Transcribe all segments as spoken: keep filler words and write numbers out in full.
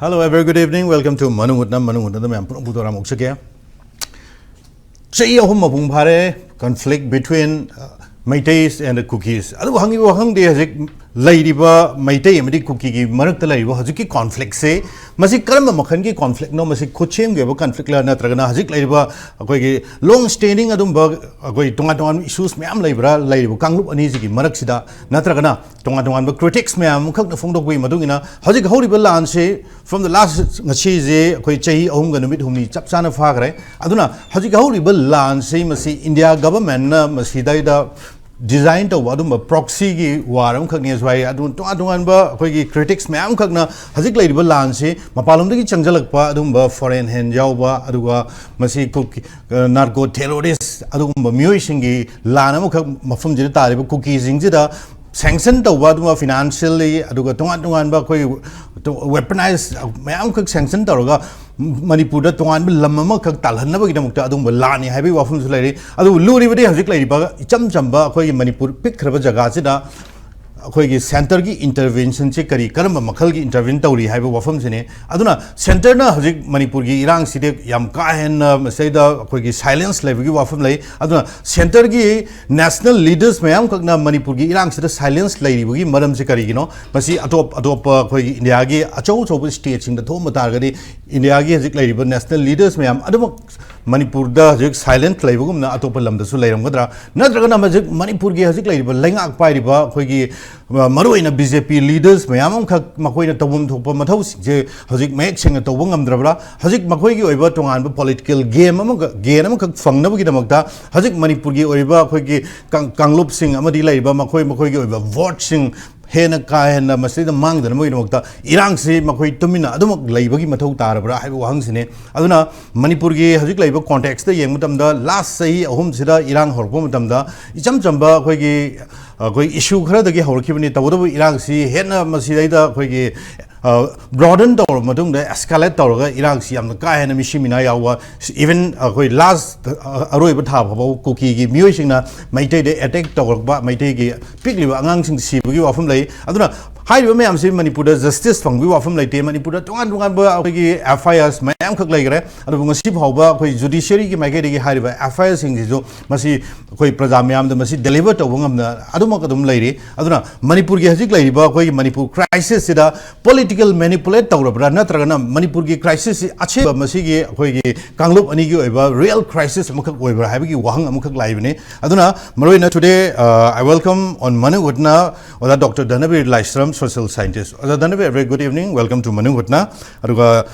Hello, a very good evening. Welcome to Manungutnam. Manungutnam ꯃꯌꯥꯝ ꯄꯨꯝꯅꯃꯛꯄꯨ ꯇꯔꯥꯝꯅ ꯑꯣꯛꯆꯒꯦ꯫ ꯆꯍꯤ ꯑꯍꯨꯝ ꯃꯄꯨꯡ ꯐꯥꯔꯦ, conflict between, uh, Meiteis and the Kukis. ꯑꯗꯨꯕꯨ ꯍꯪꯉꯤꯕ ꯋꯥꯍꯪꯗꯤ, ꯍꯧꯖꯤꯛ ꯂꯩꯔꯤꯕ ꯃꯩꯇꯩ ꯑꯃꯗꯤ ꯀꯨꯀꯤꯒꯤ ꯃꯔꯛꯇ ꯂꯩꯔꯤꯕ ꯍꯧꯖꯤꯛꯀꯤ conflictꯁꯦ, ꯃꯁꯤ ꯀꯔꯝꯕ ꯃꯈꯜꯒꯤ conflictꯅꯣ? ꯃꯁꯤ ꯈꯨꯠꯁꯦꯝꯒꯤ ꯑꯣꯏꯕ conflicꯂ, ꯅꯠꯇ꯭ꯔꯒꯅ ꯍꯧꯖꯤꯛ ꯂꯩꯔꯤꯕ ꯑꯩꯈꯣꯏꯒꯤ long standing ꯑꯗꯨꯝꯕ ꯑꯩꯈꯣꯏ ꯇꯣꯉꯥꯟ ꯇꯣꯉꯥꯟꯕ issues ꯃꯌꯥꯝ ꯂꯩꯕ꯭ꯔꯥ, ꯂꯩꯔꯤꯕ ꯀꯥꯡꯂꯨꯞ ꯑꯅꯤꯁꯤꯒꯤ ꯃꯔꯛꯁꯤꯗ? ꯅꯠꯇ꯭ꯔꯒꯅ ꯇꯣꯉꯥꯟ ꯇꯣꯉꯥꯟꯕ critics ꯃꯌꯥꯝ ꯑꯃꯈꯛꯅ ꯐꯣꯡꯗꯣꯛꯄꯒꯤ ꯃꯇꯨꯡ ꯏꯟꯅ ꯍꯧꯖꯤꯛ ꯍꯧꯔꯤꯕ ꯂꯥꯟꯁꯤ, from the last, ꯉꯁꯤꯁꯦ ꯑꯩꯈꯣꯏ ꯆꯍꯤ ꯑꯍꯨꯝꯒ ꯅꯨꯃꯤꯠ ꯍꯨꯝꯅꯤ ꯆꯞ ꯆꯥꯅ ꯐꯥꯈ꯭ꯔꯦ꯫ ꯑꯗꯨꯅ ꯍꯧꯖꯤꯛ ꯍꯧꯔꯤꯕ ꯂꯥꯟꯁꯤ, ꯃꯁꯤ India governmentꯅ ꯃꯁꯤꯗꯩꯗ design ꯇꯧꯕ ꯑꯗꯨꯝꯕ proxyꯒꯤ war ꯑꯃꯈꯛꯅꯦꯁꯨ ꯍꯥꯏ꯫ ꯑꯗꯨ ꯇꯣꯉꯥꯟ ꯇꯣꯉꯥꯟꯕ ꯑꯩꯈꯣꯏꯒꯤ critics ꯃꯌꯥꯝ ꯑꯃꯈꯛꯅ ꯍꯧꯖꯤꯛ ꯂꯩꯔꯤꯕ ꯂꯥꯟꯁꯤ ꯃꯄꯥꯟꯂꯣꯝꯗꯒꯤ ꯆꯪꯁꯤꯜꯂꯛꯄ ꯑꯗꯨꯝꯕ foreign hand ꯌꯥꯎꯕ, ꯑꯗꯨꯒ ꯃꯁꯤ ꯀꯨꯀꯤ-, ꯑ, narco terrorist ꯑꯗꯨꯒꯨꯝꯕ ꯃꯤꯑꯣꯏꯁꯤꯡꯒꯤ ꯂꯥꯟ ꯑꯃꯈꯛ ꯃꯐꯝꯁꯤꯗ ꯇꯥꯔꯤꯕ ꯀꯨꯀꯤꯁꯤꯡꯁꯤꯗ sanction ꯇꯧꯕ, ꯑꯗꯨꯒ financially, ꯑꯗꯨꯒ ꯇꯣꯉꯥꯟ ꯇꯣꯉꯥꯟꯕ ꯑꯩꯈꯣꯏ weaponize ꯃꯌꯥꯝ ꯑꯃꯈꯛ sanction ꯇꯧꯔꯒ ꯃꯅꯤꯄꯨꯔꯗ ꯇꯣꯉꯥꯟꯕ ꯂꯝ ꯑꯃꯈꯛ ꯇꯥꯜꯍꯟꯅꯕꯒꯤꯗꯃꯛꯇ ꯑꯗꯨꯒꯨꯝꯕ ꯂꯥꯟꯅꯤ ꯍꯥꯏꯕꯒꯤ ꯋꯥꯐꯝꯁꯨ ꯂꯩꯔꯤ꯫ ꯑꯗꯨꯕꯨ ꯂꯨꯔꯤꯕꯗꯤ ꯍꯧꯖꯤꯛ ꯂꯩꯔꯤꯕ ꯏꯆꯝ ꯆꯝꯕ ꯑꯩꯈꯣꯏꯒꯤ ꯃꯅꯤꯄꯨꯔ ꯄꯤꯛꯈ꯭ꯔꯕ ꯖꯒꯥꯁꯤꯗ ꯑꯩꯈꯣꯏꯒꯤ centreꯒꯤ interventionꯁꯤ ꯀꯔꯤ, ꯀꯔꯝꯕ ꯃꯈꯜꯒꯤ intervene ꯇꯧꯔꯤ ꯍꯥꯏꯕ ꯋꯥꯐꯝꯁꯤꯅꯤ꯫ ꯑꯗꯨꯅ centreꯅ ꯍꯧꯖꯤꯛ ꯃꯅꯤꯄꯨꯔꯒꯤ ꯏꯔꯥꯡꯁꯤꯗꯤ ꯌꯥꯝ ꯀꯥ ꯍꯦꯟꯅ ꯃꯁꯤꯗ ꯑꯩꯈꯣꯏꯒꯤ silence ꯂꯩꯕꯒꯤ ꯋꯥꯐꯝ ꯂꯩ꯫ ꯑꯗꯨꯅ centreꯒꯤ national leaders ꯃꯌꯥꯝꯈꯛꯅ ꯃꯅꯤꯄꯨꯔꯒꯤ ꯏꯔꯥꯡꯁꯤꯗ silence ꯂꯩꯔꯤꯕꯒꯤ ꯃꯔꯝꯁꯤ ꯀꯔꯤꯒꯤꯅꯣ? ꯃꯁꯤ ꯑꯇꯣꯞ ꯑꯇꯣꯞꯄ ꯑꯩꯈꯣꯏꯒꯤ Indiaꯒꯤ ꯑꯆꯧ ꯑꯆꯧꯕ stateꯁꯤꯡꯗ ꯊꯣꯛꯑꯝꯕ ꯇꯥꯔꯒꯗꯤ, Indiaꯒꯤ ꯍꯧꯖꯤꯛ ꯂꯩꯔꯤꯕ national leaders ꯃꯌꯥꯝ ꯑꯗꯨꯃꯛ ꯃꯅꯤꯄꯨꯔꯗ ꯍꯧꯖꯤꯛ silent ꯂꯩꯕꯒꯨꯝꯅ ꯑꯇꯣꯞꯄ ꯂꯝꯗꯁꯨ ꯂꯩꯔꯝꯒꯗ꯭ꯔꯥ? ꯅꯠꯇ꯭ꯔꯒꯅ ꯍꯧꯖꯤꯛ ꯃꯅꯤꯄꯨꯔꯒꯤ ꯍꯧꯖꯤꯛ ꯂꯩꯔꯤꯕ ꯂꯩꯉꯥꯛ ꯄꯥꯏꯔꯤꯕ ꯑꯩꯈꯣꯏꯒꯤ, ꯑ, ꯃꯔꯨꯑꯣꯏꯅ BJP leaders ꯃꯌꯥꯝ ꯑꯃꯈꯛ ꯃꯈꯣꯏꯅ ꯇꯧꯐꯝ ꯊꯣꯛꯄ ꯃꯊꯧꯁꯤꯡꯁꯦ ꯍꯧꯖꯤꯛ ꯃꯌꯦꯛ ꯁꯦꯡꯅ ꯇꯧꯕ ꯉꯝꯗ꯭ꯔꯕ꯭ꯔꯥ? ꯍꯧꯖꯤꯛ ꯃꯈꯣꯏꯒꯤ ꯑꯣꯏꯕ ꯇꯣꯉꯥꯟꯕ political game ꯑꯃꯈꯛ, gain ꯑꯃꯈꯛ ꯐꯪꯅꯕꯒꯤꯗꯃꯛꯇ ꯍꯧꯖꯤꯛ ꯃꯅꯤꯄꯨꯔꯒꯤ ꯑꯣꯏꯔꯤꯕ ꯑꯩꯈꯣꯏꯒꯤ ꯀꯥꯡ-, ꯀꯥꯡꯂꯨꯞꯁꯤꯡ ꯑꯃꯗꯤ ꯂꯩꯔꯤꯕ ꯃꯈꯣꯏ ꯃꯈꯣꯏꯒꯤ ꯑꯣꯏꯕ voteꯁꯤꯡ ꯍꯦꯟꯅ ꯀꯥ ꯍꯦꯟꯅ ꯃꯁꯤꯗ ꯃꯥꯡꯗꯅꯕꯒꯤꯗꯃꯛꯇ ꯏꯔꯥꯡꯁꯤ ꯃꯈꯣꯏ ꯇꯨꯃꯤꯟꯅ ꯑꯗꯨꯃꯛ ꯂꯩꯕꯒꯤ ꯃꯊꯧ ꯇꯥꯔꯕ꯭ꯔꯥ ꯍꯥꯏꯕ ꯋꯥꯍꯪꯁꯤꯅꯤ꯫ ꯑꯗꯨꯅ ꯃꯅꯤꯄꯨꯔꯒꯤ ꯍꯧꯖꯤꯛ ꯂꯩꯕ contextꯇ ꯌꯦꯡꯕ ꯃꯇꯝꯗ, last ꯆꯍꯤ ꯑꯍꯨꯝꯁꯤꯗ ꯏꯔꯥꯡ ꯍꯧꯔꯛꯄ ꯃꯇꯝꯗ ꯏꯆꯝ ꯆꯝꯕ ꯑꯩꯈꯣꯏꯒꯤ, ꯑꯩꯈꯣꯏ issue ꯈꯔꯗꯒꯤ ꯍꯧꯔꯛꯈꯤꯕꯅꯤ꯫ ꯇꯧꯕꯇꯕꯨ ꯏꯔꯥꯡꯁꯤ ꯍꯦꯟꯅ ꯃꯁꯤꯗꯩꯗ ꯑꯩꯈꯣꯏꯒꯤ ꯕ꯭ꯔꯣꯗꯟ ꯇꯧꯔꯕ ꯃꯇꯨꯡꯗ ꯑꯦꯁꯀꯥꯂꯦꯠ ꯇꯧꯔꯒ ꯏꯔꯥꯡꯁꯤ ꯌꯥꯝꯅ ꯀꯥ ꯍꯦꯟꯅ ꯃꯤꯁꯤ ꯃꯤꯅꯥ ꯌꯥꯎꯕ, ꯏꯚꯟ ꯑꯩꯈꯣꯏ ꯂꯥꯁ ꯑꯔꯣꯏꯕ ꯊꯥ ꯐꯥꯎꯕ ꯀꯨꯀꯤꯒꯤ ꯃꯤꯑꯣꯏꯁꯤꯡꯅ ꯃꯩꯇꯩꯗ ꯑꯦꯇꯦꯛ ꯇꯧꯔꯛꯄ, ꯃꯩꯇꯩꯒꯤ ꯄꯤꯛꯂꯤꯕ ꯑꯉꯥꯡꯁꯤꯡ ꯁꯤꯕꯒꯤ ꯋꯥꯐꯝ ꯂꯩ꯫ ꯑꯗꯨꯅ ꯍꯥꯏꯔꯤꯕ ꯃꯌꯥꯝꯁꯤ ꯃꯅꯤꯄꯨꯔꯗ ꯖꯁꯇꯤꯁ ꯐꯪꯕꯒꯤ ꯋꯥꯐꯝ ꯂꯩꯇꯦ꯫ ꯃꯅꯤꯄꯨꯔꯗ ꯇꯣꯉꯥꯟ ꯇꯣꯉꯥꯟꯕ ꯑꯩꯈꯣꯏꯒꯤ ꯑꯦꯐ ꯑꯥꯏ ꯑꯥꯔꯁ ꯃꯌꯥꯝꯈꯛ ꯂꯩꯈ꯭ꯔꯦ꯫ ꯑꯗꯨꯕꯨ ꯉꯁꯤ ꯐꯥꯎꯕ ꯑꯩꯈꯣꯏ ꯖꯨꯗꯤꯁꯤꯌꯔꯤꯒꯤ ꯃꯥꯏꯀꯩꯗꯒꯤ ꯍꯥꯏꯔꯤꯕ ꯑꯦꯐ ꯑꯥꯏ ꯑꯥꯔꯁꯤꯡꯁꯤꯁꯨ ꯃꯁꯤ ꯑꯩꯈꯣꯏ ꯄ꯭ꯔꯖꯥ ꯃꯌꯥꯝꯗ ꯃꯁꯤ ꯗꯦꯂꯤꯚꯔ ꯇꯧꯕ ꯉꯝꯅ ꯑꯗꯨꯃꯛ ꯑꯗꯨꯝ ꯂꯩꯔꯤ꯫ ꯑꯗꯨꯅ ꯃꯅꯤꯄꯨꯔꯒꯤ ꯍꯧꯖꯤꯛ ꯂꯩꯔꯤꯕ ꯑꯩꯈꯣꯏꯒꯤ ꯃꯅꯤꯄꯨꯔ ꯀ꯭ꯔꯥꯏꯁꯤꯁꯁꯤꯗ ꯄꯣꯂꯤꯇꯤꯀꯦꯜ ꯃꯦꯅꯤꯄꯨꯂꯦꯠ ꯇꯧꯔꯕ꯭ꯔꯥ, ꯅꯠꯇ꯭ꯔꯒꯅ ꯃꯅꯤꯄꯨꯔꯒꯤ ꯀ꯭ꯔꯥꯏꯁꯤꯁꯁꯤ ꯑꯁꯦꯡꯕ ꯃꯁꯤꯒꯤ ꯑꯩꯈꯣꯏꯒꯤ ꯀꯥꯡꯂꯨꯞ ꯑꯅꯤꯒꯤ ꯑꯣꯏꯕ ꯔꯤꯌꯦꯜ ꯀ꯭ꯔꯥꯏꯁꯤꯁ ꯑꯃꯈꯛ ꯑꯣꯏꯕ꯭ꯔꯥ ꯍꯥꯏꯕꯒꯤ ꯋꯥꯍꯪ ꯑꯃꯈꯛ ꯂꯥꯛꯏꯕꯅꯤ꯫ ꯑꯗꯨꯅ ꯃꯔꯨꯑꯣꯏꯅ today, uh, I welcome on Manu Hutna ꯑꯣꯖꯥ ꯗꯣꯛꯇꯔ ꯙꯅꯕꯤꯔ ꯂꯥꯏꯁ꯭ꯔꯝ, social scientist. ꯑꯣꯖꯥ ꯙꯅꯕꯤꯔ, very good evening, welcome to Manu Hutna. ꯑꯗꯨꯒ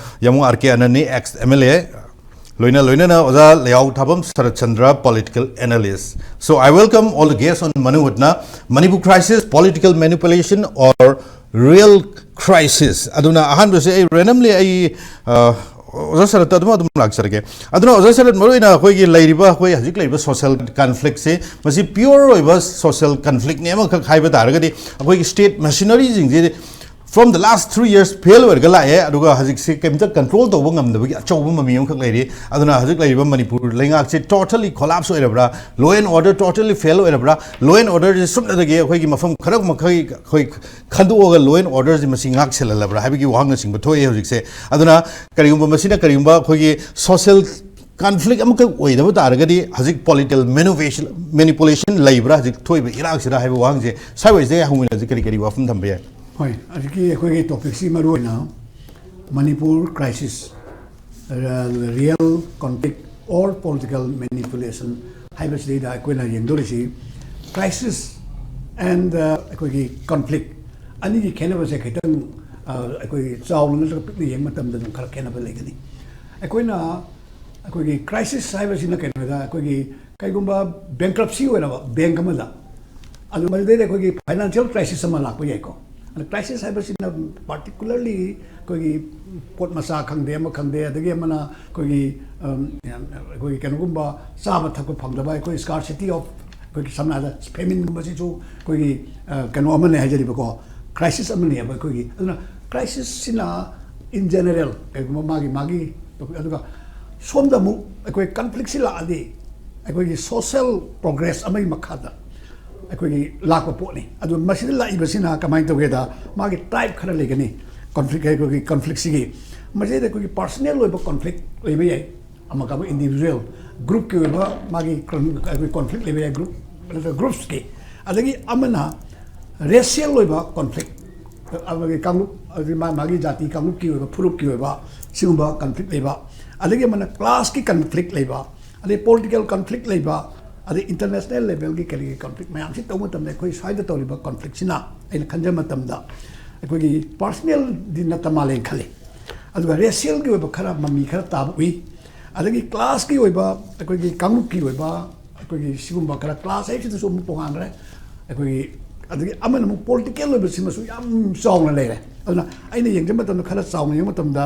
ꯌꯥꯃꯨ R K ꯑꯅꯟꯅꯤ, ex M L A, ꯂꯣꯏꯅ ꯂꯣꯏꯅꯅ ꯑꯣꯖꯥ ꯂꯩꯌꯥꯎ ꯊꯥꯕꯝ ꯁꯔꯠ Chandra, political analyst. So I welcome all the guests on Manu Hutna. Manipur crisis, political manipulation or real crisis? ꯑꯗꯨꯅ ꯑꯍꯥꯟꯕꯁꯦ ꯑꯩ randomly ꯑꯩ ꯑ, ꯑꯣꯖꯥ ꯁꯔꯠꯇ ꯑꯗꯨꯝ ꯑꯗꯨꯝ ꯂꯥꯛꯆꯔꯒꯦ꯫ ꯑꯗꯨꯅ ꯑꯣꯖꯥ ꯁꯔꯠ, ꯃꯔꯨꯑꯣꯏꯅ ꯑꯩꯈꯣꯏꯒꯤ ꯂꯩꯔꯤꯕ, ꯑꯩꯈꯣꯏ ꯍꯧꯖꯤꯛ ꯂꯩꯔꯤꯕ ꯁꯣꯁꯤꯌꯦꯜ ꯀꯟꯐ꯭ꯂꯤꯛꯁꯦ, ꯃꯁꯤ ꯄ꯭ꯌꯣꯔ ꯑꯣꯏꯕ ꯁꯣꯁꯤꯌꯦꯜ ꯀꯟꯐ꯭ꯂꯤꯛꯅꯦ ꯑꯃꯈꯛ ꯍꯥꯏꯕ ꯇꯥꯔꯒꯗꯤ, ꯑꯩꯈꯣꯏꯒꯤ state ꯃꯦꯁꯤꯅꯔꯤꯁꯤꯡꯁꯦ from the last three years fail ꯑꯣꯏꯔꯒ ꯂꯥꯛꯑꯦ꯫ ꯑꯗꯨꯒ ꯍꯧꯖꯤꯛꯁꯤ ꯀꯩꯝꯇ ꯀꯟꯇ꯭ꯔꯣꯜ ꯇꯧꯕ ꯉꯝꯗꯕꯒꯤ ꯑꯆꯧꯕ ꯃꯃꯤ ꯑꯃꯈꯛ ꯂꯩꯔꯤ꯫ ꯑꯗꯨꯅ ꯍꯧꯖꯤꯛ ꯂꯩꯔꯤꯕ Manipur ꯂꯩꯉꯥꯛꯁꯦ totally collapse ꯑꯣꯏꯔꯕ꯭ꯔꯥ, law and order totally fail ꯑꯣꯏꯔꯕ꯭ꯔꯥ, law and order ꯁꯦ ꯁꯨꯞꯅꯇꯒꯤ ꯑꯩꯈꯣꯏꯒꯤ ꯃꯐꯝ ꯈꯔ ꯃꯈꯩ ꯑꯩꯈꯣꯏ ꯈꯟꯗꯣꯛꯑꯒ law and order ꯁꯦ ꯃꯁꯤ ꯉꯥꯛ ꯁꯦꯜꯍꯜꯂꯕ꯭ꯔꯥ ꯍꯥꯏꯕꯒꯤ ꯋꯥꯍꯪꯅꯆꯤꯡꯕ ꯊꯣꯛꯑꯦ ꯍꯧꯖꯤꯛꯁꯦ꯫ ꯑꯗꯨꯅ ꯀꯔꯤꯒꯨꯝꯕ ꯃꯁꯤꯅ ꯀꯔꯤꯒꯨꯝꯕ ꯑꯩꯈꯣꯏꯒꯤ ꯁꯣꯁꯤꯌꯦꯜ ꯀꯟꯐ꯭ꯂꯤꯛ ꯑꯃꯈꯛ ꯑꯣꯏꯗꯕ ꯇꯥꯔꯒꯗꯤ, ꯍꯧꯖꯤꯛ ꯄꯣꯂꯤꯇꯤꯀꯦꯜ ꯃꯦꯅꯨꯄꯨꯂꯦꯁꯟ, ꯃꯦꯅꯤꯄꯨꯂꯦꯁꯟ ꯂꯩꯕ꯭ꯔꯥ ꯍꯧꯖꯤꯛ ꯊꯣꯛꯏꯕ ꯏꯔꯥꯡꯁꯤꯗ ꯍꯥꯏꯕ ꯋꯥꯍꯪꯁꯦ ꯁ꯭ꯋꯥꯏꯋꯥꯏꯁꯤꯗ ꯍꯪꯃꯤꯟꯅꯁꯤ꯫ ꯀꯔꯤ ꯀꯔꯤ ꯋꯥꯐꯝ ꯊꯝꯕ ꯌꯥꯏ? ꯍꯣꯏ, ꯍꯧꯖꯤꯛꯀꯤ ꯑꯩꯈꯣꯏꯒꯤ ꯇꯣꯄꯤꯛꯁꯤ ꯃꯔꯨ ꯑꯣꯏꯅ Manipur crisis, real conflict or political manipulation ꯍꯥꯏꯕꯁꯤꯗꯩꯗ ꯑꯩꯈꯣꯏꯅ ꯌꯦꯡꯗꯣꯔꯤꯁꯤ crisis and, ꯑ, ꯑꯩꯈꯣꯏꯒꯤ ꯀꯟꯐ꯭ꯂꯤꯛ ꯑꯅꯤꯒꯤ ꯈꯦꯠꯅꯕꯁꯦ ꯈꯤꯇꯪ, ꯑ, ꯑꯩꯈꯣꯏꯒꯤ ꯆꯥꯎꯅ ꯅꯠꯇ꯭ꯔꯒ ꯄꯤꯛꯅ ꯌꯦꯡꯕ ꯃꯇꯝꯗ ꯑꯗꯨꯝ ꯈꯔ ꯈꯦꯠꯅꯕ ꯂꯩꯒꯅꯤ꯫ ꯑꯩꯈꯣꯏꯅ ꯑꯩꯈꯣꯏꯒꯤ ꯀ꯭ꯔꯥꯏꯁꯤꯁ ꯍꯥꯏꯕꯁꯤꯅ ꯀꯩꯅꯣꯗ, ꯑꯩꯈꯣꯏꯒꯤ ꯀꯩꯒꯨꯝꯕ ꯕꯦꯡꯀ꯭ꯔꯞꯁꯤ ꯑꯣꯏꯔꯕ ꯕꯦꯡꯛ ꯑꯃꯗ, ꯑꯗꯨ ꯃꯗꯨꯗꯩꯗ ꯑꯩꯈꯣꯏꯒꯤ ꯐꯥꯏꯅꯥꯟꯁꯤꯌꯦꯜ ꯀ꯭ꯔꯥꯏꯁꯤꯁ ꯑꯃ ꯂꯥꯛꯄ ꯌꯥꯏꯀꯣ꯫ ꯑꯗ ꯀ꯭ꯔꯥꯏꯁꯤꯁ ꯍꯥꯏꯕꯁꯤꯅ ꯄꯥꯔꯇꯤꯀꯨꯂꯔꯂꯤ ꯑꯩꯈꯣꯏꯒꯤ ꯄꯣꯠ ꯃꯆꯥ ꯈꯪꯗꯦ, ꯑꯃ ꯈꯪꯗꯦ, ꯑꯗꯒꯤ ꯑꯃꯅ ꯑꯩꯈꯣꯏꯒꯤ, ꯑꯝ, ꯑꯩꯈꯣꯏꯒꯤ ꯀꯩꯅꯣꯒꯨꯝꯕ ꯆꯥꯕ ꯊꯛꯄ ꯐꯪꯗꯕ, ꯑꯩꯈꯣꯏ scarcity of, ꯑꯩꯈꯣꯏꯒꯤ ꯁꯝꯅ ꯍꯥꯏꯔꯕꯗ ꯐꯦꯃꯤꯟꯒꯨꯝꯕꯁꯤꯁꯨ ꯑꯩꯈꯣꯏꯒꯤ, ꯑ, ꯀꯩꯅꯣ ꯑꯃꯅꯦ ꯍꯥꯏꯖꯔꯤꯕꯀꯣ, ꯀ꯭ꯔꯥꯏꯁꯤꯁ ꯑꯃꯅꯦꯕ ꯑꯩꯈꯣꯏꯒꯤ꯫ ꯑꯗꯨꯅ ꯀ꯭ꯔꯥꯏꯁꯤꯁꯁꯤꯅ in general ꯀꯩꯒꯨꯝꯕ ꯃꯥꯒꯤ ꯃꯥꯒꯤ topic, ꯑꯗꯨꯒ ꯁꯣꯝꯗ ꯑꯃꯨꯛ ꯑꯩꯈꯣꯏ ꯀꯟꯐ꯭ꯂꯤꯛꯁꯤ ꯂꯥꯛꯑꯗꯤ ꯑꯩꯈꯣꯏꯒꯤ social progress ꯑꯃꯒꯤ ꯃꯈꯥꯗ ꯑꯩꯈꯣꯏꯒꯤ ꯂꯥꯛꯄ ꯄꯣꯠꯅꯤ꯫ ꯑꯗꯨ ꯃꯁꯤꯗ ꯂꯥꯛꯏꯕꯁꯤꯅ ꯀꯃꯥꯏꯅ ꯇꯧꯒꯦꯗ, ꯃꯥꯒꯤ type ꯈꯔ ꯂꯩꯒꯅꯤ ꯀꯟꯐ꯭ꯂꯤꯛ, ꯑꯩꯈꯣꯏꯒꯤ ꯀꯟꯐ꯭ꯂꯤꯛꯁꯤꯒꯤ꯫ ꯃꯁꯤꯗ ꯑꯩꯈꯣꯏꯒꯤ personal ꯑꯣꯏꯕ ꯀꯟꯐ꯭ꯂꯤꯛ ꯂꯩꯕ ꯌꯥꯏ, ꯑꯃꯒ ꯑꯃ individual, groupꯀꯤ ꯑꯣꯏꯕ ꯃꯥꯒꯤ ꯀꯟ-, ꯑꯩꯈꯣꯏ ꯀꯟꯐ꯭ꯂꯤꯛ ꯂꯩꯕ ꯌꯥꯏ, group ꯅꯠꯇ꯭ꯔꯒ groupsꯀꯤ꯫ ꯑꯗꯒꯤ ꯑꯃꯅ racial ꯑꯣꯏꯕ ꯀꯟꯐ꯭ꯂꯤꯛ, ꯑꯩꯈꯣꯏꯒꯤ ꯀꯥꯡꯂꯨꯞ, ꯑꯗꯒꯤ ꯃꯥ-, ꯃꯥꯒꯤ ꯖꯥꯇꯤ ꯀꯥꯡꯂꯨꯞꯀꯤ ꯑꯣꯏꯕ, ꯐꯨꯔꯨꯞꯀꯤ ꯑꯣꯏꯕ ꯁꯤꯒꯨꯝꯕ ꯀꯟꯐ꯭ꯂꯤꯛ ꯂꯩꯕ, ꯑꯗꯒꯤ ꯑꯃꯅ classꯀꯤ ꯀꯟꯐ꯭ꯂꯤꯛ ꯂꯩꯕ, ꯑꯗꯩ political ꯀꯟꯐ꯭ꯂꯤꯛ ꯂꯩꯕ, ꯑꯗꯩ international levelꯒꯤ ꯀꯔꯤꯒꯤ ꯀꯟꯐ꯭ꯂꯤꯛ ꯃꯌꯥꯝꯁꯤ ꯇꯧꯕ ꯃꯇꯝꯗ ꯑꯩꯈꯣꯏ ꯁ꯭ꯋꯥꯏꯗ ꯇꯧꯔꯤꯕ ꯀꯟꯐ꯭ꯂꯤꯛꯁꯤꯅ ꯑꯩꯅ ꯈꯟꯖꯕ ꯃꯇꯝꯗ ꯑꯩꯈꯣꯏꯒꯤ personalꯗꯤ ꯅꯠꯇ ꯃꯥꯜꯂꯦꯅ ꯈꯜꯂꯤ꯫ ꯑꯗꯨꯒ racialꯒꯤ ꯑꯣꯏꯕ ꯈꯔ ꯃꯃꯤ ꯈꯔ ꯇꯥꯕ ꯎꯏ꯫ ꯑꯗꯒꯤ classꯀꯤ ꯑꯣꯏꯕ, ꯑꯩꯈꯣꯏꯒꯤ ꯀꯥꯡꯂꯨꯞꯀꯤ ꯑꯣꯏꯕ, ꯑꯩꯈꯣꯏꯒꯤ ꯁꯤꯒꯨꯝꯕ ꯈꯔ, class ꯍꯥꯏꯕꯁꯤꯗꯁꯨ ꯑꯃꯨꯛ ꯇꯣꯉꯥꯟꯈ꯭ꯔꯦ꯫ ꯑꯩꯈꯣꯏꯒꯤ, ꯑꯗꯒꯤ ꯑꯃꯅ ꯑꯃꯨꯛ political ꯑꯣꯏꯕꯁꯤꯃꯁꯨ ꯌꯥꯝ ꯆꯥꯎꯅ ꯂꯩꯔꯦ꯫ ꯑꯗꯨꯅ ꯑꯩꯅ ꯌꯦꯡꯖꯕ ꯃꯇꯝꯗ, ꯈꯔ ꯆꯥꯎꯅ ꯌꯦꯡꯕ ꯃꯇꯝꯗ,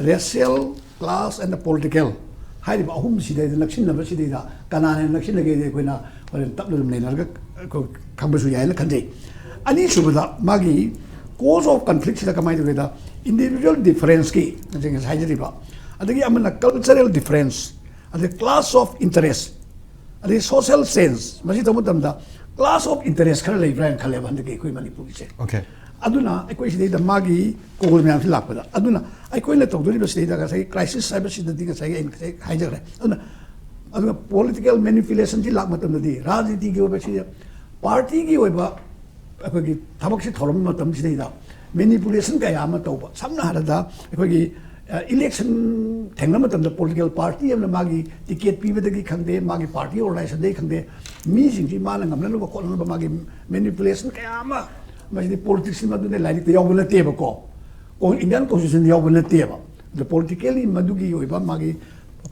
racial, class and political ꯍꯥꯏꯔꯤꯕ ꯑꯍꯨꯝꯁꯤꯗꯩꯗ ꯅꯛꯁꯤꯟꯅꯕꯁꯤꯗꯩꯗ ꯀꯅꯥꯅ ꯍꯦꯟꯅ ꯅꯛꯁꯤꯟꯅꯒꯦꯗꯤ ꯑꯩꯈꯣꯏꯅ ꯍꯣꯔꯦꯟ ꯇꯞꯅ ꯑꯗꯨꯝ ꯅꯩꯅꯔꯒ ꯑꯩꯈꯣꯏ ꯈꯪꯕꯁꯨ ꯌꯥꯏꯅ ꯈꯟꯖꯩ꯫ ꯑꯅꯤꯁꯨꯕꯗ, ꯃꯥꯒꯤ cause of conflictꯁꯤꯗ ꯀꯃꯥꯏꯅ ꯇꯧꯒꯦꯗ, individual differenceꯀꯤ, ꯉꯁꯥꯏ ꯍꯥꯏꯖꯔꯤꯕ, ꯑꯗꯒꯤ ꯑꯃꯅ cultural difference, ꯑꯗꯩ clash of interest, ꯑꯗꯩ social change, ꯃꯁꯤ ꯇꯧꯕ ꯃꯇꯝꯗ clash of interest ꯈꯔ ꯂꯩꯕ꯭ꯔꯥ ꯍꯥꯏꯅ ꯈꯜꯂꯦꯕ ꯍꯟꯗꯛꯀꯤ ꯑꯩꯈꯣꯏ ꯃꯅꯤꯄꯨꯔꯒꯤꯁꯦ꯫ Okay. ꯑꯗꯨꯅ ꯑꯩꯈꯣꯏ ꯁꯤꯗꯩꯗ ꯃꯥꯒꯤ cause ꯃꯌꯥꯝꯁꯤ ꯂꯥꯛꯄꯗ, ꯑꯗꯨꯅ ꯑꯩꯈꯣꯏꯅ ꯇꯧꯗꯣꯔꯤꯕ ꯁꯤꯗꯩꯗ ꯉꯁꯥꯏꯒꯤ crisis ꯍꯥꯏꯕꯁꯤꯗꯗꯤ ꯉꯁꯥꯏꯒꯤ ꯑꯩꯅ ꯉꯁꯥꯏ ꯍꯥꯏꯖꯈ꯭ꯔꯦ꯫ ꯑꯗꯨꯅ, ꯑꯗꯨꯒ political manipulationꯁꯤ ꯂꯥꯛꯄ ꯃꯇꯝꯗꯗꯤ, ꯔꯥꯖꯅꯤꯇꯤꯒꯤ ꯑꯣꯏꯕ ꯁꯤ partyꯒꯤ ꯑꯣꯏꯕ ꯑꯩꯈꯣꯏꯒꯤ ꯊꯕꯛꯁꯤ ꯊꯧꯔꯝ ꯃꯇꯝꯁꯤꯗꯩꯗ manipulation ꯀꯌꯥ ꯑꯃ ꯇꯧꯕ꯫ ꯁꯝꯅ ꯍꯥꯏꯔꯕꯗ, ꯑꯩꯈꯣꯏꯒꯤ, ꯑ, election ꯊꯦꯡꯅꯕ ꯃꯇꯝꯗ political party ꯑꯃꯅ ꯃꯥꯒꯤ ticket ꯄꯤꯕꯗꯒꯤ ꯈꯪꯗꯦ, ꯃꯥꯒꯤ party organizationꯗꯒꯤ ꯈꯪꯗꯦ, ꯃꯤꯁꯤꯡꯁꯤ ꯃꯥꯅ ꯉꯝꯅꯅꯕ ꯈꯣꯠꯅꯅꯕ ꯃꯥꯒꯤ manipulation ꯀꯌꯥ ꯑꯃ, ꯃꯁꯤꯗꯤ politicsꯅꯤ, ꯃꯗꯨꯅ ꯂꯥꯏꯔꯤꯛꯇ ꯌꯥꯎꯕ ꯅꯠꯇꯦꯕꯀꯣ꯫ ꯀꯣ-, Indian constitutionꯗ ꯌꯥꯎꯕ ꯅꯠꯇꯦꯕ꯫ ꯑꯗꯣ politically ꯃꯗꯨꯒꯤ ꯑꯣꯏꯕ ꯃꯥꯒꯤ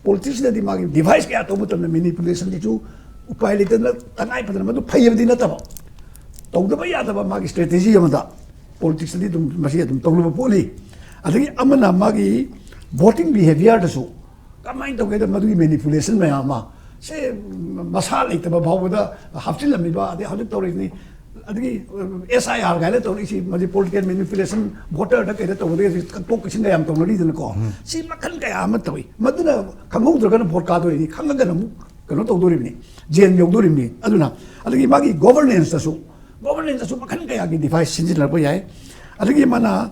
politicsꯅꯗꯤ ꯃꯥꯒꯤ device ꯀꯌꯥ ꯇꯧꯕ ꯃꯇꯝꯗ manipulationꯁꯤꯁꯨ ꯎꯄꯥꯏ ꯂꯩꯇꯗꯅ, ꯇꯉꯥꯏ ꯐꯗꯅ, ꯃꯗꯨ ꯐꯩꯌꯦꯕꯗꯤ ꯅꯠꯇꯕ, ꯇꯧꯗꯕ ꯌꯥꯗꯕ ꯃꯥꯒꯤ strategy ꯑꯃꯗ politicsꯇꯗꯤ ꯑꯗꯨꯝ ꯃꯁꯤ ꯑꯗꯨꯝ ꯇꯧꯔꯨꯕ ꯄꯣꯠꯅꯤ꯫ ꯑꯗꯒꯤ ꯑꯃꯅ ꯃꯥꯒꯤ voting behaviourꯗꯁꯨ ꯀꯃꯥꯏꯅ ꯇꯧꯒꯦꯗ, ꯃꯗꯨꯒꯤ manipulation ꯃꯌꯥꯝ ꯑꯃ, ꯁꯦ, ꯃꯁꯥ ꯂꯩꯇꯕ ꯐꯥꯎꯕꯗ ꯍꯥꯞꯆꯤꯜꯂꯝꯃꯤꯕ, ꯑꯗꯩ ꯍꯧꯖꯤꯛ ꯇꯧꯔꯤꯁꯤꯅꯤ, ꯑꯗꯒꯤ ꯑꯦꯁ ꯑꯥꯏ ꯑꯥꯔ ꯀꯥꯏꯅ ꯇꯧꯔꯛꯏꯁꯤ, ꯃꯁꯤ ꯄꯣꯂꯤꯇꯤꯀꯦꯜ ꯃꯦꯅꯤꯄꯨꯂꯦꯁꯟ, ꯚꯣꯇꯔꯗ ꯀꯩꯗ ꯇꯧꯕꯗꯒꯤ ꯀꯛꯊꯣꯛ ꯀꯛꯁꯤꯟ ꯀꯌꯥꯝ ꯇꯧꯅꯔꯤꯗꯅꯀꯣ꯫ ꯁꯤ ꯃꯈꯜ ꯀꯌꯥ ꯑꯃ ꯇꯧꯏ꯫ ꯃꯗꯨꯅ ꯈꯪꯍꯧꯗ꯭ꯔꯒꯅ ꯚꯣꯠ ꯀꯥꯗꯣꯔꯤꯅꯤ, ꯈꯪꯉꯒꯅ ꯑꯃꯨꯛ ꯀꯩꯅꯣ ꯇꯧꯗꯣꯔꯤꯕꯅꯤ, ꯖꯦꯜ ꯌꯧꯗꯣꯔꯤꯕꯅꯤ꯫ ꯑꯗꯨꯅ ꯑꯗꯒꯤ ꯃꯥꯒꯤ ꯒꯣꯕꯔꯅꯦꯟꯁꯇꯁꯨ, ꯒꯣꯕꯔꯅꯦꯟꯁꯇꯁꯨ ꯃꯈꯜ ꯀꯌꯥꯒꯤ ꯗꯤꯚꯥꯏꯁ ꯁꯤꯖꯤꯟꯅꯔꯛꯄ ꯌꯥꯏ꯫ ꯑꯗꯒꯤ ꯃꯥꯅ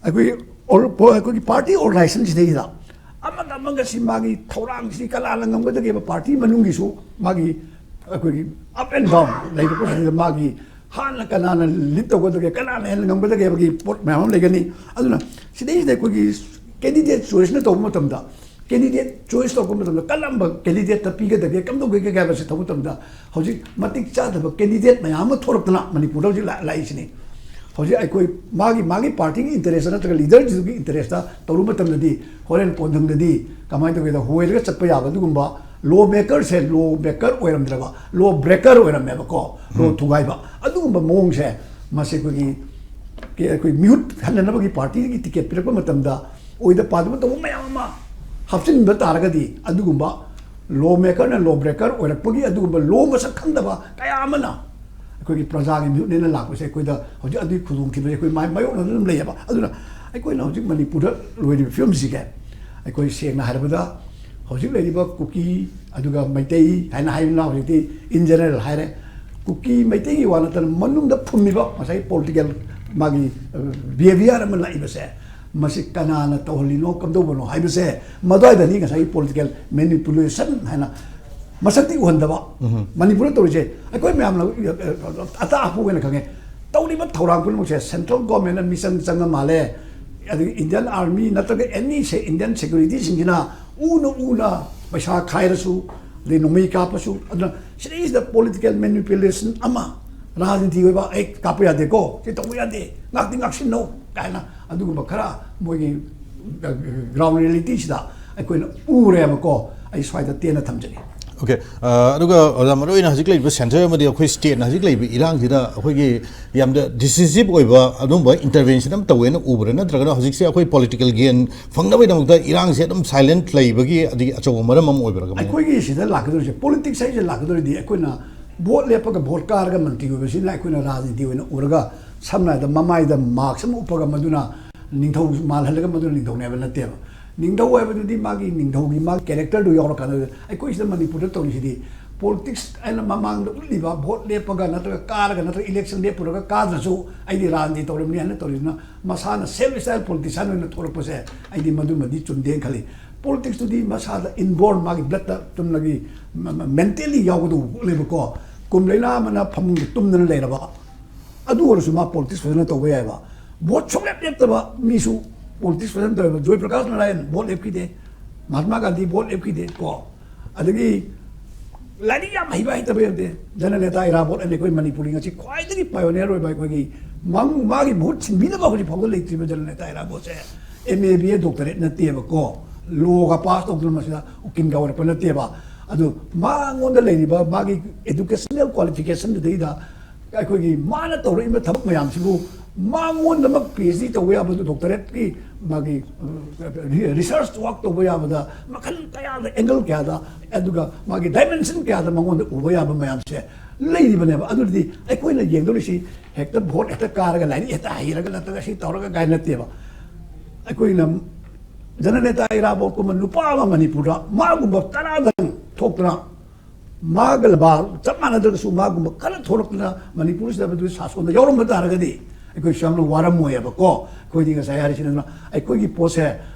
ꯑꯩꯈꯣꯏ ꯑꯣꯔ-, ꯄꯣ-, ꯑꯩꯈꯣꯏꯒꯤ ꯄꯥꯔꯇꯤ ꯑꯣꯔꯒꯅꯥꯏꯖꯦꯁꯟꯁꯤꯗꯩꯗ ꯑꯃꯒ ꯑꯃꯒꯁꯤ ꯃꯥꯒꯤ ꯊꯧꯔꯥꯡꯁꯤ ꯀꯅꯥꯅ ꯉꯝꯒꯗꯒꯦꯕ, ꯄꯥꯔꯇꯤ ꯃꯅꯨꯡꯒꯤꯁꯨ ꯃꯥꯒꯤ ꯑꯩꯈꯣꯏꯒꯤ ꯑꯞ ꯑꯦꯟ ꯗꯥꯎꯟ ꯂꯩꯔꯛꯄꯁꯤꯗ ꯃꯥꯒꯤ ꯍꯥꯟꯅ ꯀꯅꯥꯅ ꯂꯤꯗ ꯇꯧꯒꯗꯒꯦ, ꯀꯅꯥꯅ ꯍꯦꯟꯅ ꯉꯝꯒꯗꯒꯦ ꯍꯥꯏꯕꯒꯤ ꯄꯣꯠ ꯃꯌꯥꯝ ꯑꯃ ꯂꯩꯒꯅꯤ꯫ ꯑꯗꯨꯅ ꯁꯤꯗꯩꯁꯤꯗ ꯑꯩꯈꯣꯏꯒꯤ ꯀꯦꯟꯗꯤꯗꯦꯠ ꯆꯣꯏꯁꯅ ꯇꯧꯕ ꯃꯇꯝꯗ, ꯀꯦꯟꯗꯤꯗꯦꯠ ꯆꯣꯏꯁ ꯇꯧꯔꯛꯄ ꯃꯇꯝꯗ ꯀꯔꯝꯕ ꯀꯦꯟꯗꯤꯗꯦꯠꯇ ꯄꯤꯒꯗꯒꯦ, ꯀꯝꯗꯧꯒꯗꯒꯦ ꯍꯥꯏꯕꯁꯤ ꯇꯧꯕ ꯃꯇꯝꯗ ꯍꯧꯖꯤꯛ ꯃꯇꯤꯛ ꯆꯥꯗꯕ ꯀꯦꯟꯗꯤꯗꯦꯠ ꯃꯌꯥꯝ ꯑꯃ ꯊꯣꯛꯂꯛꯇꯅ ꯃꯅꯤꯄꯨꯔꯗ ꯍꯧꯖꯤꯛ ꯂꯥꯛ-, ꯂꯥꯛꯏꯁꯤꯅꯤ꯫ ꯍꯧꯖꯤꯛ ꯑꯩꯈꯣꯏ ꯃꯥꯒꯤ, ꯃꯥꯒꯤ ꯄꯥꯔꯇꯤꯒꯤ ꯏꯟꯇꯔꯦꯁꯇ ꯅꯠꯇ꯭ꯔꯒ ꯂꯤꯗꯔꯁꯤꯡꯗꯨꯒꯤ ꯏꯟꯇꯔꯦꯁꯇ ꯇꯧꯔꯨꯕ ꯃꯇꯝꯗꯗꯤ ꯍꯣꯔꯦꯟ ꯀꯣꯟꯊꯪꯗꯗꯤ ꯀꯃꯥꯏꯅ ꯇꯧꯒꯦꯗ, ꯍꯣꯏꯔꯒ ꯆꯠꯄ ꯌꯥꯕ ꯑꯗꯨꯒꯨꯝꯕ ꯂꯣ ꯃꯦꯀꯔꯁꯦ ꯂꯣ ꯃꯦꯀꯔ ꯑꯣꯏꯔꯝꯗ꯭ꯔꯕ, ꯂꯣ ꯕ꯭ꯔꯦꯀꯔ ꯑꯣꯏꯔꯝꯃꯦꯕꯀꯣ, ꯂꯣ ꯊꯨꯒꯥꯏꯕ꯫ ꯑꯗꯨꯒꯨꯝꯕ ꯃꯑꯣꯡꯁꯦ ꯃꯁꯤ ꯑꯩꯈꯣꯏꯒꯤ, ꯑꯩꯈꯣꯏ ꯃꯤꯍꯨꯠ ꯍꯟꯅꯅꯕꯒꯤ ꯄꯥꯔꯇꯤꯒꯤ ꯇꯤꯀꯦꯠ ꯄꯤꯔꯛꯄ ꯃꯇꯝꯗ ꯑꯣꯏꯗ ꯄꯥꯗꯕ ꯇꯧꯕ ꯃꯌꯥꯝ ꯑꯃ ꯍꯥꯞꯆꯤꯟꯕ ꯇꯥꯔꯒꯗꯤ ꯑꯗꯨꯒꯨꯝꯕ ꯂꯣ ꯃꯦꯀꯔꯅ ꯂꯣ ꯕ꯭ꯔꯦꯀꯔ ꯑꯣꯏꯔꯛꯄꯒꯤ ꯑꯗꯨꯒꯨꯝꯕ ꯂꯣ ꯃꯁꯛ ꯈꯪꯗꯕ ꯀꯌꯥ ꯑꯃꯅ ꯑꯩꯈꯣꯏꯒꯤ ꯄ꯭ꯔꯖꯥꯒꯤ ꯃꯤꯍꯨꯠꯅꯦꯅ ꯂꯥꯛꯄꯁꯦ ꯑꯩꯈꯣꯏꯗ ꯍꯧꯖꯤꯛ ꯑꯗꯨꯒꯤ ꯈꯨꯗꯣꯡꯊꯤꯕꯁꯦ ꯑꯩꯈꯣꯏ ꯃꯥꯏ-, ꯃꯥꯌꯣꯛꯅꯗꯨꯅ ꯑꯗꯨꯝ ꯂꯩꯌꯦꯕ꯫ ꯑꯗꯨꯅ ꯑꯩꯈꯣꯏꯅ ꯍꯧꯖꯤꯛ ꯃꯅꯤꯄꯨꯔꯗ ꯂꯣꯏꯔꯤꯕ ꯐꯤꯕꯝꯁꯤꯒ ꯑꯩꯈꯣꯏ ꯁꯦꯡꯅ ꯍꯥꯏꯔꯕꯗ ꯍꯧꯖꯤꯛ ꯂꯩꯔꯤꯕ ꯀꯨꯀꯤ ꯑꯗꯨꯒ ꯃꯩꯇꯩ ꯍꯥꯏꯅ ꯍꯥꯏꯔꯤꯕ ꯍꯧꯖꯤꯛꯇꯤ in general ꯍꯥꯏꯔꯦ, ꯀꯨꯀꯤ ꯃꯩꯇꯩꯒꯤ ꯋꯥ ꯅꯠꯇꯅ ꯃꯅꯨꯡꯗ ꯐꯨꯝꯃꯤꯕ ꯉꯁꯥꯏ ꯄꯣꯂꯤꯇꯤꯀꯦꯜ ꯃꯥꯒꯤ, ꯑ, ꯕꯤꯍꯦꯕꯤꯌꯔ ꯑꯃ ꯂꯥꯛꯏꯕꯁꯦ, ꯃꯁꯤ ꯀꯅꯥꯅ ꯇꯧꯍꯜꯂꯤꯅꯣ, ꯀꯝꯗꯧꯕꯅꯣ ꯍꯥꯏꯕꯁꯦ ꯃꯗꯨꯋꯥꯏꯗꯅꯤ ꯉꯁꯥꯏꯒꯤ ꯄꯣꯂꯤꯇꯤꯀꯦꯜ ꯃꯦꯅꯤꯄꯨꯂꯦꯁꯟ ꯍꯥꯏꯅ ꯃꯁꯛꯇꯤ ꯎꯍꯟꯗꯕ꯫ ꯃꯅꯤꯄꯨꯔꯗ ꯇꯧꯔꯤꯁꯦ ꯑꯩꯈꯣꯏ ꯃꯌꯥꯝꯅ, ꯑ, ꯑ, ꯑꯇꯥ ꯑꯐꯨꯕ ꯑꯣꯏꯅ ꯈꯪꯉꯦ꯫ ꯇꯧꯔꯤꯕ ꯊꯧꯔꯥꯡ ꯄꯨꯝꯅꯃꯛꯁꯦ ꯁꯦꯟꯇ꯭ꯔꯦꯜ ꯒꯣꯔꯃꯦꯟꯅ ꯃꯤꯆꯪ ꯆꯪꯉ ꯃꯥꯜꯂꯦ, ꯑꯗꯒꯤ ꯏꯟꯗꯤꯌꯟ ꯑꯥꯔꯃꯤ ꯅꯠꯇ꯭ꯔꯒ ꯑꯦꯅꯤ ꯁꯦ-, ꯏꯟꯗꯤꯌꯟ ꯁꯦꯀ꯭ꯌꯨꯔꯤꯇꯤꯁꯤꯡꯁꯤꯅ ꯎꯅ ꯎꯅ ꯄꯩꯁꯥ ꯈꯥꯏꯔꯁꯨ, ꯑꯗꯩ ꯅꯣꯡꯃꯩ ꯀꯥꯞꯄꯁꯨ, ꯑꯗꯨꯅ ꯁꯤꯗꯩꯁꯤꯗ ꯄꯣꯂꯤꯇꯤꯀꯦꯜ ꯃꯦꯅꯤꯄꯨꯂꯦꯁꯟ ꯑꯃ, ꯔꯥꯖꯅꯤꯇꯤ ꯑꯣꯏꯕ, "ꯑꯩ ꯀꯥꯞꯄ ꯌꯥꯗꯦꯀꯣ, ꯁꯤ ꯇꯧꯕ ꯌꯥꯗꯦ, ꯉꯥꯛꯇꯤ ꯉꯥꯛꯁꯤꯟꯅꯧ" ꯀꯥꯏꯅ ꯑꯗꯨꯒꯨꯝꯕ ꯈꯔ ꯃꯣꯏꯒꯤ, ꯑ, ꯒ꯭ꯔꯥꯎꯟ ꯔꯤꯌꯦꯂꯤꯇꯤꯁꯤꯗ ꯑꯩꯈꯣꯏꯅ ꯎꯔꯦꯕꯀꯣ꯫ ꯑꯩ ꯁ꯭ꯋꯥꯏꯗ ꯇꯦꯟꯅ ꯊꯝꯖꯒꯦ꯫ ꯑꯣꯀꯦ꯫ ꯑ, ꯑꯗꯨꯒ ꯑꯣꯖꯥ, ꯃꯔꯨꯑꯣꯏꯅ ꯍꯧꯖꯤꯛ ꯂꯩꯔꯤꯕ ꯁꯦꯟꯇꯔ ꯑꯃꯗꯤ ꯑꯩꯈꯣꯏ ꯁ꯭ꯇꯦꯠꯅ ꯍꯧꯖꯤꯛ ꯂꯩꯔꯤꯕ ꯏꯔꯥꯡꯁꯤꯗ ꯑꯩꯈꯣꯏꯒꯤ ꯌꯥꯝꯅ ꯗꯤꯁꯤꯖꯤꯞ ꯑꯣꯏꯕ ꯑꯗꯨꯝꯕ ꯏꯟꯇꯔꯚꯦꯟꯁꯟ ꯑꯃ ꯇꯧꯋꯦꯅ ꯎꯕ꯭ꯔꯥ, ꯅꯠꯇ꯭ꯔꯒꯅ ꯍꯧꯖꯤꯛꯁꯦ ꯑꯩꯈꯣꯏ ꯄꯣꯂꯤꯇꯤꯀꯦꯜ ꯒꯦꯟ ꯐꯪꯅꯕꯒꯤꯗꯃꯛꯇ ꯏꯔꯥꯡꯁꯦ ꯑꯗꯨꯝ ꯁꯥꯏꯂꯦꯟꯠ ꯂꯩꯕꯒꯤ ꯑꯗꯒꯤ ꯑꯆꯧꯕ ꯃꯔꯝ ꯑꯃ ꯑꯣꯏꯕ꯭ꯔꯥ, ꯀꯃꯥꯏꯅ? ꯑꯩꯈꯣꯏꯒꯤ ꯁꯤꯗ ꯂꯥꯛꯀꯗꯧꯔꯤꯁꯦ, ꯄꯣꯂꯤꯇꯤꯛꯁ ꯍꯥꯏꯁꯦ ꯂꯥꯛꯀꯗꯧꯔꯤꯗꯤ ꯑꯩꯈꯣꯏꯅ ꯚꯣꯠ ꯂꯦꯞꯄꯒ ꯚꯣꯠ ꯀꯥꯔꯒ ꯃꯟꯇ꯭ꯔꯤ ꯑꯣꯏꯕꯁꯤꯅ ꯑꯩꯈꯣꯏꯅ ꯔꯥꯖꯅꯤꯇꯤ ꯑꯣꯏꯅ ꯎꯔꯒ, ꯁꯝꯅ ꯍꯥꯏꯔꯕꯗ, ꯃꯃꯥꯏꯗ ꯃꯥꯛꯁ ꯑꯃ ꯎꯞꯄꯒ ꯃꯗꯨꯅ ꯅꯤꯡꯊꯧ ꯃꯥꯜꯍꯜꯂꯒ ꯃꯗꯨꯅ ꯅꯤꯡꯊꯧꯅꯦ ꯍꯥꯏꯕ ꯅꯠꯇꯦꯕ꯫ ꯅꯤꯡꯊꯧ ꯍꯥꯏꯕꯗꯨꯗꯤ ꯃꯥꯒꯤ ꯅꯤꯡꯊꯧꯒꯤ ꯃꯥꯒꯤ ꯀꯦꯔꯦꯛꯇꯔꯗꯨ ꯌꯥꯎꯔꯀꯥꯟꯗ, ꯑꯩꯈꯣꯏ ꯁꯤꯗ ꯃꯅꯤꯄꯨꯔꯗ ꯇꯧꯔꯤꯁꯤꯗꯤ ꯄꯣꯂꯤꯇꯤꯛꯁ ꯍꯥꯏꯅ ꯃꯃꯥꯡꯗ ꯎꯠꯂꯤꯕ ꯚꯣꯠ ꯂꯦꯞꯄꯒ ꯅꯠꯇ꯭ꯔꯒ ꯀꯥꯔꯒ ꯅꯠꯇ꯭ꯔꯒ ꯏꯂꯦꯛꯁꯟ ꯂꯦꯞꯄꯨꯔꯒ ꯀꯥꯗ꯭ꯔꯁꯨ ꯑꯩꯗꯤ ꯔꯥꯖꯅꯤꯇꯤ ꯇꯧꯔꯝꯅꯤ ꯍꯥꯏꯅ ꯇꯧꯔꯤꯗꯨꯅ ꯃꯁꯥꯅ ꯁꯦꯜꯐ ꯁ꯭ꯇꯥꯏꯜ ꯄꯣꯂꯤꯇꯤꯁꯤꯌꯥꯟ ꯑꯣꯏꯅ ꯊꯣꯛꯂꯛꯄꯁꯦ ꯑꯩꯗꯤ ꯃꯗꯨꯃꯗꯤ ꯆꯨꯝꯗꯦꯅ ꯈꯜꯂꯤ꯫ ꯄꯣꯂꯤꯇꯤꯛꯁꯇꯨꯗꯤ ꯃꯁꯥꯗ ꯏꯟꯕꯣꯔꯟ, ꯃꯥꯒꯤ ꯕ꯭ꯂꯠꯇ ꯆꯨꯝꯅꯒꯤ ꯃꯦꯟꯇꯦꯜꯂꯤ ꯌꯥꯎꯒꯗꯧꯕ ꯄꯣꯠꯅꯦꯕꯀꯣ꯫ ꯀꯨꯝ ꯂꯩꯅꯥ ꯑꯃꯅ ꯐꯃꯨꯡꯗ ꯇꯨꯝꯗꯅ ꯂꯩꯔꯕ, ꯑꯗꯨ ꯑꯣꯏꯔꯁꯨ ꯃꯥ ꯄꯣꯂꯤꯇꯤꯛꯁ ꯐꯖꯅ ꯇꯧꯕ ꯌꯥꯏꯕ꯫ ꯚꯣꯠ ꯁꯨꯡꯂꯦꯞ ꯂꯦꯞꯇꯕ ꯃꯤꯁꯨ ꯄꯣꯂꯤꯇꯤꯛꯁ ꯐꯖꯅ ꯇꯧꯋꯦꯕ꯫ ꯖꯣꯏ ꯄ꯭ꯔꯀꯥꯁ ꯅꯥꯔꯥꯌꯟ ꯚꯣꯠ ꯂꯦꯞꯈꯤꯗꯦ, ꯃꯍꯥꯇꯃꯥ ꯒꯥꯟꯙꯤ ꯚꯣꯠ ꯂꯦꯞꯈꯤꯗꯦ ꯀꯣ꯫ ꯑꯗꯒꯤ ꯂꯥꯏꯔꯤꯛ ꯌꯥꯝ ꯍꯩꯕ ꯍꯩꯇꯕ ꯌꯥꯗꯦ꯫ ꯖꯅꯅꯦꯇꯥ ꯏꯔꯥꯕꯣꯠ ꯍꯥꯏꯅ ꯑꯩꯈꯣꯏ ꯃꯅꯤꯄꯨꯔꯒꯤ ꯉꯁꯤ ꯈ꯭ꯋꯥꯏꯗꯒꯤ ꯄꯥꯏꯑꯣꯅꯤꯌꯔ ꯑꯣꯏꯕ ꯑꯩꯈꯣꯏꯒꯤ ꯃꯥꯡ-, ꯃꯥꯒꯤ ꯃꯍꯨꯠ ꯁꯤꯟꯕꯤꯅꯕ ꯍꯧꯖꯤꯛ ꯐꯥꯎꯕ ꯂꯩꯇ꯭ꯔꯤꯕ ꯖꯅꯅꯦꯇꯥ ꯏꯔꯥꯕꯣꯠꯁꯦ M A B A doctorate ꯅꯠꯇꯦꯕꯀꯣ, ꯂꯣꯒ ꯄꯥꯁ ꯇꯧꯗꯅ ꯃꯁꯤꯗ ꯎꯀꯤꯜꯒ ꯑꯣꯏꯔꯛꯄ ꯅꯠꯇꯦꯕ꯫ ꯑꯗꯨ ꯃꯉꯣꯟꯗ ꯂꯩꯔꯤꯕ ꯃꯥꯒꯤ ꯑꯦꯗꯨꯀꯦꯁꯅꯦꯜ ꯀ꯭ꯋꯥꯂꯤꯐꯤꯀꯦꯁꯟꯗꯨꯗꯩꯗ ꯑꯩꯈꯣꯏꯒꯤ ꯃꯥꯅ ꯇꯧꯔꯛꯏꯕ ꯊꯕꯛ ꯃꯌꯥꯝꯁꯤꯕꯨ ꯃꯉꯣꯟꯗꯃꯛ ꯄꯤ ꯑꯩꯆ ꯗꯤ ꯇꯧꯕ ꯌꯥꯕꯗꯨ, ꯗꯣꯛꯇꯔꯦꯠꯀꯤ ꯃꯥꯒꯤ, ꯑ, ꯔꯤ-, ꯔꯤꯁꯔꯁ ꯋꯥꯔꯛ ꯇꯧꯕ ꯌꯥꯕꯗ ꯃꯈꯜ ꯀꯌꯥꯗ, ꯑꯦꯡꯒꯜ ꯀꯌꯥꯗ, ꯑꯗꯨꯒ ꯃꯥꯒꯤ ꯗꯥꯏꯃꯦꯟꯁꯟ ꯀꯌꯥꯗ ꯃꯉꯣꯟꯗ ꯎꯕ ꯌꯥꯕ ꯃꯌꯥꯝꯁꯦ ꯂꯩꯔꯤꯕꯅꯦꯕ꯫ ꯑꯗꯨꯗꯤ ꯑꯩꯈꯣꯏꯅ ꯌꯦꯡꯗꯧꯔꯤꯁꯤ ꯍꯦꯛꯇ ꯚꯣꯠ ꯍꯦꯛꯇ ꯀꯥꯔꯒ ꯂꯥꯏꯔꯤꯛ ꯍꯦꯛꯇ ꯍꯩꯔꯒ ꯅꯠꯇ꯭ꯔꯒ ꯁꯤ ꯇꯧꯔꯒ ꯀꯥꯏ ꯅꯠꯇꯦꯕ꯫ ꯑꯩꯈꯣꯏꯅ ꯖꯅꯅꯦꯇꯥ ꯏꯔꯥꯕꯣꯠꯀꯨꯝꯕ ꯅꯨꯄꯥ ꯑꯃ ꯃꯅꯤꯄꯨꯔꯗ ꯃꯥꯒꯨꯝꯕ ꯇꯔꯥꯗꯪ ꯊꯣꯛꯇꯅ ꯃꯥꯒ ꯂꯝꯕꯥ ꯆꯞ ꯃꯥꯟꯅꯗ꯭ꯔꯒꯁꯨ ꯃꯥꯒꯨꯝꯕ ꯈꯔ ꯊꯣꯛꯂꯛꯇꯅ ꯃꯅꯤꯄꯨꯔꯁꯤꯗ ꯃꯗꯨ ꯁꯥꯁꯣꯟꯗ ꯌꯥꯎꯔꯝꯕ ꯇꯥꯔꯒꯗꯤ ꯑꯩꯈꯣꯏ ꯁꯨꯌꯥꯝꯅ ꯋꯥꯔꯝꯃꯣꯏꯑꯕꯀꯣ꯫ ꯑꯩꯈꯣꯏꯗꯤ ꯉꯁꯥꯏ ꯍꯥꯏꯔꯤꯁꯤꯅ ꯑꯩꯈꯣꯏꯒꯤ ꯄꯣꯠꯁꯦ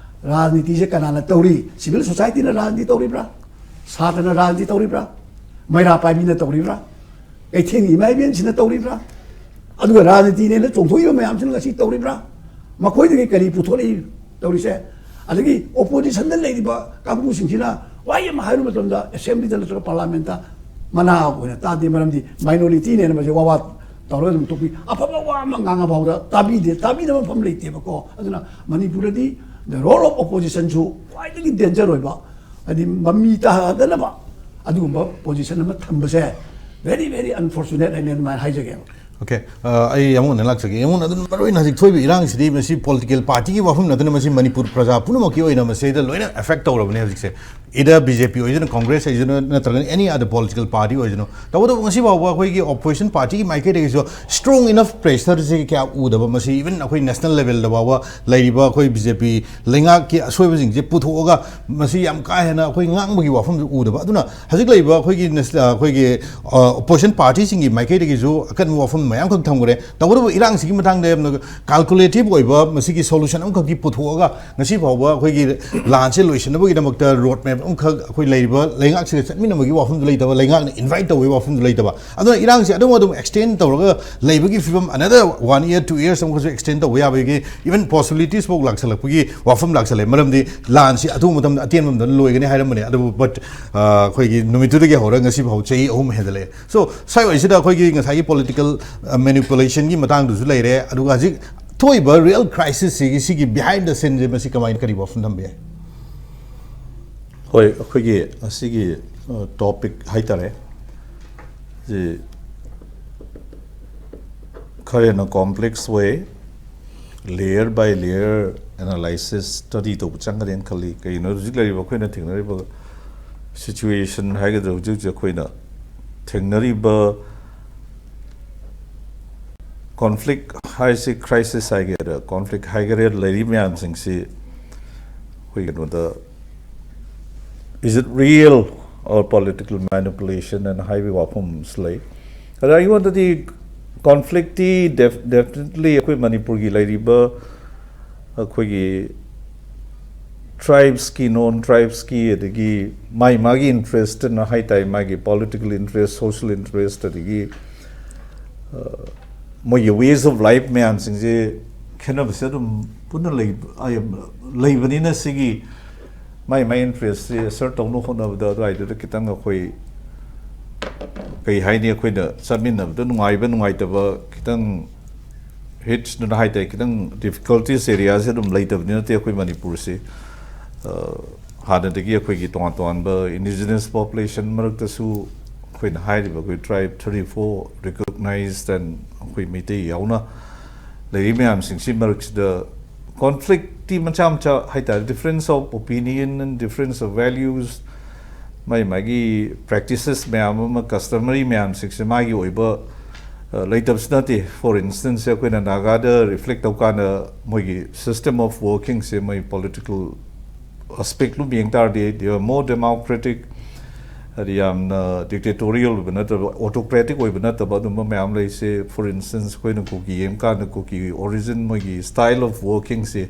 ꯔꯥꯖꯅꯤꯇꯤꯁꯦ ꯀꯅꯥꯅ ꯇꯧꯔꯤ? ꯁꯤꯚꯤꯜ ꯁꯣꯁꯥꯏꯇꯤꯅ ꯔꯥꯖꯅꯤꯇꯤ ꯇꯧꯔꯤꯕ꯭ꯔꯥ? ꯁꯥꯇ꯭ꯔꯅ ꯔꯥꯖꯅꯤꯇꯤ ꯇꯧꯔꯤꯕ꯭ꯔꯥ? ꯃꯩꯔꯥ ꯄꯥꯏꯕꯤꯅ ꯇꯧꯔꯤꯕ꯭ꯔꯥ? ꯀꯩꯊꯦꯜꯒꯤ ꯏꯃꯥ ꯏꯕꯦꯟꯁꯤꯅ ꯇꯧꯔꯤꯕ꯭ꯔꯥ? ꯑꯗꯨꯒ ꯔꯥꯖꯅꯤꯇꯤꯅꯦꯅ ꯆꯣꯡꯊꯣꯛꯏꯕ ꯃꯌꯥꯝꯁꯤꯅ ꯉꯁꯤ ꯇꯧꯔꯤꯕ꯭ꯔꯥ? ꯃꯈꯣꯏꯗꯒꯤ ꯀꯔꯤ ꯄꯨꯊꯣꯔꯛꯏ ꯇꯧꯔꯤꯁꯦ? ꯑꯗꯒꯤ ꯑꯣꯄꯣꯖꯤꯁꯟꯗ ꯂꯩꯔꯤꯕ ꯀꯥꯡꯕꯨꯁꯤꯡꯁꯤꯅ ꯋꯥꯍꯩ ꯑꯃ ꯍꯥꯏꯔꯨ ꯃꯇꯝꯗ ꯑꯦꯁꯦꯝꯕ꯭ꯂꯤꯗ ꯅꯠꯇ꯭ꯔꯒ ꯄꯥꯔꯂꯥꯃꯦꯟꯠꯇ ꯃꯅꯥ ꯑꯣꯏꯅ ꯇꯥꯗꯦ, ꯃꯔꯝꯗꯤ ꯃꯥꯏꯅꯣꯔꯤꯇꯤꯅꯦꯅ ꯃꯁꯤ ꯋꯥ ꯋꯥ ꯇꯧꯔꯒ ꯑꯗꯨꯝ ꯇꯣꯛꯄꯤ꯫ ꯑꯐꯕ ꯋꯥ ꯑꯃ ꯉꯥꯡꯉ ꯐꯥꯎꯗ ꯇꯥꯕꯤꯗꯦ, ꯇꯥꯕꯤꯅꯕ ꯃꯐꯝ ꯂꯩꯇꯦꯕꯀꯣ꯫ ꯑꯗꯨꯅ ꯃꯅꯤꯄꯨꯔꯗꯗꯤ the role of oppositionꯁꯨ ꯈ꯭ꯋꯥꯏꯗꯒꯤ danger ꯑꯣꯏꯕ, ꯍꯥꯏꯗꯤ ꯃꯃꯤ ꯇꯥꯍꯟꯗꯅꯕ ꯑꯗꯨꯒꯨꯝꯕ ꯄꯣꯖꯤꯁꯟ ꯑꯃ ꯊꯝꯕꯁꯦ very, very unfortunate ꯍꯥꯏꯅ ꯑꯗꯨꯃꯥꯏꯅ ꯍꯥꯏꯖꯒꯦꯕ꯫ Okay, ꯑ, ꯑꯩ ꯌꯥꯝꯕꯨꯡꯅ ꯂꯥꯛꯆꯒꯦ꯫ ꯌꯥꯝꯕꯨꯡꯅ ꯑꯗꯨꯝ ꯃꯔꯨ ꯑꯣꯏꯅ ꯍꯧꯖꯤꯛ ꯊꯣꯛꯏꯕ ꯏꯔꯥꯡꯁꯤꯗꯤ ꯃꯁꯤ political party ꯒꯤ ꯋꯥꯐꯝ ꯅꯠꯇꯅ ꯃꯁꯤ ꯃꯅꯤꯄꯨꯔ ꯄ꯭ꯔꯖꯥ ꯄꯨꯝꯅꯃꯛꯀꯤ ꯑꯣꯏꯅ ꯃꯁꯤꯗ ꯂꯣꯏꯅ affect ꯇꯧꯔꯕꯅꯦ ꯍꯧꯖꯤꯛꯁꯦ꯫ Either B J P ꯑꯣꯏꯁꯅꯨ, Congress ꯑꯣꯏꯁꯅꯨ, ꯅꯠꯇ꯭ꯔꯒꯅ any other political party ꯑꯣꯏꯁꯅꯨ, ꯇꯧꯕꯇꯕꯨ ꯉꯁꯤ ꯐꯥꯎꯕ ꯑꯩꯈꯣꯏꯒꯤ opposition party ꯒꯤ ꯃꯥꯏꯀꯩꯗꯒꯤꯁꯨ strong enough pressure ꯁꯦ ꯀꯌꯥ ꯎꯗꯕ꯫ ꯃꯁꯤ even ꯑꯩꯈꯣꯏ national level ꯗ ꯐꯥꯎꯕ ꯂꯩꯔꯤꯕ ꯑꯩꯈꯣꯏ B J P ꯂꯩꯉꯥꯛꯀꯤ ꯑꯁꯣꯏꯕꯁꯤꯡꯁꯦ ꯄꯨꯊꯣꯛꯑꯒ ꯃꯁꯤ ꯌꯥꯝ ꯀꯥ ꯍꯦꯟꯅ ꯑꯩꯈꯣꯏ ꯉꯥꯡꯕꯒꯤ ꯋꯥꯐꯝꯁꯨ ꯎꯗꯕ꯫ ꯑꯗꯨꯅ ꯍꯧꯖꯤꯛ ꯂꯩꯔꯤꯕ ꯑꯩꯈꯣꯏꯒꯤ ꯅꯦꯁ-, ꯑ, ꯑꯩꯈꯣꯏꯒꯤ, ꯑ, opposition party ꯁꯤꯡꯒꯤ ꯃꯥꯏꯀꯩꯗꯒꯤꯁꯨ ꯑꯀꯟꯕ ꯋꯥꯐꯝ ꯃꯌꯥꯝꯈꯛ ꯊꯝꯈ꯭ꯔꯦ꯫ ꯇꯧꯕꯇꯕꯨ ꯏꯔꯥꯡꯁꯤꯒꯤ ꯃꯇꯥꯡꯗ ꯌꯥꯝꯅ calculative ꯑꯣꯏꯕ ꯃꯁꯤꯒꯤ solution ꯑꯃꯈꯛꯇꯤ ꯄꯨꯊꯣꯛꯑꯒ ꯉꯁꯤ ꯐꯥꯎꯕ ꯑꯩꯈꯣꯏꯒꯤ ꯂꯥꯟꯁꯦ ꯂꯣꯏꯁꯤꯟꯅꯕꯒꯤꯗꯃꯛꯇ road map ꯑꯃꯈꯛ ꯑꯩꯈꯣꯏ ꯂꯩꯔꯤꯕ ꯂꯩꯉꯥꯛꯁꯤꯒ ꯆꯠꯃꯤꯟꯅꯕꯒꯤ ꯋꯥꯐꯝꯗꯨ ꯂꯩꯇꯕ, ꯂꯩꯉꯥꯛꯅ invite ꯇꯧꯕꯒꯤ ꯋꯥꯐꯝꯗꯨ ꯂꯩꯇꯕ꯫ ꯑꯗꯨꯅ ꯏꯔꯥꯡꯁꯤ ꯑꯗꯨꯝ ꯑꯗꯨꯝ extend ꯇꯧꯔꯒ ꯂꯩꯕꯒꯤ ꯐꯤꯕꯝ, another one year, two years ꯑꯃꯈꯛꯁꯨ extend ꯇꯧꯕ ꯌꯥꯕꯒꯤ even possibilities ꯐꯥꯎ ꯂꯥꯛꯁꯜꯂꯛꯄꯒꯤ ꯋꯥꯐꯝ ꯂꯥꯛꯁꯜꯂꯦ꯫ ꯃꯔꯝꯗꯤ ꯂꯥꯟꯁꯤ ꯑꯊꯨꯕ ꯃꯇꯝꯗ ꯑꯇꯦꯟꯕ ꯃꯇꯝꯗ ꯂꯣꯏꯒꯅꯤ ꯍꯥꯏꯔꯝꯕꯅꯦ, ꯑꯗꯨꯕꯨ but, ꯑ, ꯑꯩꯈꯣꯏꯒꯤ ꯅꯨꯃꯤꯠꯇꯨꯗꯒꯤ ꯍꯧꯔꯒ ꯉꯁꯤ ꯐꯥꯎ ꯆꯍꯤ ꯑꯍꯨꯝ ꯍꯦꯟꯖꯜꯂꯛꯑꯦ꯫ So ꯁ꯭ꯋꯥꯏꯋꯥꯏꯁꯤꯗ ꯑꯩꯈꯣꯏꯒꯤ ꯉꯁꯥꯏꯒꯤ political, ꯑ, manipulation ꯒꯤ ꯃꯇꯥꯡꯗꯨꯁꯨ ꯂꯩꯔꯦ, ꯑꯗꯨꯒ ꯍꯧꯖꯤꯛ ꯊꯣꯛꯏꯕ real crisis ꯁꯤꯒꯤ, ꯁꯤꯒꯤ behind the scene ꯁꯦ ꯃꯁꯤ ꯀꯃꯥꯏꯅ, ꯀꯔꯤ ꯋꯥꯐꯝ ꯊꯝꯕ ꯌꯥꯏ? ꯍꯣꯏ, ꯑꯩꯈꯣꯏꯒꯤ ꯑꯁꯤꯒꯤ, ꯑ, topic ꯍꯥꯏꯇꯥꯔꯦ, ꯁꯤ ꯈꯔ ꯍꯦꯟꯅ complex ꯑꯣꯏ, layer by layer analysis, study ꯇꯧꯕ ꯆꯪꯒꯅꯦꯅ ꯈꯜꯂꯤ꯫ ꯀꯩꯒꯤꯅꯣ, ꯍꯧꯖꯤꯛ ꯂꯩꯔꯤꯕ ꯑꯩꯈꯣꯏꯅ ꯊꯦꯡꯅꯔꯤꯕ situation ꯍꯥꯏꯒꯗ꯭ꯔꯥ, ꯍꯧꯖꯤꯛ ꯍꯧꯖꯤꯛ ꯑꯩꯈꯣꯏꯅ ꯊꯦꯡꯅꯔꯤꯕ conflict ꯍꯥꯏꯁꯤ, crisis ꯍꯥꯏꯒꯦꯔꯥ, conflict ꯍꯥꯏꯒꯦꯔꯥ, ꯂꯩꯔꯤ ꯃꯌꯥꯝꯁꯤꯡꯁꯤ ꯑꯩꯈꯣꯏ ꯀꯩꯅꯣꯗ, is it real or political manipulation ꯑꯅ ꯍꯥꯏꯕꯒꯤ ꯋꯥꯐꯝ ꯑꯃꯁꯨ ꯂꯩ꯫ ꯑꯗ ꯑꯩꯉꯣꯟꯗꯗꯤ conflict ꯇꯤ def-, definitely ꯑꯩꯈꯣꯏ ꯃꯅꯤꯄꯨꯔꯒꯤ ꯂꯩꯔꯤꯕ ꯑꯩꯈꯣꯏꯒꯤ tribes ꯀꯤ, non tribes ꯀꯤ, ꯑꯗꯒꯤ ꯃꯥꯒꯤ ꯃꯥꯒꯤ interest ꯅ ꯍꯥꯏ ꯇꯥꯏ, ꯃꯥꯒꯤ political interest, social interest, ꯑꯗꯒꯤ, ꯑ, ꯃꯣꯏꯒꯤ ways of life ꯃꯌꯥꯝꯁꯤꯡꯁꯦ ꯈꯦꯠꯅꯕꯁꯦ ꯑꯗꯨꯝ ꯄꯨꯟꯅ ꯂꯩ-, ꯑ, ꯂꯩꯕꯅꯤꯅ, ꯁꯤꯒꯤ ꯃꯥꯏ ꯃꯥꯏ interest ꯁꯦ assert ꯇꯧꯅꯕ ꯍꯣꯠꯅꯕꯗ ꯑꯗꯨꯋꯥꯏꯗꯨꯗ ꯈꯤꯇꯪ ꯑꯩꯈꯣꯏ, ꯀꯩ ꯍꯥꯏꯅꯤ, ꯑꯩꯈꯣꯏꯅ ꯆꯠꯃꯤꯟꯅꯕꯗ ꯅꯨꯡꯉꯥꯏꯕ ꯅꯨꯡꯉꯥꯏꯇꯕ ꯈꯤꯇꯪ hitch ꯗꯨꯅ ꯍꯥꯏ ꯇꯥꯏ, ꯈꯤꯇꯪ difficulties area ꯁꯦ ꯑꯗꯨꯝ ꯂꯩꯇꯕꯗꯤ ꯅꯠꯇꯦ ꯑꯩꯈꯣꯏ ꯃꯅꯤꯄꯨꯔꯁꯤ꯫ ꯑ, ꯍꯥꯟꯅꯗꯒꯤ ꯑꯩꯈꯣꯏꯒꯤ ꯇꯣꯉꯥꯟ ꯇꯣꯉꯥꯟꯕ indigenous population ꯃꯔꯛꯇꯁꯨ ꯑꯩꯈꯣꯏꯅ ꯍꯥꯏꯔꯤꯕ ꯑꯩꯈꯣꯏ tribe thirty four recognized and ꯑꯩꯈꯣꯏ ꯃꯩꯇꯩ ꯌꯥꯎꯅ ꯂꯩꯔꯤ ꯃꯌꯥꯝꯁꯤꯡꯁꯤ ꯃꯔꯛꯁꯤꯗ conflict ꯇꯤ ꯃꯆꯥ ꯃꯆꯥ ꯍꯥꯏꯇꯥꯔꯦ, difference of opinion and difference of values, ꯃꯥꯒꯤ ꯃꯥꯒꯤ practices ꯃꯌꯥꯝ ꯑꯃ, customary ꯃꯌꯥꯝꯁꯤꯡꯁꯦ ꯃꯥꯒꯤ ꯑꯣꯏꯕ ꯑ, ꯂꯩꯇꯕꯁꯨ ꯅꯠꯇꯦ꯫ For instance, ꯑꯩꯈꯣꯏꯅ ꯅꯥꯒꯥꯗ reflect ꯇꯧ ꯀꯥꯟꯗ ꯃꯣꯏꯒꯤ system of working ꯁꯦ, ꯃꯣꯏ political aspect ꯂꯨꯝ ꯌꯦꯡ ꯇꯥꯔꯗꯤ they are more democratic, ꯍꯥꯏꯗꯤ ꯌꯥꯝꯅ dictatorial ꯑꯣꯏꯕ ꯅꯠꯇꯕ, autocratic ꯑꯣꯏꯕ ꯅꯠꯇꯕ ꯑꯗꯨꯝꯕ ꯃꯌꯥꯝ ꯂꯩꯁꯦ꯫ For instance, ꯑꯩꯈꯣꯏꯅ ꯀꯨꯀꯤ ꯌꯦꯡꯕ ꯀꯥꯟꯗ ꯀꯨꯀꯤꯒꯤ origin, ꯃꯣꯏꯒꯤ style of working ꯁꯦ,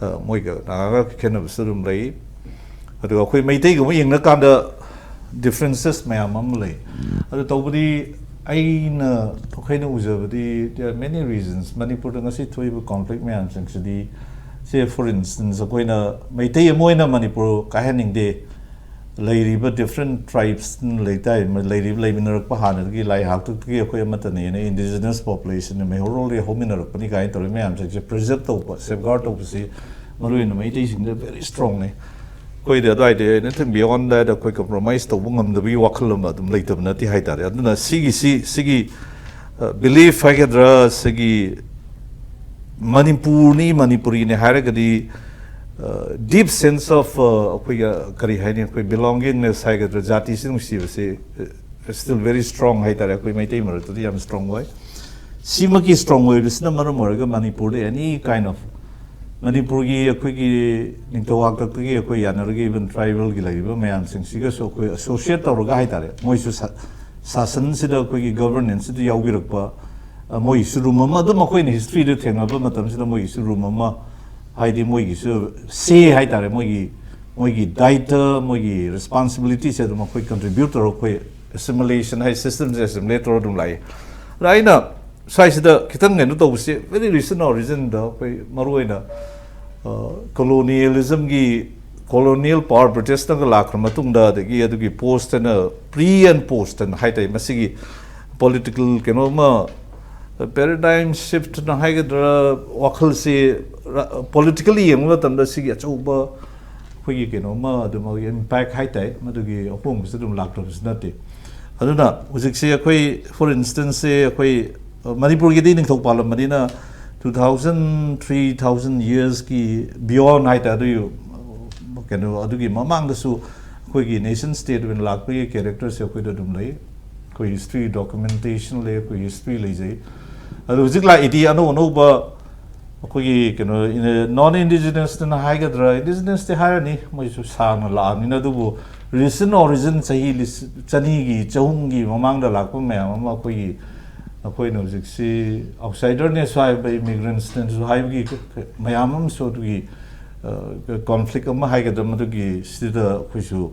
ꯑ, ꯃꯣꯏꯒ ꯅꯥꯒꯥꯒ ꯈꯦꯠꯅꯕꯁꯨ ꯑꯗꯨꯝ ꯂꯩ꯫ ꯑꯗꯨꯒ ꯑꯩꯈꯣꯏ ꯃꯩꯇꯩꯒ ꯑꯃꯨꯛ ꯌꯦꯡꯅ ꯀꯥꯟꯗ differences ꯃꯌꯥꯝ ꯑꯃ ꯂꯩ꯫ ꯑꯗꯨ ꯇꯧꯕꯗꯤ ꯑꯩꯅ, ꯑꯩꯈꯣꯏꯅ ꯎꯖꯕꯗꯤ there are many reasons꯫ ꯃꯅꯤꯄꯨꯔꯗ ꯉꯁꯤ ꯊꯣꯛꯏꯕ conflict ꯃꯌꯥꯝꯁꯤꯡꯁꯤꯗꯤ, ꯁꯦ, for instance, ꯑꯩꯈꯣꯏꯅ ꯃꯩꯇꯩ ꯑꯃ ꯑꯣꯏꯅ ꯃꯅꯤꯄꯨꯔ ꯀꯥꯏꯍꯟꯅꯤꯡꯗꯦ꯫ ꯂꯩꯔꯤꯕ different tribes ꯂꯩꯇꯥꯏ, ꯂꯩꯔꯤꯕ, ꯂꯩꯃꯤꯟꯅꯔꯛꯄ ꯍꯥꯟꯅꯗꯒꯤ ꯂꯥꯏ ꯍꯥꯛꯇꯛꯇꯒꯤ ꯑꯩꯈꯣꯏ ꯑꯃꯠꯇꯅꯦꯅ, indigenous population ꯅ ꯃꯩꯍꯧꯔꯣꯜꯗꯒꯤ ꯍꯧꯃꯤꯟꯅꯔꯛꯄꯅꯤ ꯀꯥꯏꯅ ꯇꯧꯔꯤ ꯃꯌꯥꯝꯁꯤꯡꯁꯦ preserve ꯇꯧꯕ, safeguard ꯇꯧꯕꯁꯤ ꯃꯔꯨꯑꯣꯏꯅ ꯃꯩꯇꯩꯁꯤꯡꯗ very strong ꯅꯤ꯫ ꯑꯩꯈꯣꯏꯗꯤ ꯑꯗꯨꯋꯥꯏꯗ, anything beyond that ꯑꯩꯈꯣꯏ compromise ꯇꯧꯕ ꯉꯝꯗꯕꯒꯤ ꯋꯥꯈꯜ ꯑꯃ ꯑꯗꯨꯝ ꯂꯩꯇꯕ ꯅꯠꯇꯦ ꯍꯥꯏꯇꯥꯔꯦ꯫ ꯑꯗꯨꯅ ꯁꯤꯒꯤ, ꯁꯤ, ꯁꯤꯒꯤ, ꯑ, belief ꯍꯥꯏꯒꯗ꯭ꯔꯥ, ꯁꯤꯒꯤ ꯃꯅꯤꯄꯨꯔꯅꯤ, ꯃꯅꯤꯄꯨꯔꯤꯅꯤ ꯍꯥꯏꯔꯒꯗꯤ, ꯑ, deep sense of, ꯑ, ꯑꯩꯈꯣꯏꯒ ꯀꯔꯤ ꯍꯥꯏꯅꯤ, ꯑꯩꯈꯣꯏ belongingness ꯍꯥꯏꯒꯗ꯭ꯔꯥ, ꯖꯥꯇꯤꯁꯤ ꯅꯨꯡꯁꯤꯕꯁꯤ, ꯑ, still very strong ꯍꯥꯏꯇꯥꯔꯦ꯫ ꯑꯩꯈꯣꯏ ꯃꯩꯇꯩ ꯃꯔꯛꯇꯗꯤ ꯌꯥꯝ strong ꯑꯣꯏ꯫ ꯁꯤꯃꯛꯀꯤ strong ꯑꯣꯏꯕꯁꯤꯅ ꯃꯔꯝ ꯑꯣꯏꯔꯒ ꯃꯅꯤꯄꯨꯔꯗ any kind of, ꯃꯅꯤꯄꯨꯔꯒꯤ ꯑꯩꯈꯣꯏꯒꯤ ꯅꯤꯡꯊꯧ ꯍꯥꯛꯇꯛꯇꯒꯤ ꯑꯩꯈꯣꯏ ꯌꯥꯅꯔꯒ even tribal ꯒꯤ ꯂꯩꯔꯤꯕ ꯃꯌꯥꯝꯁꯤꯡꯁꯤꯒꯁꯨ ꯑꯩꯈꯣꯏ associate ꯇꯧꯔꯒ ꯍꯥꯏꯇꯥꯔꯦ, ꯃꯣꯏꯁꯨ ꯁꯥ-, ꯁꯥꯁꯟꯁꯤꯗ, ꯑꯩꯈꯣꯏꯒꯤ governance ꯁꯤꯗ ꯌꯥꯎꯕꯤꯔꯛꯄ, ꯑ, ꯃꯣꯏꯒꯤꯁꯨ room ꯑꯃ ꯑꯗꯨꯝ ꯑꯩꯈꯣꯏꯅ history ꯗ ꯊꯦꯡꯅꯕ ꯃꯇꯝꯁꯤꯗ ꯃꯣꯏꯒꯤꯁꯨ room ꯑꯃ, ꯍꯥꯏꯗꯤ ꯃꯣꯏꯒꯤꯁꯨ say ꯍꯥꯏꯇꯥꯔꯦ, ꯃꯣꯏꯒꯤ, ꯃꯣꯏꯒꯤ ꯗꯥꯏꯠꯇ, ꯃꯣꯏꯒꯤ responsibility ꯁꯦ ꯑꯗꯨꯝ ꯑꯩꯈꯣꯏ contribute ꯇꯧꯔꯒ ꯑꯩꯈꯣꯏ assimilation ꯍꯥꯏ system ꯁꯦ assimilate ꯇꯧꯔꯒ ꯑꯗꯨꯝ ꯂꯥꯛꯏ꯫ ꯑꯗ ꯑꯩꯅ ꯁ꯭ꯋꯥꯏꯁꯤꯗ ꯈꯤꯇꯪ ꯀꯩꯅꯣ ꯇꯧꯕꯁꯦ, very recent origin ꯗ ꯑꯩꯈꯣꯏ ꯃꯔꯨꯑꯣꯏꯅ, ꯑ, colonialism ꯒꯤ, colonial power British ꯅꯒ ꯂꯥꯛꯈ꯭ꯔ ꯃꯇꯨꯡꯗ, ꯑꯗꯒꯤ ꯑꯗꯨꯒꯤ post ꯑꯅ, pre and post ꯑꯅ ꯍꯥꯏꯇꯥꯔꯦ, ꯃꯁꯤꯒꯤ political ꯀꯩꯅꯣ ꯑꯃ, paradigm shift ꯅ ꯍꯥꯏꯒꯗ꯭ꯔꯥ, ꯋꯥꯈꯜꯁꯤ ꯔ-, politically ꯌꯦꯡꯕ ꯃꯇꯝꯗ ꯁꯤꯒꯤ ꯑꯆꯧꯕ ꯑꯩꯈꯣꯏꯒꯤ ꯀꯩꯅꯣꯝꯃ ꯑꯗꯨꯃꯛ impact ꯍꯥꯏꯇꯥꯔꯦ, ꯃꯗꯨꯒꯤ ꯑꯍꯣꯡꯕꯁꯤ ꯑꯗꯨꯝ ꯂꯥꯛꯇꯕꯁꯨ ꯅꯠꯇꯦ꯫ ꯑꯗꯨꯅ ꯍꯧꯖꯤꯛꯁꯦ ꯑꯩꯈꯣꯏ, for instance ꯁꯦ, ꯑꯩꯈꯣꯏ ꯃꯅꯤꯄꯨꯔꯒꯤꯗꯤ ꯅꯤꯡꯊꯧ ꯄꯥꯜꯂꯝꯕꯅꯤꯅ two thousand, three thousand years ꯀꯤ beyond ꯍꯥꯏꯇꯥꯔꯦ, ꯑꯗꯨꯒꯤ ꯀꯩꯅꯣ, ꯑꯗꯨꯒꯤ ꯃꯃꯥꯡꯗꯁꯨ ꯑꯩꯈꯣꯏꯒꯤ nation state ꯑꯣꯏꯅ ꯂꯥꯛꯄꯒꯤ character ꯁꯦ ꯑꯩꯈꯣꯏꯗ ꯑꯗꯨꯝ ꯂꯩ꯫ ꯑꯩꯈꯣꯏ history documentation ꯂꯩ, ꯑꯩꯈꯣꯏ history ꯂꯩꯖꯩ꯫ ꯑꯗꯣ ꯍꯧꯖꯤꯛ ꯂꯥꯛꯏꯗꯤ ꯑꯅꯧ ꯑꯅꯧꯕ ꯑꯩꯈꯣꯏꯒꯤ ꯀꯩꯅꯣ, non indigenous ꯅ ꯍꯥꯏꯒꯗ꯭ꯔꯥ, indigenous ꯇꯤ ꯍꯥꯏꯔꯅꯤ, ꯃꯣꯏꯁꯨ ꯁꯥꯡꯅ ꯂꯥꯛꯑꯕꯅꯤꯅ, ꯑꯗꯨꯕꯨ recent origin ꯆꯍꯤ ꯂꯤꯁ-, ꯆꯅꯤꯒꯤ, ꯆꯍꯨꯝꯒꯤ ꯃꯃꯥꯡꯗ ꯂꯥꯛꯄ ꯃꯌꯥꯝ ꯑꯃ ꯑꯩꯈꯣꯏꯒꯤ, ꯑꯩꯈꯣꯏꯅ ꯍꯧꯖꯤꯛꯁꯤ outsider ꯅꯦꯁꯨ ꯍꯥꯏꯕ, immigrants ꯅꯦꯁꯨ ꯍꯥꯏꯕꯒꯤ ꯃꯌꯥꯝ ꯑꯃꯁꯨ ꯑꯗꯨꯒꯤ, ꯑ, conflict ꯑꯃ ꯍꯥꯏꯒꯗ꯭ꯔꯥ, ꯃꯗꯨꯒꯤ ꯁꯤꯗ ꯑꯩꯈꯣꯏꯁꯨ,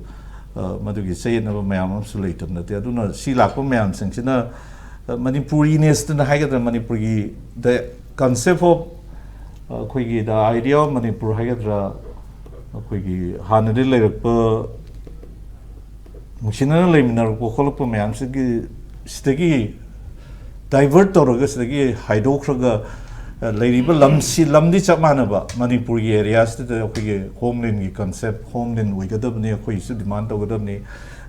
ꯑ, ꯃꯗꯨꯒꯤ ꯆꯌꯦꯠꯅꯕ ꯃꯌꯥꯝ ꯑꯃꯁꯨ ꯂꯩꯇꯕ ꯅꯠꯇꯦ꯫ ꯑꯗꯨꯅ ꯁꯤ ꯂꯥꯛꯄ ꯃꯌꯥꯝꯁꯤꯡꯁꯤꯅ, ꯑ, Manipuriness ꯅ ꯍꯥꯏꯒꯗ꯭ꯔꯥ, ꯃꯅꯤꯄꯨꯔꯒꯤ the concept of, ꯑ, ꯑꯩꯈꯣꯏꯒꯤ the idea of Manipur ꯍꯥꯏꯒꯗ꯭ꯔꯥ, ꯑꯩꯈꯣꯏꯒꯤ ꯍꯥꯟꯅꯗꯤ ꯂꯩꯔꯛꯄ, ꯅꯨꯡꯁꯤꯅꯅ ꯂꯩꯃꯤꯟꯅꯔꯛꯄ ꯈꯣꯠꯂꯛꯄ ꯃꯌꯥꯝꯁꯤꯒꯤ, ꯁꯤꯗꯒꯤ divert ꯇꯧꯔꯒ, ꯁꯤꯗꯒꯤ ꯍꯥꯏꯗꯣꯛꯈ꯭ꯔꯒ, ꯑ, ꯂꯩꯔꯤꯕ ꯂꯝꯁꯤ, ꯂꯝꯗꯤ ꯆꯞ ꯃꯥꯟꯅꯕ, ꯃꯅꯤꯄꯨꯔꯒꯤ area ꯁꯤꯗ ꯑꯩꯈꯣꯏꯒꯤ homeland ꯒꯤ concept, homeland ꯑꯣꯏꯒꯗꯕꯅꯤ, ꯑꯩꯈꯣꯏꯒꯤꯁꯨ demand ꯇꯧꯒꯗꯕꯅꯤ,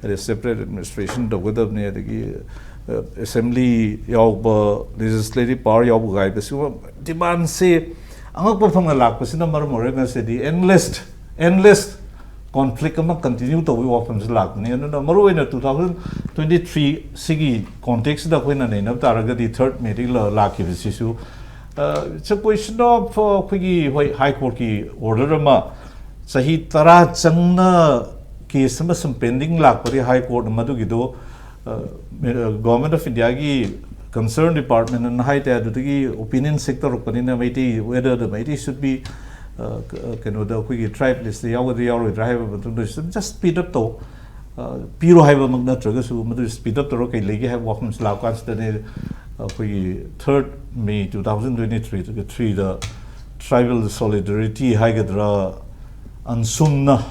ꯑꯗꯩ separate administration ꯇꯧꯒꯗꯕꯅꯤ, ꯑꯗꯒꯤ, ꯑ, assembly ꯌꯥꯎꯕ, legislative power ꯌꯥꯎꯕ ꯀꯥꯏꯕ, ꯁꯤꯒꯨꯝꯕ demand ꯁꯤ ꯑꯉꯛꯄ ꯐꯪꯅ ꯂꯥꯛꯄꯁꯤꯅ ꯃꯔꯝ ꯑꯣꯏꯔꯒ ꯉꯁꯤꯗꯤ endless, endless conflict ꯑꯃ continue ꯇꯧꯕꯒꯤ ꯋꯥꯐꯝꯁꯤ ꯂꯥꯛꯄꯅꯤ꯫ ꯑꯗꯨꯅ ꯃꯔꯨꯑꯣꯏꯅ two thousand twenty three ꯁꯤꯒꯤ context ꯁꯤꯗ ꯑꯩꯈꯣꯏꯅ ꯅꯩꯅꯕ ꯇꯥꯔꯒꯗꯤ, third May ꯗꯒꯤ ꯂ-, ꯂꯥꯛꯈꯤꯕꯁꯤꯁꯨ, ꯑ, it's a question of, ꯑ, ꯑꯩꯈꯣꯏꯒꯤ, ꯍꯣꯏ, High Court ꯀꯤ order ꯑꯃ ꯆꯍꯤ ꯇꯔꯥ ꯆꯪꯅ case ꯑꯃ ꯁꯨꯝ pending ꯂꯥꯛꯄꯗꯤ, High Court ꯅ ꯃꯗꯨꯒꯤꯗꯣ, ꯑ, Government of India ꯒꯤ concern department ꯅ ꯍꯥꯏ ꯇꯥꯏ, ꯑꯗꯨꯗꯒꯤ opinion seek ꯇꯧꯔꯛꯄꯅꯤꯅ, Meitei, whether the Meitei should be, ꯑ, ꯀ-, ꯀꯩꯅꯣꯗ, ꯑꯩꯈꯣꯏꯒꯤ tribe list ꯇ ꯌꯥꯎꯒꯗ꯭ꯔꯥ ꯌꯥꯎꯔꯣꯏꯗ꯭ꯔꯥ ꯍꯥꯏꯕ ꯃꯇꯨꯡꯗ, just speed up ꯇꯧ, ꯑ, ꯄꯤꯔꯣ ꯍꯥꯏꯕꯃꯛ ꯅꯠꯇ꯭ꯔꯒꯁꯨ, ꯃꯗꯨ speed up ꯇꯧꯔꯒ ꯀꯩ ꯂꯩꯒꯦ ꯍꯥꯏꯕ ꯋꯥꯐꯝꯁꯤ ꯂꯥꯛꯄ ꯀꯥꯟꯁꯤꯗꯗꯤ, ꯑꯩꯈꯣꯏꯒꯤ third May two thousand twenty three ꯗ tribal solidarity ꯍꯥꯏꯒꯗ꯭ꯔꯥ, ꯑꯟꯁꯨꯝꯅ,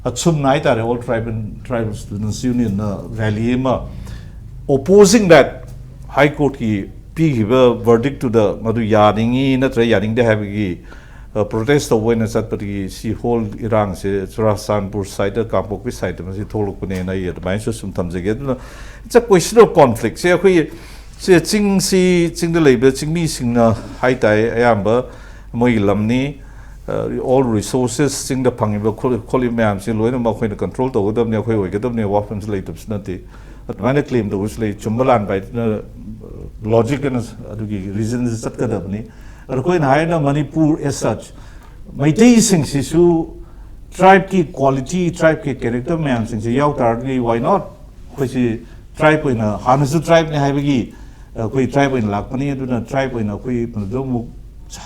ꯑꯁꯨꯝꯅ ꯍꯥꯏꯇꯥꯔꯦ, All Tribal, Tribal Students Union ꯅ rally ꯑꯃ opposing that High Court ꯀꯤ ꯄꯤꯈꯤꯕ verdict ꯇꯨꯗ, ꯃꯗꯨ ꯌꯥꯅꯤꯡꯉꯤ ꯅꯠꯇ꯭ꯔꯒ ꯌꯥꯅꯤꯡꯗꯦ ꯍꯥꯏꯕꯒꯤ ꯄ꯭ꯔꯣꯇꯦꯁ ꯇꯧꯕ ꯑꯣꯏꯅ ꯆꯠꯄꯗꯒꯤ ꯁꯤ ꯍꯣꯜ ꯏꯔꯥꯡꯁꯦ ꯆꯨꯔꯥꯆꯥꯟꯄꯨꯔ ꯁꯥꯏꯠꯇ, ꯀꯥꯡꯄꯣꯛꯄꯤ ꯁꯥꯏꯠꯇ ꯃꯁꯤ ꯊꯣꯛꯂꯛꯄꯅꯦꯅ ꯑꯩ ꯑꯗꯨꯃꯥꯏꯅꯁꯨ ꯁꯨꯝ ꯊꯝꯖꯒꯦ꯫ ꯑꯗꯨꯅ it's a question of conflict ꯁꯦ ꯑꯩꯈꯣꯏꯒꯤ ꯁꯦ ꯆꯤꯡꯁꯤ, ꯆꯤꯡꯗ ꯂꯩꯕ ꯆꯤꯡꯃꯤꯁꯤꯡꯅ ꯍꯥꯏ ꯇꯥꯏ, ꯑꯌꯥꯝꯕ ꯃꯣꯏꯒꯤ ꯂꯝꯅꯤ, all resources ꯆꯤꯡꯗ ꯐꯪꯉꯤꯕ ꯈꯣꯠꯂꯤ- ꯈꯣꯠꯂꯤꯕ ꯃꯌꯥꯝꯁꯤ ꯂꯣꯏꯅꯃꯛ ꯑꯩꯈꯣꯏꯅ ꯀꯟꯇ꯭ꯔꯣꯜ ꯇꯧꯒꯗꯕꯅꯤ, ꯑꯩꯈꯣꯏ ꯑꯣꯏꯒꯗꯕꯅꯤ, ꯋꯥꯐꯝꯁꯨ ꯂꯩꯇꯕꯁꯨ ꯅꯠꯇꯦ꯫ ꯑꯗꯨꯃꯥꯏꯅ ꯀ꯭ꯂꯦꯝ ꯇꯧꯕꯁꯨ ꯂꯩ꯫ ꯆꯨꯝꯕ ꯂꯥꯟꯕ ꯍꯥꯏꯗꯨꯅ ꯂꯣꯖꯤꯛ ꯑꯅ ꯑꯗꯨꯒꯤ ꯔꯤꯖꯟꯁꯤ ꯆꯠꯀꯗꯕꯅꯤ꯫ ꯑꯗꯣ ꯑꯩꯈꯣꯏꯅ ꯍꯥꯏꯔꯤꯅ ꯃꯅꯤꯄꯨꯔ as such, ꯃꯩꯇꯩꯁꯤꯡꯁꯤꯁꯨ ꯇ꯭ꯔꯥꯏꯕꯀꯤ ꯀ꯭ꯋꯥꯂꯤꯇꯤ, ꯇ꯭ꯔꯥꯏꯕꯀꯤ ꯀꯦꯔꯦꯛꯇꯔ ꯃꯌꯥꯝꯁꯤꯡꯁꯤ ꯌꯥꯎ ꯇꯥꯔꯗꯤ, why not? ꯑꯩꯈꯣꯏꯁꯤ ꯇ꯭ꯔꯥꯏꯕ ꯑꯣꯏꯅ, ꯍꯥꯟꯅꯁꯨ ꯇ꯭ꯔꯥꯏꯕꯅꯤ ꯍꯥꯏꯕꯒꯤ ꯑꯩꯈꯣꯏ ꯇ꯭ꯔꯥꯏꯕ ꯑꯣꯏꯅ ꯂꯥꯛꯄꯅꯤ, ꯑꯗꯨꯅ ꯇ꯭ꯔꯥꯏꯕ ꯑꯣꯏꯅ ꯑꯩꯈꯣꯏ ꯃꯗꯨꯗ ꯑꯃꯨꯛ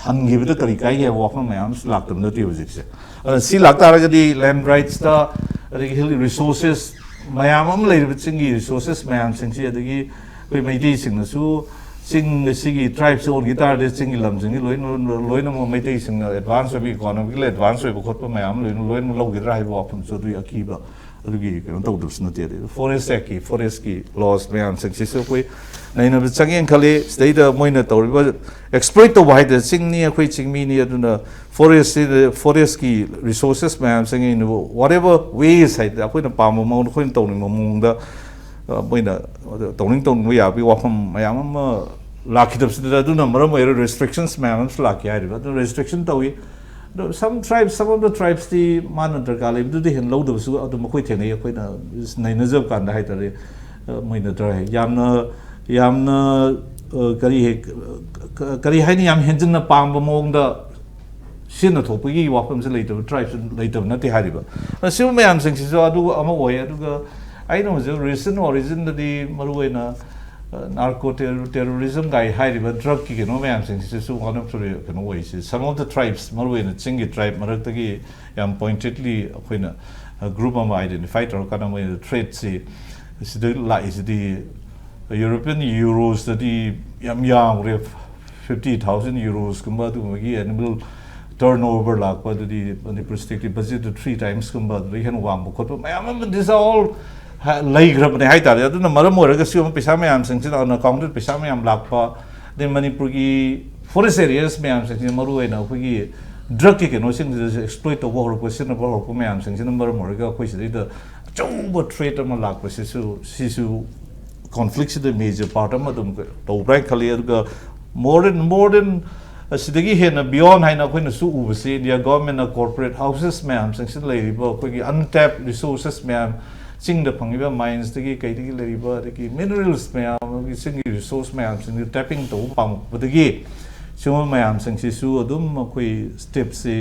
ꯍꯟꯈꯤꯕꯗ ꯀꯔꯤ ꯀꯥꯏꯒꯦ ꯍꯥꯏꯕ ꯋꯥꯐꯝ ꯃꯌꯥꯝ ꯑꯃꯁꯨ ꯂꯥꯛꯇꯕ ꯅꯠꯇꯦ ꯍꯧꯖꯤꯛꯁꯦ꯫ ꯑꯗꯨꯅ ꯁꯤ ꯂꯥꯛꯇꯥꯔꯒꯗꯤ ꯂꯦꯟ ꯔꯥꯏꯠꯁꯇ, ꯑꯗꯒꯤ ꯍꯤꯜ ꯔꯤꯁꯣꯔꯁꯦꯁ ꯃꯌꯥꯝ ꯑꯃ ꯂꯩꯔꯤꯕ ꯆꯤꯡꯒꯤ ꯔꯤꯁꯣꯔꯁꯦꯁ ꯃꯌꯥꯝꯁꯤꯡꯁꯤ, ꯑꯗꯒꯤ ꯑꯩꯈꯣꯏ ꯃꯩꯇꯩꯁꯤꯡꯅꯁꯨ ꯆꯤꯡ ꯑꯁꯤꯒꯤ ꯇ꯭ꯔꯥꯏꯕꯁꯤ ꯑꯣꯟꯈꯤ ꯇꯥꯔꯗꯤ ꯆꯤꯡꯒꯤ ꯂꯝꯁꯤꯡꯒꯤ ꯂꯣꯏꯅ, ꯂꯣꯏꯅꯃꯛ ꯃꯩꯇꯩꯁꯤꯡꯅ ꯑꯦꯗꯚꯥꯟꯁ ꯑꯣꯏꯕ, ꯏꯀꯣꯅꯣꯃꯤꯀꯦꯜ ꯑꯦꯗꯚꯥꯟꯁ ꯑꯣꯏꯕ ꯈꯣꯠꯄ ꯃꯌꯥꯝ ꯂꯣꯏꯅ, ꯂꯣꯏꯅꯃꯛ ꯂꯧꯈꯤꯗ꯭ꯔꯥ ꯍꯥꯏꯕ ꯋꯥꯐꯝꯁꯨ ꯑꯗꯨꯒꯤ ꯑꯀꯤꯕ, ꯑꯗꯨꯒꯤ ꯀꯩꯅꯣ ꯇꯧꯗꯕꯁꯨ ꯅꯠꯇꯦ꯫ ꯑꯗꯩ ꯐꯣꯔꯦꯁ ꯑꯦꯛꯀꯤ, ꯐꯣꯔꯦꯁꯀꯤ ꯂꯣꯁ ꯃꯌꯥꯝꯁꯤꯡꯁꯤꯁꯨ ꯑꯩꯈꯣꯏ ꯅꯩꯅꯕ ꯆꯪꯉꯦꯅ ꯈꯜꯂꯤ꯫ ꯁꯤꯗꯩꯗ ꯃꯣꯏꯅ ꯇꯧꯔꯤꯕ ꯑꯦꯛꯁꯄ꯭ꯂꯣꯏꯠ ꯇꯧꯕ ꯍꯥꯏꯗꯅ ꯆꯤꯡꯅꯤ, ꯑꯩꯈꯣꯏ ꯆꯤꯡꯃꯤꯅꯤ, ꯑꯗꯨꯅ ꯐꯣꯔꯦꯁꯁꯤ, ꯐꯣꯔꯦꯁꯀꯤ ꯔꯤꯁꯣꯔꯁꯦꯁ ꯃꯌꯥꯝꯁꯤꯡ whatever ways ꯍꯥꯏꯗꯤ ꯑꯩꯈꯣꯏꯅ ꯄꯥꯝꯕ ꯃꯑꯣꯡꯗ, ꯑꯩꯈꯣꯏꯅ ꯇꯧꯅꯤꯡꯕ ꯃꯑꯣꯡꯗ, ꯑ, ꯃꯣꯏꯅ ꯇꯧꯅꯤꯡ ꯇꯧꯅꯤꯡꯕ ꯌꯥꯕꯒꯤ ꯋꯥꯐꯝ ꯃꯌꯥꯝ ꯑꯃ ꯂꯥꯛꯈꯤꯗꯕꯁꯤꯗ, ꯑꯗꯨꯅ ꯃꯔꯝ ꯑꯣꯏꯔꯒ ꯔꯦꯁꯇ꯭ꯔꯤꯛꯁꯟꯁ ꯃꯌꯥꯝ ꯑꯃꯁꯨ ꯂꯥꯛꯈꯤ ꯍꯥꯏꯔꯤꯕ꯫ ꯑꯗꯨ ꯔꯦꯁꯇ꯭ꯔꯤꯛꯁꯟ ꯇꯧꯏ꯫ ꯑꯗꯣ some tribes, some of the tribesꯇꯤ ꯃꯥꯅ ꯗꯔꯀꯥꯔ ꯂꯩꯕꯗꯨꯗꯤ ꯍꯦꯟꯅ ꯂꯧꯗꯕꯁꯨ ꯑꯗꯨꯝ ꯑꯩꯈꯣꯏ ꯊꯦꯡꯅꯩ꯫ ꯑꯩꯈꯣꯏꯅ ꯅꯩꯅꯖꯕ ꯀꯥꯟꯗ ꯍꯥꯏꯇꯥꯔꯦ, ꯑ, ꯃꯣꯏꯅ ꯗꯔ-, ꯌꯥꯝꯅ, ꯌꯥꯝꯅ, ꯑ, ꯀꯔꯤ ꯍꯦꯛ, ꯀ-, ꯀꯔꯤ ꯍꯥꯏꯅꯤ, ꯌꯥꯝ ꯍꯦꯟꯖꯤꯟꯅ ꯄꯥꯝꯕ ꯃꯑꯣꯡꯗ ꯁꯤꯖꯤꯟꯅ ꯊꯣꯛꯄꯒꯤ ꯋꯥꯐꯝꯁꯨ ꯂꯩꯇꯕ, ꯇ꯭ꯔꯥꯏꯕꯁꯨ ꯂꯩꯇꯕ ꯅꯠꯇꯦ ꯍꯥꯏꯔꯤꯕ꯫ ꯑ, ꯁꯤꯒꯨꯝꯕ ꯃꯌꯥꯝꯁꯤꯡꯁꯤꯁꯨ ꯑꯗꯨ ꯑꯃ ꯑꯣꯏ꯫ ꯑꯗꯨꯒ ꯑꯩꯅ ꯍꯧꯖꯤꯛ ꯔꯤꯁꯟ ꯑꯣꯔꯤꯖꯤꯟꯗꯗꯤ ꯃꯔꯨꯑꯣꯏꯅ, ꯑ, ꯅꯥꯔꯀꯣ ꯇꯦꯔꯣ-, ꯇꯦꯔꯣꯔꯤꯖꯝ ꯀꯥꯏ ꯍꯥꯏꯔꯤꯕ ꯗ꯭ꯔꯒꯀꯤ ꯀꯩꯅꯣ ꯃꯌꯥꯝꯁꯤꯡꯁꯤꯁꯨ one of the ꯀꯩꯅꯣ ꯑꯣꯏꯁꯤ꯫ Some of the tribes, ꯃꯔꯨꯑꯣꯏꯅ ꯆꯤꯡꯒꯤ ꯇ꯭ꯔꯥꯏꯕ ꯃꯔꯛꯇꯒꯤ ꯌꯥꯝ ꯄꯣꯏꯟꯇꯦꯠꯂꯤ ꯑꯩꯈꯣꯏꯅ, ꯑ, ꯒ꯭ꯔꯨꯞ ꯑꯃ ꯑꯥꯏꯗꯦꯟꯇꯤꯐꯥꯏ ꯇꯧꯔꯀꯥꯟꯗ ꯃꯣꯏꯅ ꯊ꯭ꯔꯦꯠꯁꯤ ꯁꯤꯗ ꯂꯥꯛꯏꯁꯤꯗꯤ ꯌꯨꯔꯣꯄꯤꯌꯟ ꯌꯨꯔꯣꯁꯇꯗꯤ ꯌꯥꯝ ꯌꯥꯝꯈ꯭ꯔꯦ꯫ Fifty thousand ꯌꯨꯔꯣꯁꯀꯨꯝꯕ ꯑꯗꯨꯒꯨꯝꯕꯒꯤ ꯑꯦꯅꯨꯋꯦꯜ ꯇꯔꯟ ꯑꯣꯚꯔ ꯂꯥꯛꯄ, ꯑꯗꯨꯗꯤ ꯃꯅꯤꯄꯨꯔ ꯁ꯭ꯇꯦꯠꯀꯤ ꯕꯖꯦꯠꯇꯨ ꯊ꯭ꯔꯤ ꯇꯥꯏꯝꯁꯀꯨꯝꯕ ꯑꯗꯨꯗꯒꯤ ꯍꯦꯟꯅ ꯋꯥꯡꯕ ꯈꯣꯠꯄ ꯃꯌꯥꯝ ꯑꯃ, these are all ꯍ-, ꯂꯩꯈ꯭ꯔꯕꯅꯦ ꯍꯥꯏꯇꯥꯔꯦ꯫ ꯑꯗꯨꯅ ꯃꯔꯝ ꯑꯣꯏꯔꯒ ꯁꯤꯒꯨꯝꯕ ꯄꯩꯁꯥ ꯃꯌꯥꯝꯁꯤꯡꯁꯤꯅ, ꯑꯟꯑꯦꯀꯥꯎꯟꯇꯦꯠ ꯄꯩꯁꯥ ꯃꯌꯥꯝ ꯂꯥꯛꯄ, ꯑꯗꯩ ꯃꯅꯤꯄꯨꯔꯒꯤ ꯐꯣꯔꯦꯁ ꯑꯦꯔꯤꯌꯥꯁ ꯃꯌꯥꯝꯁꯤꯡꯁꯤ, ꯃꯔꯨꯑꯣꯏꯅ ꯑꯩꯈꯣꯏꯒꯤ ꯗ꯭ꯔꯒꯀꯤ ꯀꯩꯅꯣꯁꯤꯡꯁꯤꯗꯁꯨ ꯑꯦꯛꯁꯄ꯭ꯂꯣꯏꯠ ꯇꯧꯕ ꯍꯧꯔꯛꯄ, ꯁꯤꯖꯤꯟꯅꯕ ꯍꯧꯔꯛꯄ ꯃꯌꯥꯝꯁꯤꯡꯁꯤꯅ ꯃꯔꯝ ꯑꯣꯏꯔꯒ ꯑꯩꯈꯣꯏ ꯁꯤꯗꯩꯗ ꯑꯆꯧꯕ ꯊ꯭ꯔꯦꯠ ꯑꯃ ꯂꯥꯛꯄꯁꯤꯁꯨ, ꯁꯤꯁꯨ ꯀꯣꯟꯐ꯭ꯂꯤꯛꯁꯤꯗ ꯃꯦꯖꯔ ꯄꯥꯔꯠ ꯑꯃ ꯑꯗꯨꯝ ꯇꯧꯕ꯭ꯔꯥ ꯍꯥꯏꯅ ꯈꯜꯂꯤ꯫ ꯑꯗꯨꯒ more than, more than, ꯑꯁꯤꯗꯒꯤ ꯍꯦꯟꯅ ꯕꯤꯌꯣꯟ ꯍꯥꯏꯅ ꯑꯩꯈꯣꯏꯅꯁꯨ ꯎꯕꯁꯤ, ꯏꯟꯗꯤꯌꯥ ꯒꯣꯔꯃꯦꯟꯅ ꯀꯣꯔꯄꯣꯔꯦꯠ ꯍꯥꯎꯁꯦꯁ ꯃꯌꯥꯝꯁꯤꯡꯁꯤꯗ ꯂꯩꯔꯤꯕ ꯑꯩꯈꯣꯏꯒꯤ ꯑꯟꯇꯦꯞ ꯔꯤꯁꯣꯔꯁꯦꯁ ꯃꯌꯥꯝ, ꯆꯤꯡꯗ ꯐꯪꯉꯤꯕ ꯃꯥꯏꯟꯁꯇꯒꯤ ꯀꯩꯗꯒꯤ ꯂꯩꯔꯤꯕ, ꯑꯗꯒꯤ ꯃꯤꯅꯔꯦꯜꯁ ꯃꯌꯥꯝ, ꯑꯗꯒꯤ ꯆꯤꯡꯒꯤ ꯔꯤꯁꯣꯔꯁ ꯃꯌꯥꯝꯁꯤꯡꯁꯤ ꯇꯦꯞꯄꯤꯡ ꯇꯧꯕ ꯄꯥꯝꯃꯛꯄꯗꯒꯤ ꯁꯤꯒꯨꯝꯕ ꯃꯌꯥꯝꯁꯤꯡꯁꯤꯁꯨ ꯑꯗꯨꯝ ꯑꯩꯈꯣꯏ ꯁ꯭ꯇꯦꯞꯁꯤ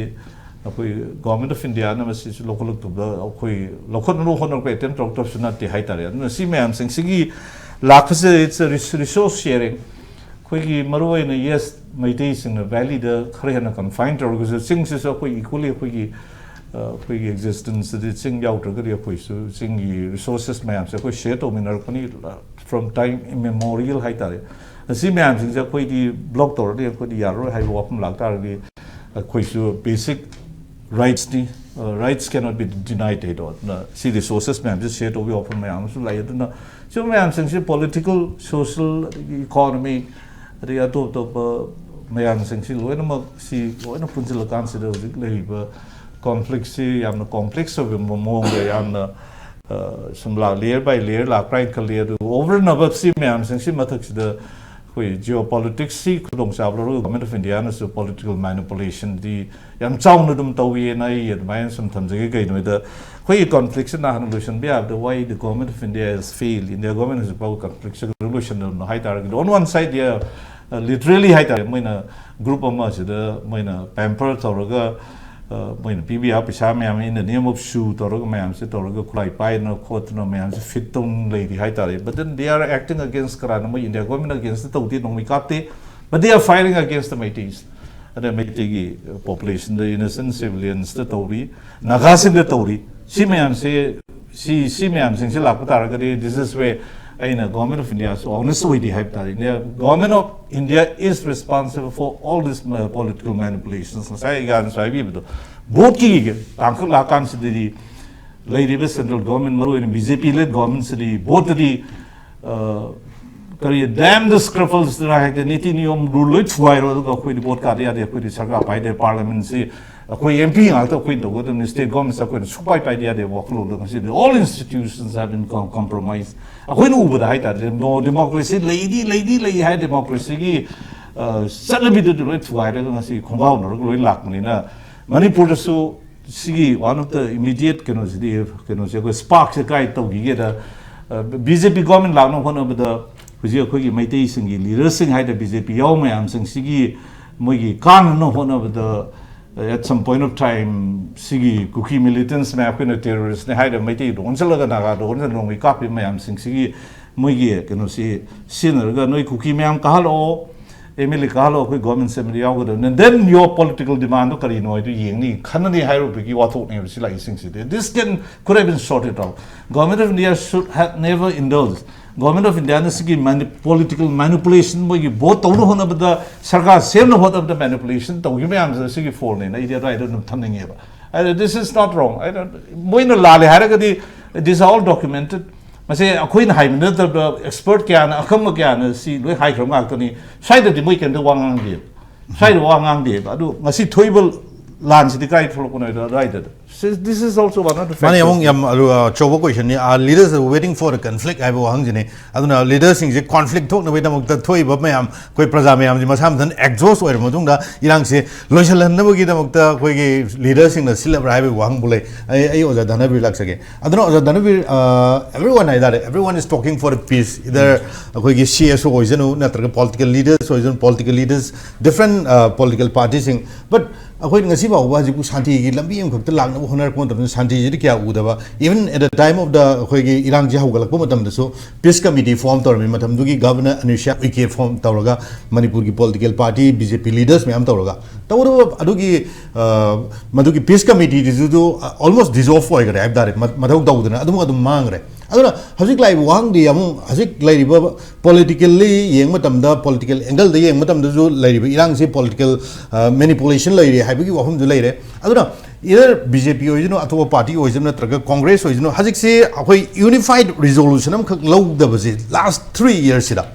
ꯑꯩꯈꯣꯏ ꯒꯣꯔꯃꯦꯟ ꯑꯣꯐ ꯏꯟꯗꯤꯌꯥꯅ ꯃꯁꯤꯁꯨ ꯂꯧꯈꯠꯂꯛꯇꯕꯗ ꯑꯩꯈꯣꯏ ꯂꯧꯈꯠꯅꯕ ꯍꯣꯠꯅꯔꯛꯄ ꯑꯦꯇꯦꯝꯞ ꯇꯧꯔꯛꯇꯕꯁꯨ ꯅꯠꯇꯦ ꯍꯥꯏꯇꯥꯔꯦ꯫ ꯑꯗꯨꯅ ꯁꯤ ꯃꯌꯥꯝꯁꯤꯡꯁꯤꯒꯤ ꯂꯥꯛꯄꯁꯦ, it's a res-, resource sharing꯫ ꯑꯩꯈꯣꯏꯒꯤ ꯃꯔꯨꯑꯣꯏꯅ, ꯌꯦꯁ, ꯃꯩꯇꯩꯁꯤꯡꯅ ꯚꯦꯂꯤꯗ ꯈꯔ ꯍꯦꯟꯅ ꯀꯟꯐꯥꯏꯟ ꯇꯧꯔꯒꯁꯨ, ꯆꯤꯡꯁꯤꯁꯨ ꯑꯩꯈꯣꯏ ꯏꯀ꯭ꯋꯦꯂꯤ ꯑꯩꯈꯣꯏꯒꯤ, ꯑ, ꯑꯩꯈꯣꯏꯒꯤ ꯑꯦꯛꯖꯤꯁꯇꯦꯟꯁꯇꯗꯤ ꯆꯤꯡ ꯌꯥꯎꯗ꯭ꯔꯒꯗꯤ ꯑꯩꯈꯣꯏꯁꯨ ꯆꯤꯡꯒꯤ ꯔꯤꯁꯣꯔꯁꯦꯁ ꯃꯌꯥꯝꯁꯦ ꯑꯩꯈꯣꯏ ꯁꯦꯌꯔ ꯇꯧꯃꯤꯟꯅꯔꯛꯄꯅꯤ, from time immemorial ꯍꯥꯏꯇꯥꯔꯦ꯫ ꯑꯁꯤ ꯃꯌꯥꯝꯁꯤꯡꯁꯦ ꯑꯩꯈꯣꯏꯗꯤ ꯕ꯭ꯂꯣꯛ ꯇꯧꯔꯗꯤ ꯑꯩꯈꯣꯏꯗꯤ ꯌꯥꯔꯔꯣꯏ ꯍꯥꯏꯕ ꯋꯥꯐꯝ ꯂꯥꯛꯇꯥꯔꯒꯗꯤ, ꯑꯩꯈꯣꯏꯁꯨ ꯕꯦꯁꯤꯛ ꯔꯥꯏꯠꯁꯅꯤ, ꯔꯥꯏꯠꯁ ꯀꯦꯅꯣꯠ ꯕꯤ ꯗꯤꯅꯥꯏꯠ ꯍꯥꯏꯗꯣ꯫ ꯑꯗꯨꯅ ꯁꯤ ꯔꯤꯁꯣꯔꯁꯦꯁ ꯃꯌꯥꯝꯁꯦ ꯁꯦꯌꯔ ꯇꯧꯕꯒꯤ ꯋꯥꯐꯝ ꯃꯌꯥꯝ ꯑꯃꯁꯨ ꯂꯩ꯫ ꯑꯗꯨꯅ ꯁꯤꯒꯨꯝꯕ ꯃꯌꯥꯝꯁꯤꯡꯁꯤ ꯄꯣꯂꯤꯇꯤꯀꯦꯜ, ꯁꯣꯁꯤꯌꯦꯜ, ꯑꯗꯒꯤ ꯏꯀꯣꯅꯣꯃꯤꯛ, ꯑꯗꯒꯤ ꯑꯇꯣꯞ ꯑꯇꯣꯞꯄ ꯃꯌꯥꯝꯁꯤꯡꯁꯤ ꯂꯣꯏꯅꯃꯛ, ꯁꯤ ꯂꯣꯏꯅ ꯄꯨꯟꯁꯤꯜꯂꯀꯥꯟꯁꯤꯗ ꯍꯧꯖꯤꯛ ꯂꯩꯔꯤꯕ ꯀꯣꯟꯐ꯭ꯂꯤꯛꯁꯤ ꯌꯥꯝꯅ ꯀꯣꯝꯄ꯭ꯂꯦꯛꯁ ꯑꯣꯏꯕ ꯃꯑꯣꯡꯗ ꯌꯥꯝꯅ, ꯑ, ꯁꯨꯝ ꯂꯥꯛ, ꯂꯦꯌꯔ ꯕꯥꯏ ꯂꯦꯌꯔ ꯂꯥꯛꯄ꯭ꯔꯥ ꯍꯥꯏꯅ ꯈꯜꯂꯤ꯫ ꯑꯗꯨ ꯑꯣꯚꯔ ꯑꯦꯟ ꯑꯕꯞ ꯁꯤ ꯃꯌꯥꯝꯁꯤꯡꯁꯤ ꯃꯊꯛꯁꯤꯗ ꯑꯩꯈꯣꯏ ꯖꯤꯑꯣ ꯄꯣꯂꯤꯇꯤꯛꯁꯁꯤ ꯈꯨꯗꯣꯡꯆꯥꯕ ꯂꯧꯔꯒ ꯒꯣꯔꯃꯦꯟ ꯑꯣꯐ ꯏꯟꯗꯤꯌꯥꯅꯁꯨ ꯄꯣꯂꯤꯇꯤꯀꯦꯜ ꯃꯦꯅꯤꯄꯨꯂꯦꯁꯟꯗꯤ ꯌꯥꯝ ꯆꯥꯎꯅ ꯑꯗꯨꯝ ꯇꯧꯋꯦꯅ ꯑꯩ ꯑꯗꯨꯃꯥꯏꯅ ꯁꯨꯝ ꯊꯝꯖꯒꯦ꯫ ꯀꯩꯅꯣꯗ ꯑꯩꯈꯣꯏꯒꯤ ꯀꯣꯟꯐ꯭ꯂꯤꯛꯁꯤꯅ ꯍꯥꯟꯅ ꯂꯣꯏꯁꯤꯟꯕ ꯌꯥꯕꯗ, why the government of India has failed, India government ꯍꯧꯖꯤꯛ ꯐꯥꯎꯕ ꯀꯣꯟꯐ꯭ꯂꯤꯛꯁꯦ ꯂꯣꯏꯁꯤꯟꯗꯕꯅꯣ ꯍꯥꯏ ꯇꯥꯔꯒꯗꯤ, on one side, they are, uh, literally ꯍꯥꯏ ꯇꯥꯔꯦ, ꯃꯣꯏꯅ ꯒ꯭ꯔꯨꯞ ꯑꯃ ꯑꯁꯤꯗ ꯃꯣꯏꯅ ꯄꯦꯝꯄꯔ ꯇꯧꯔꯒ, ꯑ, ꯃꯣꯏꯅ ꯄꯤꯕ ꯌꯥꯕ ꯄꯩꯁꯥ ꯃꯌꯥꯝ, in the name of shoe ꯇꯧꯔꯒ ꯃꯌꯥꯝꯁꯦ ꯇꯧꯔꯒ ꯈꯨꯠꯂꯥꯏ ꯄꯥꯏꯗꯅ ꯈꯣꯠꯇꯅ ꯃꯌꯥꯝꯁꯦ ꯐꯤꯠ ꯇꯧꯅ ꯂꯩꯔꯤ ꯍꯥꯏ ꯇꯥꯔꯦ꯫ But then they are acting against ꯀꯅꯥꯅ? ꯃꯣꯏ ꯏꯟꯗꯤꯌꯥ ꯒꯣꯔꯃꯦꯟ ꯑꯒꯦꯟꯁꯇ ꯇꯧꯗꯦ, ꯅꯣꯡꯃꯩ ꯀꯥꯞꯇꯦ, but they are firing against the Meiteis꯫ ꯑꯗ ꯃꯩꯇꯩꯒꯤ ꯄꯣꯄꯨꯂꯦꯁꯟꯗ, ꯏꯅꯣꯁꯦꯟ ꯁꯤꯚꯤꯂꯤꯌꯟꯁꯇ ꯇꯧꯔꯤ, ꯅꯥꯒꯥꯁꯤꯡꯗ ꯇꯧꯔꯤ꯫ ꯁꯤ ꯃꯌꯥꯝꯁꯦ, ꯁꯤ, ꯁꯤ ꯃꯌꯥꯝꯁꯤꯡꯁꯦ ꯂꯥꯛꯄ ꯇꯥꯔꯒꯗꯤ, this is where ꯑꯩꯅ ꯒꯣꯔꯃꯦꯟ ꯑꯣꯐ ꯏꯟꯗꯤꯌꯥꯁꯨ ꯑꯣꯅꯦꯁ ꯑꯣꯏꯗꯦ ꯍꯥꯏꯕ ꯇꯥꯔꯦ꯫ Government of India is responsible for all this, uh, political manipulations꯫ ꯉꯁꯥꯏ ꯑꯩ ꯒꯥꯟꯁꯨ ꯍꯥꯏꯕꯤꯕꯗꯣ, ꯚꯣꯠꯀꯤ ꯇꯥꯡꯀꯛ ꯂꯥꯛꯀꯥꯟꯁꯤꯗꯗꯤ ꯂꯩꯔꯤꯕ ꯁꯦꯟꯇ꯭ꯔꯦꯜ ꯒꯣꯔꯃꯦꯟ, ꯃꯔꯨꯑꯣꯏꯅ ꯕꯤ ꯖꯦ ꯄꯤ ꯂꯦꯗ ꯒꯣꯔꯃꯦꯟꯁꯤꯗꯤ ꯚꯣꯠꯇꯗꯤ, ꯑ, ꯀꯔꯤ damn the scruffles ꯍꯥꯏꯗꯤ ꯅꯤꯇꯤ ꯅꯤꯌꯣꯝ ꯔꯨꯜ ꯂꯣꯏ ꯊꯨꯒꯥꯏꯔꯣ, ꯑꯗꯨꯒ ꯑꯩꯈꯣꯏꯗꯤ ꯚꯣꯠ ꯀꯥꯗ ꯌꯥꯗꯦ, ꯑꯩꯈꯣꯏꯗꯤ ꯁꯔꯀꯥꯔ ꯄꯥꯏꯗꯦ, ꯄꯥꯔꯂꯤꯌꯥꯃꯦꯟꯁꯤ ꯑꯩꯈꯣꯏ ꯑꯦꯝ ꯄꯤ ꯉꯥꯛꯇ ꯑꯩꯈꯣꯏꯅ ꯇꯧꯒꯗꯕꯅꯤ, ꯁ꯭ꯇꯦꯠ ꯒꯣꯔꯃꯦꯟꯁꯦ ꯑꯩꯈꯣꯏꯅ ꯁꯨꯛꯄꯥꯏ ꯄꯥꯏꯗ ꯌꯥꯗꯦ ꯋꯥꯈꯜꯂꯣꯟꯗꯣ ꯉꯁꯤꯗꯤ all institutions have been com- compromised꯫ ꯑꯩꯈꯣꯏꯅ ꯎꯕꯗ ꯍꯥꯏꯇꯥꯔꯦ, ꯅꯣ ꯗꯦꯃꯣꯀ꯭ꯔꯦꯁꯤ ꯂꯩꯗꯤ ꯂꯩꯗꯤ ꯂꯩ ꯍꯥꯏ, ꯗꯦꯃꯣꯀ꯭ꯔꯦꯁꯤꯒꯤ ꯆꯠꯅꯕꯤꯗꯨꯗꯤ ꯂꯣꯏ ꯊꯨꯒꯥꯏꯔꯒ ꯉꯁꯤ ꯈꯣꯡꯒꯥꯎꯅꯔꯒ ꯂꯣꯏ ꯂꯥꯛꯄꯅꯤꯅ, ꯃꯅꯤꯄꯨꯔꯗꯁꯨ ꯁꯤꯒꯤ one of the immediate ꯀꯩꯅꯣꯁꯤꯗꯤ, ꯀꯩꯅꯣꯁꯦ ꯑꯩꯈꯣꯏ ꯁ꯭ꯄꯥꯔꯛꯁꯦ ꯀꯥꯏ ꯇꯧꯈꯤꯒꯦꯗ, ꯕꯤ ꯖꯦ ꯄꯤ ꯒꯣꯔꯃꯦꯟ ꯂꯥꯛꯅꯕ ꯍꯣꯠꯅꯕꯗ ꯍꯧꯖꯤꯛ ꯑꯩꯈꯣꯏꯒꯤ ꯃꯩꯇꯩꯁꯤꯡꯒꯤ ꯂꯤꯗꯔꯁꯤꯡ ꯍꯥꯏꯗ ꯕꯤ ꯖꯦ ꯄꯤ ꯌꯥꯎ ꯃꯌꯥꯝꯁꯤꯡꯁꯤꯒꯤ ꯃꯣꯏꯒꯤ ꯀꯥꯟꯅꯅꯕ ꯍꯣꯠꯅꯕꯗ, at some point of time ꯁꯤꯒꯤ ꯀꯨꯀꯤ ꯃꯤꯂꯤꯇꯦꯟꯁ ꯃꯌꯥꯝ ꯑꯩꯈꯣꯏꯅ ꯇꯦꯔꯣꯔꯤꯁꯅꯦ ꯍꯥꯏꯔ ꯃꯩꯇꯩꯗ ꯑꯣꯟꯁꯤꯜꯂꯒ ꯅꯥꯒꯥꯗ ꯑꯣꯟꯁꯤꯜꯂꯒ ꯅꯣꯡꯃꯩ ꯀꯥꯞꯄꯤ ꯃꯌꯥꯝꯁꯤꯡꯁꯤꯒꯤ ꯃꯣꯏꯒꯤ ꯀꯩꯅꯣꯁꯤ ꯁꯤꯖꯤꯟꯅꯔꯒ ꯅꯣꯏ ꯀꯨꯀꯤ ꯃꯌꯥꯝ ꯀꯥꯍꯜꯂꯛꯑꯣ, ꯑꯦꯝ ꯑꯦꯜ ꯑꯦ ꯀꯥꯍꯜꯂꯣ, ꯑꯩꯈꯣꯏ ꯒꯣꯔꯃꯦꯟ ꯑꯦꯁꯦꯝꯕ꯭ꯂꯤ ꯌꯥꯎꯒꯗꯕꯅꯤ, then your political demandꯗꯣ ꯀꯔꯤꯅꯣ ꯍꯥꯏꯗꯨ ꯌꯦꯡꯅꯤ, ꯈꯟꯅꯅꯤ ꯍꯥꯏꯔꯨꯕꯒꯤ ꯋꯥꯊꯣꯛꯅꯦꯕ ꯁꯤ ꯂꯥꯛꯏꯁꯤꯡꯁꯤꯗꯤ꯫ This can could have been sorted out. Government of India should have never indulged. Government of Indiaꯅ ꯁꯤꯒꯤ political manipulation, ꯃꯣꯏꯒꯤ ꯚꯣꯠ ꯇꯧꯅ ꯍꯣꯠꯅꯕꯗ, ꯁꯔꯀꯥꯔ ꯁꯦꯝꯅ ꯍꯣꯠꯅꯕꯗ manipulation ꯇꯧꯈꯤꯕ ꯃꯌꯥꯝꯁꯦ ꯁꯤꯒꯤ ꯐꯣꯜꯅꯦꯅ ꯑꯩꯗꯤ ꯑꯗꯨꯋꯥꯏꯗ ꯑꯗꯨꯝ ꯊꯝꯅꯤꯡꯉꯦꯕ꯫ ꯑꯗ this is not wrong. ꯑꯩꯅ ꯃꯣꯏꯅ ꯂꯥꯜꯂꯦ ꯍꯥꯏꯔꯒꯗꯤ, these are all documented. ꯃꯁꯦ ꯑꯩꯈꯣꯏꯅ ꯍꯥꯏꯕ ꯅꯠꯇꯕ, ꯑꯦꯛꯁꯄꯔꯠ ꯀꯌꯥꯅ, ꯑꯈꯪꯕ ꯀꯌꯥꯅ ꯁꯤ ꯂꯣꯏ ꯍꯥꯏꯈ꯭ꯔꯕ ꯉꯥꯛꯇꯅꯤ꯫ ꯁ꯭ꯋꯥꯏꯗꯗꯤ ꯃꯣꯏ ꯀꯩꯝꯇ ꯋꯥ ꯉꯥꯡꯗꯦꯕ꯫ ꯁ꯭ꯋꯥꯏꯗ ꯋꯥ ꯉꯥꯡꯗꯦꯕ꯫ ꯑꯗꯨ ꯉꯁꯤ ꯊꯣꯛꯏꯕ ꯂꯥꯟꯁꯤꯗꯤ ꯀꯥꯏ ꯊꯣꯛꯂꯛꯄꯅꯣ ꯍꯥꯏꯗꯣ ꯑꯗꯨꯋꯥꯏꯗ꯫ This is also one of the ꯃꯥꯅꯦ, ꯑꯃꯨꯛ factors. ꯌꯥꯝ ꯑꯔꯨ- ꯑꯆꯧꯕ question ꯅꯤ꯫ Are leaders waiting for a conflict ꯍꯥꯏꯕ ꯋꯥꯍꯪꯁꯤꯅꯤ꯫ ꯑꯗꯨꯅ ꯂꯤꯗꯔꯁꯤꯡꯁꯦ ꯀꯣꯟꯐ꯭ꯂꯤꯛ ꯊꯣꯛꯅꯕꯒꯤꯗꯃꯛꯇ ꯊꯣꯛꯏꯕ ꯃꯌꯥꯝ, ꯑꯩꯈꯣꯏ ꯄ꯭ꯔꯖꯥ ꯃꯌꯥꯝꯁꯤ ꯃꯁꯥ ꯃꯊꯟ ꯑꯦꯛꯖꯣꯁ ꯑꯣꯏꯔꯕ ꯃꯇꯨꯡꯗ ꯏꯔꯥꯡꯁꯦ ꯂꯣꯏꯁꯤꯜꯍꯟꯅꯕꯒꯤꯗꯃꯛꯇ ꯑꯩꯈꯣꯏꯒꯤ ꯂꯤꯗꯔꯁꯤꯡꯅ ꯁꯤꯜꯂꯕ꯭ꯔꯥ ꯍꯥꯏꯕꯒꯤ ꯋꯥꯍꯪꯕꯨ ꯂꯩ꯫ ꯑꯩ ꯑꯩ ꯑꯣꯖꯥ ꯙꯅꯕꯤꯔ ꯂꯥꯛꯆꯒꯦ꯫ ꯑꯗꯨꯅ ꯑꯣꯖꯥ ꯙꯅꯕꯤꯔ, everyone ꯍꯥꯏꯇꯥꯔꯦ, everyone is talking for a peace, either ꯑꯩꯈꯣꯏꯒꯤ ꯁꯤ ꯑꯦꯁ ꯑꯣ ꯑꯣꯏꯁꯅꯨ, ꯅꯠꯇ꯭ꯔꯒ political leaders ꯑꯣꯏꯁꯅꯨ, political leaders, different political partyꯁꯤꯡ, but ꯑꯩꯈꯣꯏ ꯉꯁꯤ ꯐꯥꯎꯕ ꯍꯧꯖꯤꯛꯄꯨ ꯁꯥꯟꯇꯤꯒꯤ ꯂꯝꯕꯤ ꯑꯃꯈꯛꯇ ꯂꯥꯛꯅꯕ ꯍꯣꯠꯅꯔꯛꯄ ꯃꯇꯝꯗ ꯁꯥꯟꯇꯤꯁꯤꯗꯤ ꯀꯌꯥ ꯎꯗꯕ꯫ Even at the time of the ꯑꯩꯈꯣꯏꯒꯤ ꯏꯔꯥꯡꯁꯤ ꯍꯧꯒꯠꯂꯛꯄ ꯃꯇꯝꯗꯁꯨ ꯄꯤꯁ ꯀꯃꯤꯇꯤ ꯐꯣꯔꯝ ꯇꯧꯔꯝꯃꯤ꯫ ꯃꯇꯝꯗꯨꯒꯤ ꯒꯚꯔꯅꯔ ꯑꯅꯤꯁ꯭ꯌꯥ ꯎꯏꯀꯦ ꯐꯣꯔꯝ ꯇꯧꯔꯒ ꯃꯅꯤꯄꯨꯔꯒꯤ ꯄꯣꯂꯤꯇꯤꯀꯦꯜ ꯄꯥꯔꯇꯤ ꯕꯤ ꯖꯦ ꯄꯤ ꯂꯤꯗꯔꯁ ꯃꯌꯥꯝ ꯇꯧꯔꯒ ꯇꯧꯔꯒ ꯑꯗꯨꯒꯤ, ꯑ, ꯃꯗꯨꯒꯤ ꯄꯤꯁ ꯀꯃꯤꯇꯤꯗꯨꯁꯨ almost dissolve ꯑꯣꯏꯈꯔꯦ ꯍꯥꯏꯕ ꯇꯥꯔꯦ꯫ ꯃ- ꯃꯊꯧ ꯇꯧꯗꯅ ꯑꯗꯨꯝ ꯑꯗꯨꯝ ꯃꯥꯡꯈ꯭ꯔꯦ꯫ ꯑꯗꯨꯅ ꯍꯧꯖꯤꯛ ꯂꯥꯛꯏꯕ ꯋꯥꯍꯪꯗꯤ ꯑꯃꯨꯛ ꯍꯧꯖꯤꯛ ꯂꯩꯔꯤꯕ ꯄꯣꯂꯤꯇꯤꯀꯦꯜꯂꯤ ꯌꯦꯡꯕ ꯃꯇꯝꯗ, ꯄꯣꯂꯤꯇꯤꯀꯦꯜ ꯑꯦꯡꯒꯜꯗ ꯌꯦꯡꯕ ꯃꯇꯝꯗꯁꯨ ꯂꯩꯔꯤꯕ ꯏꯔꯥꯡꯁꯤ ꯄꯣꯂꯤꯇꯤꯀꯦꯜ ꯃꯦꯅꯤꯄꯨꯂꯦꯁꯟ ꯂꯩꯔꯤ ꯍꯥꯏꯕꯒꯤ ꯋꯥꯐꯝꯁꯨ ꯂꯩꯔꯦ꯫ ꯑꯗꯨꯅ Either B J P ꯑꯣꯏꯁꯅꯨ, ꯑꯇꯣꯞꯄ party ꯑꯣꯏꯁꯅꯨ, ꯅꯠꯇ꯭ꯔꯒ Congress ꯑꯣꯏꯁꯅꯨ, ꯍꯧꯖꯤꯛꯁꯦ ꯑꯩꯈꯣꯏ unified resolution ꯑꯃꯈꯛ ꯂꯧꯗꯕꯁꯦ last three yearsꯁꯤꯗ,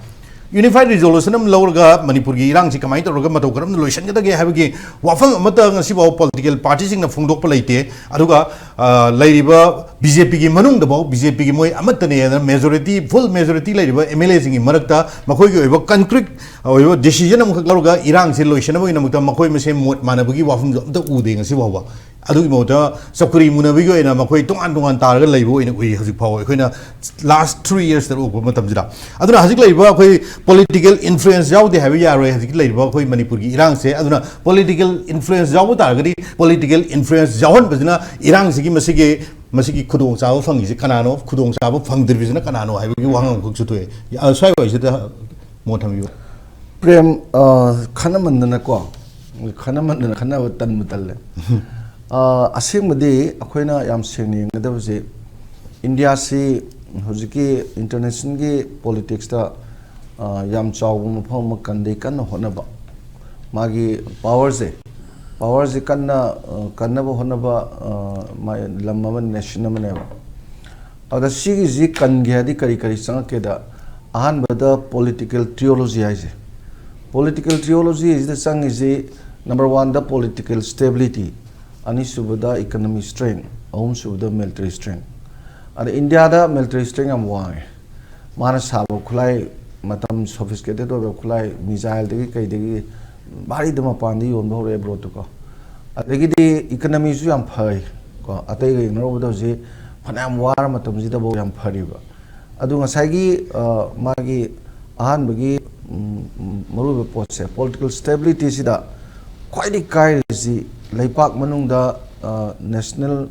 unified resolution ꯑꯃ ꯂꯧꯔꯒ ꯃꯅꯤꯄꯨꯔꯒꯤ ꯏꯔꯥꯡꯁꯤ ꯀꯃꯥꯏꯅ ꯇꯧꯔꯒ ꯃꯇꯧ ꯀꯔꯝꯅ ꯂꯣꯏꯁꯤꯟꯒꯗꯒꯦ ꯍꯥꯏꯕꯒꯤ ꯋꯥꯐꯝ ꯑꯃꯠꯇ ꯉꯁꯤꯐꯥꯎ political partyꯁꯤꯡꯅ ꯐꯣꯡꯗꯣꯛꯄ ꯂꯩꯇꯦ꯫ ꯑꯗꯨꯒ ꯑ, ꯂꯩꯔꯤꯕ B J Pꯒꯤ ꯃꯅꯨꯡꯗꯐꯥꯎ B J Pꯒꯤ ꯃꯣꯏ ꯑꯃꯠꯇꯅꯦꯅ majority, full majority ꯂꯩꯔꯤꯕ M L Aꯁꯤꯡꯒꯤ ꯃꯔꯛꯇ ꯃꯈꯣꯏꯒꯤ ꯑꯣꯏꯕ concrete ꯑꯣꯏꯕ decision ꯑꯃꯈꯛ ꯂꯧꯔꯒ ꯏꯔꯥꯡꯁꯦ ꯂꯣꯏꯁꯤꯟꯅꯕꯒꯤꯗꯃꯛꯇ ꯃꯈꯣꯏ ꯃꯁꯦꯟ ꯃꯣꯠ ꯃꯥꯟꯅꯕꯒꯤ ꯋꯥꯐꯝꯁꯨ ꯑꯝꯇ ꯎꯗꯦ ꯉꯁꯤ ꯐꯥꯎꯕ꯫ ꯑꯗꯨꯒꯤ ꯃꯍꯨꯠꯇ ꯆꯧꯀ꯭ꯔꯤ ꯃꯨꯟꯅꯕꯒꯤ ꯑꯣꯏꯅ ꯃꯈꯣꯏ ꯇꯣꯉꯥꯟ ꯇꯣꯉꯥꯟ ꯇꯥꯔꯒ ꯂꯩꯕ ꯑꯣꯏꯅ ꯎꯏ ꯍꯧꯖꯤꯛ ꯐꯥꯎꯕ ꯑꯩꯈꯣꯏꯅ last three yearsꯇ ꯎꯕ ꯃꯇꯝꯁꯤꯗ꯫ ꯑꯗꯨꯅ ꯍꯧꯖꯤꯛ ꯂꯩꯔꯤꯕ ꯑꯩꯈꯣꯏ political influence ꯌꯥꯎꯗꯦ ꯍꯥꯏꯕ ꯌꯥꯔꯣꯏ ꯍꯧꯖꯤꯛ ꯂꯩꯔꯤꯕ ꯑꯩꯈꯣꯏ ꯃꯅꯤꯄꯨꯔꯒꯤ ꯏꯔꯥꯡꯁꯦ꯫ ꯑꯗꯨꯅ political influence ꯌꯥꯎꯕ ꯇꯥꯔꯒꯗꯤ political influence ꯌꯥꯎꯍꯟꯕꯁꯤꯅ ꯏꯔꯥꯡꯁꯤꯒꯤ ꯃꯁꯤꯒꯤ, ꯃꯁꯤꯒꯤ ꯈꯨꯗꯣꯡꯆꯥꯕ ꯐꯪꯉꯤꯁꯦ ꯀꯅꯥꯅꯣ, ꯈꯨꯗꯣꯡꯆꯥꯕ ꯐꯪꯗ꯭ꯔꯤꯕꯁꯤꯅ ꯀꯅꯥꯅꯣ ꯍꯥꯏꯕꯒꯤ ꯋꯥꯍꯪ ꯑꯃꯈꯛꯁꯨ ꯊꯣꯛꯑꯦ꯫ ꯑ, ꯁ꯭ꯋꯥꯏ ꯋꯥꯏꯁꯤꯗ ꯃꯣꯠ ꯊꯝꯕꯤꯌꯨ꯫ ꯄ꯭ꯔꯦꯝ, ꯑ, ꯈꯟꯅꯃꯟꯗꯅꯀꯣ, ꯈꯟꯅꯃꯟꯗꯅ ꯈꯟꯅꯕ ꯇꯟꯕꯨ ꯇꯜꯂꯦ꯫ ꯑ, ꯑꯁꯦꯡꯕꯗꯤ ꯑꯩꯈꯣꯏꯅ ꯌꯥꯝ ꯁꯦꯡꯅ ꯌꯦꯡꯒꯗꯕꯁꯦ, ꯏꯟꯗꯤꯌꯥꯁꯤ ꯍꯧꯖꯤꯛꯀꯤ internationalꯒꯤ politicsꯇ, ꯑ, ꯌꯥꯝ ꯆꯥꯎꯕ ꯃꯐꯝ ꯑꯃ ꯀꯟꯗꯩ ꯀꯟꯅ ꯍꯣꯠꯅꯕ, ꯃꯥꯒꯤ powerꯁꯦ, powerꯁꯦ ꯀꯟꯅ, ꯑ, ꯀꯟꯅꯕ ꯍꯣꯠꯅꯕ, ꯑ, ꯃꯥ ꯂꯝ ꯑꯃ, nation ꯑꯃꯅꯦꯕ꯫ ꯑꯗ ꯁꯤꯒꯤꯁꯤ ꯀꯟꯒꯦ ꯍꯥꯏꯗꯤ ꯀꯔꯤ ꯀꯔꯤ ꯆꯪꯉꯛꯀꯦꯗ, ꯑꯍꯥꯟꯕꯗ political theology ꯍꯥꯏꯁꯦ꯫ Political theology ꯁꯤꯗ ꯆꯪꯉꯤꯁꯤ, number oneꯗ political stability, ꯑꯅꯤꯁꯨꯕꯗ economic strength, ꯑꯍꯨꯝꯁꯨꯕꯗ military strength꯫ ꯑꯗ ꯏꯟꯗꯤꯌꯥꯗ military strength ꯌꯥꯝ ꯋꯥꯡꯉꯦ꯫ ꯃꯥꯅ ꯁꯥꯕ ꯈꯨꯠꯂꯥꯏ, ꯃꯇꯝ sophisticated ꯑꯣꯏꯕ ꯈꯨꯠꯂꯥꯏ, missileꯗꯒꯤ ꯀꯩꯗꯒꯤ ꯚꯥꯔꯤꯗ ꯃꯄꯥꯟꯗ ꯌꯣꯟꯕ ꯍꯧꯔꯛꯑꯦ abroadꯇꯀꯣ꯫ ꯑꯗꯒꯤꯗꯤ economyꯁꯨ ꯌꯥꯝ ꯐꯩ ꯀꯣ, ꯑꯇꯩꯒ ꯌꯦꯡꯅꯔꯨꯕꯗ ꯍꯧꯖꯤꯛ ꯐꯅꯌꯥꯝ ꯋꯥꯔ ꯃꯇꯝꯁꯤꯗꯐꯥꯎ ꯌꯥꯝ ꯐꯔꯤꯕ꯫ ꯑꯗꯨ ꯉꯁꯥꯏꯒꯤ, ꯑ, ꯃꯥꯒꯤ ꯑꯍꯥꯟꯕꯒꯤ, ꯎꯝ, ꯎꯝ, ꯃꯔꯨꯑꯣꯏꯕ ꯄꯣꯠꯁꯦ, political stabilityꯁꯤꯗ ꯈ꯭ꯋꯥꯏꯗꯒꯤ ꯀꯥꯏꯔꯤꯁꯤ ꯂꯩꯄꯥꯛ ꯃꯅꯨꯡꯗ, ꯑ, national,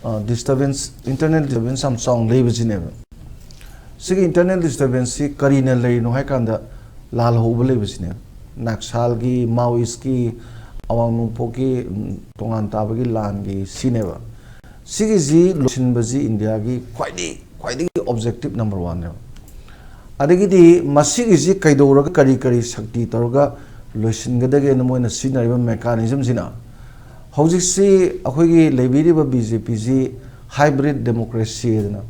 ꯑ, disturbance, internal disturbance ꯌꯥꯝ ꯆꯥꯎꯅ ꯂꯩꯕꯁꯤꯅꯦꯕ꯫ ꯁꯤꯒꯤ internal disturbanceꯁꯤ ꯀꯔꯤꯅ ꯂꯩꯔꯤꯅꯣ ꯍꯥꯏ ꯀꯥꯟꯗ, ꯂꯥꯜ ꯍꯧꯕ ꯂꯩꯕꯁꯤꯅꯦ꯫ ꯅꯛꯁꯥꯜꯒꯤ, ꯃꯥꯑꯣꯏꯁꯀꯤ, ꯑꯋꯥꯡ ꯅꯣꯡꯄꯣꯛꯀꯤ, ꯎꯝ, ꯇꯣꯉꯥꯟ ꯇꯥꯕꯒꯤ ꯂꯥꯟꯒꯤ ꯁꯤꯅꯦꯕ꯫ ꯁꯤꯒꯤꯁꯤ ꯂꯣꯏꯁꯤꯟꯕꯁꯤ ꯏꯟꯗꯤꯌꯥꯒꯤ ꯈ꯭ꯋꯥꯏꯗꯒꯤ, ꯈ꯭ꯋꯥꯏꯗꯒꯤ objective number oneꯅꯦꯕ꯫ ꯑꯗꯒꯤꯗꯤ ꯃꯁꯤꯒꯤꯁꯤ ꯀꯩꯗꯧꯔꯒ, ꯀꯔꯤ ꯀꯔꯤ ꯁꯛꯇꯤ ꯇꯧꯔꯒ ꯂꯣꯏꯁꯤꯟꯒꯗꯒꯦꯅ ꯃꯣꯏꯅ ꯁꯤꯖꯤꯟꯅꯔꯤꯕ mechanismꯁꯤꯅ, ꯍꯧꯖꯤꯛꯁꯤ ꯑꯩꯈꯣꯏꯒꯤ ꯂꯩꯕꯤꯔꯤꯕ ꯕꯤ ꯖꯦ ꯄꯤꯁꯤ ꯍꯥꯏꯕ꯭ꯔꯤꯠ ꯗꯦꯃꯣꯀ꯭ꯔꯦꯁꯤ ꯍꯥꯏꯗꯅ,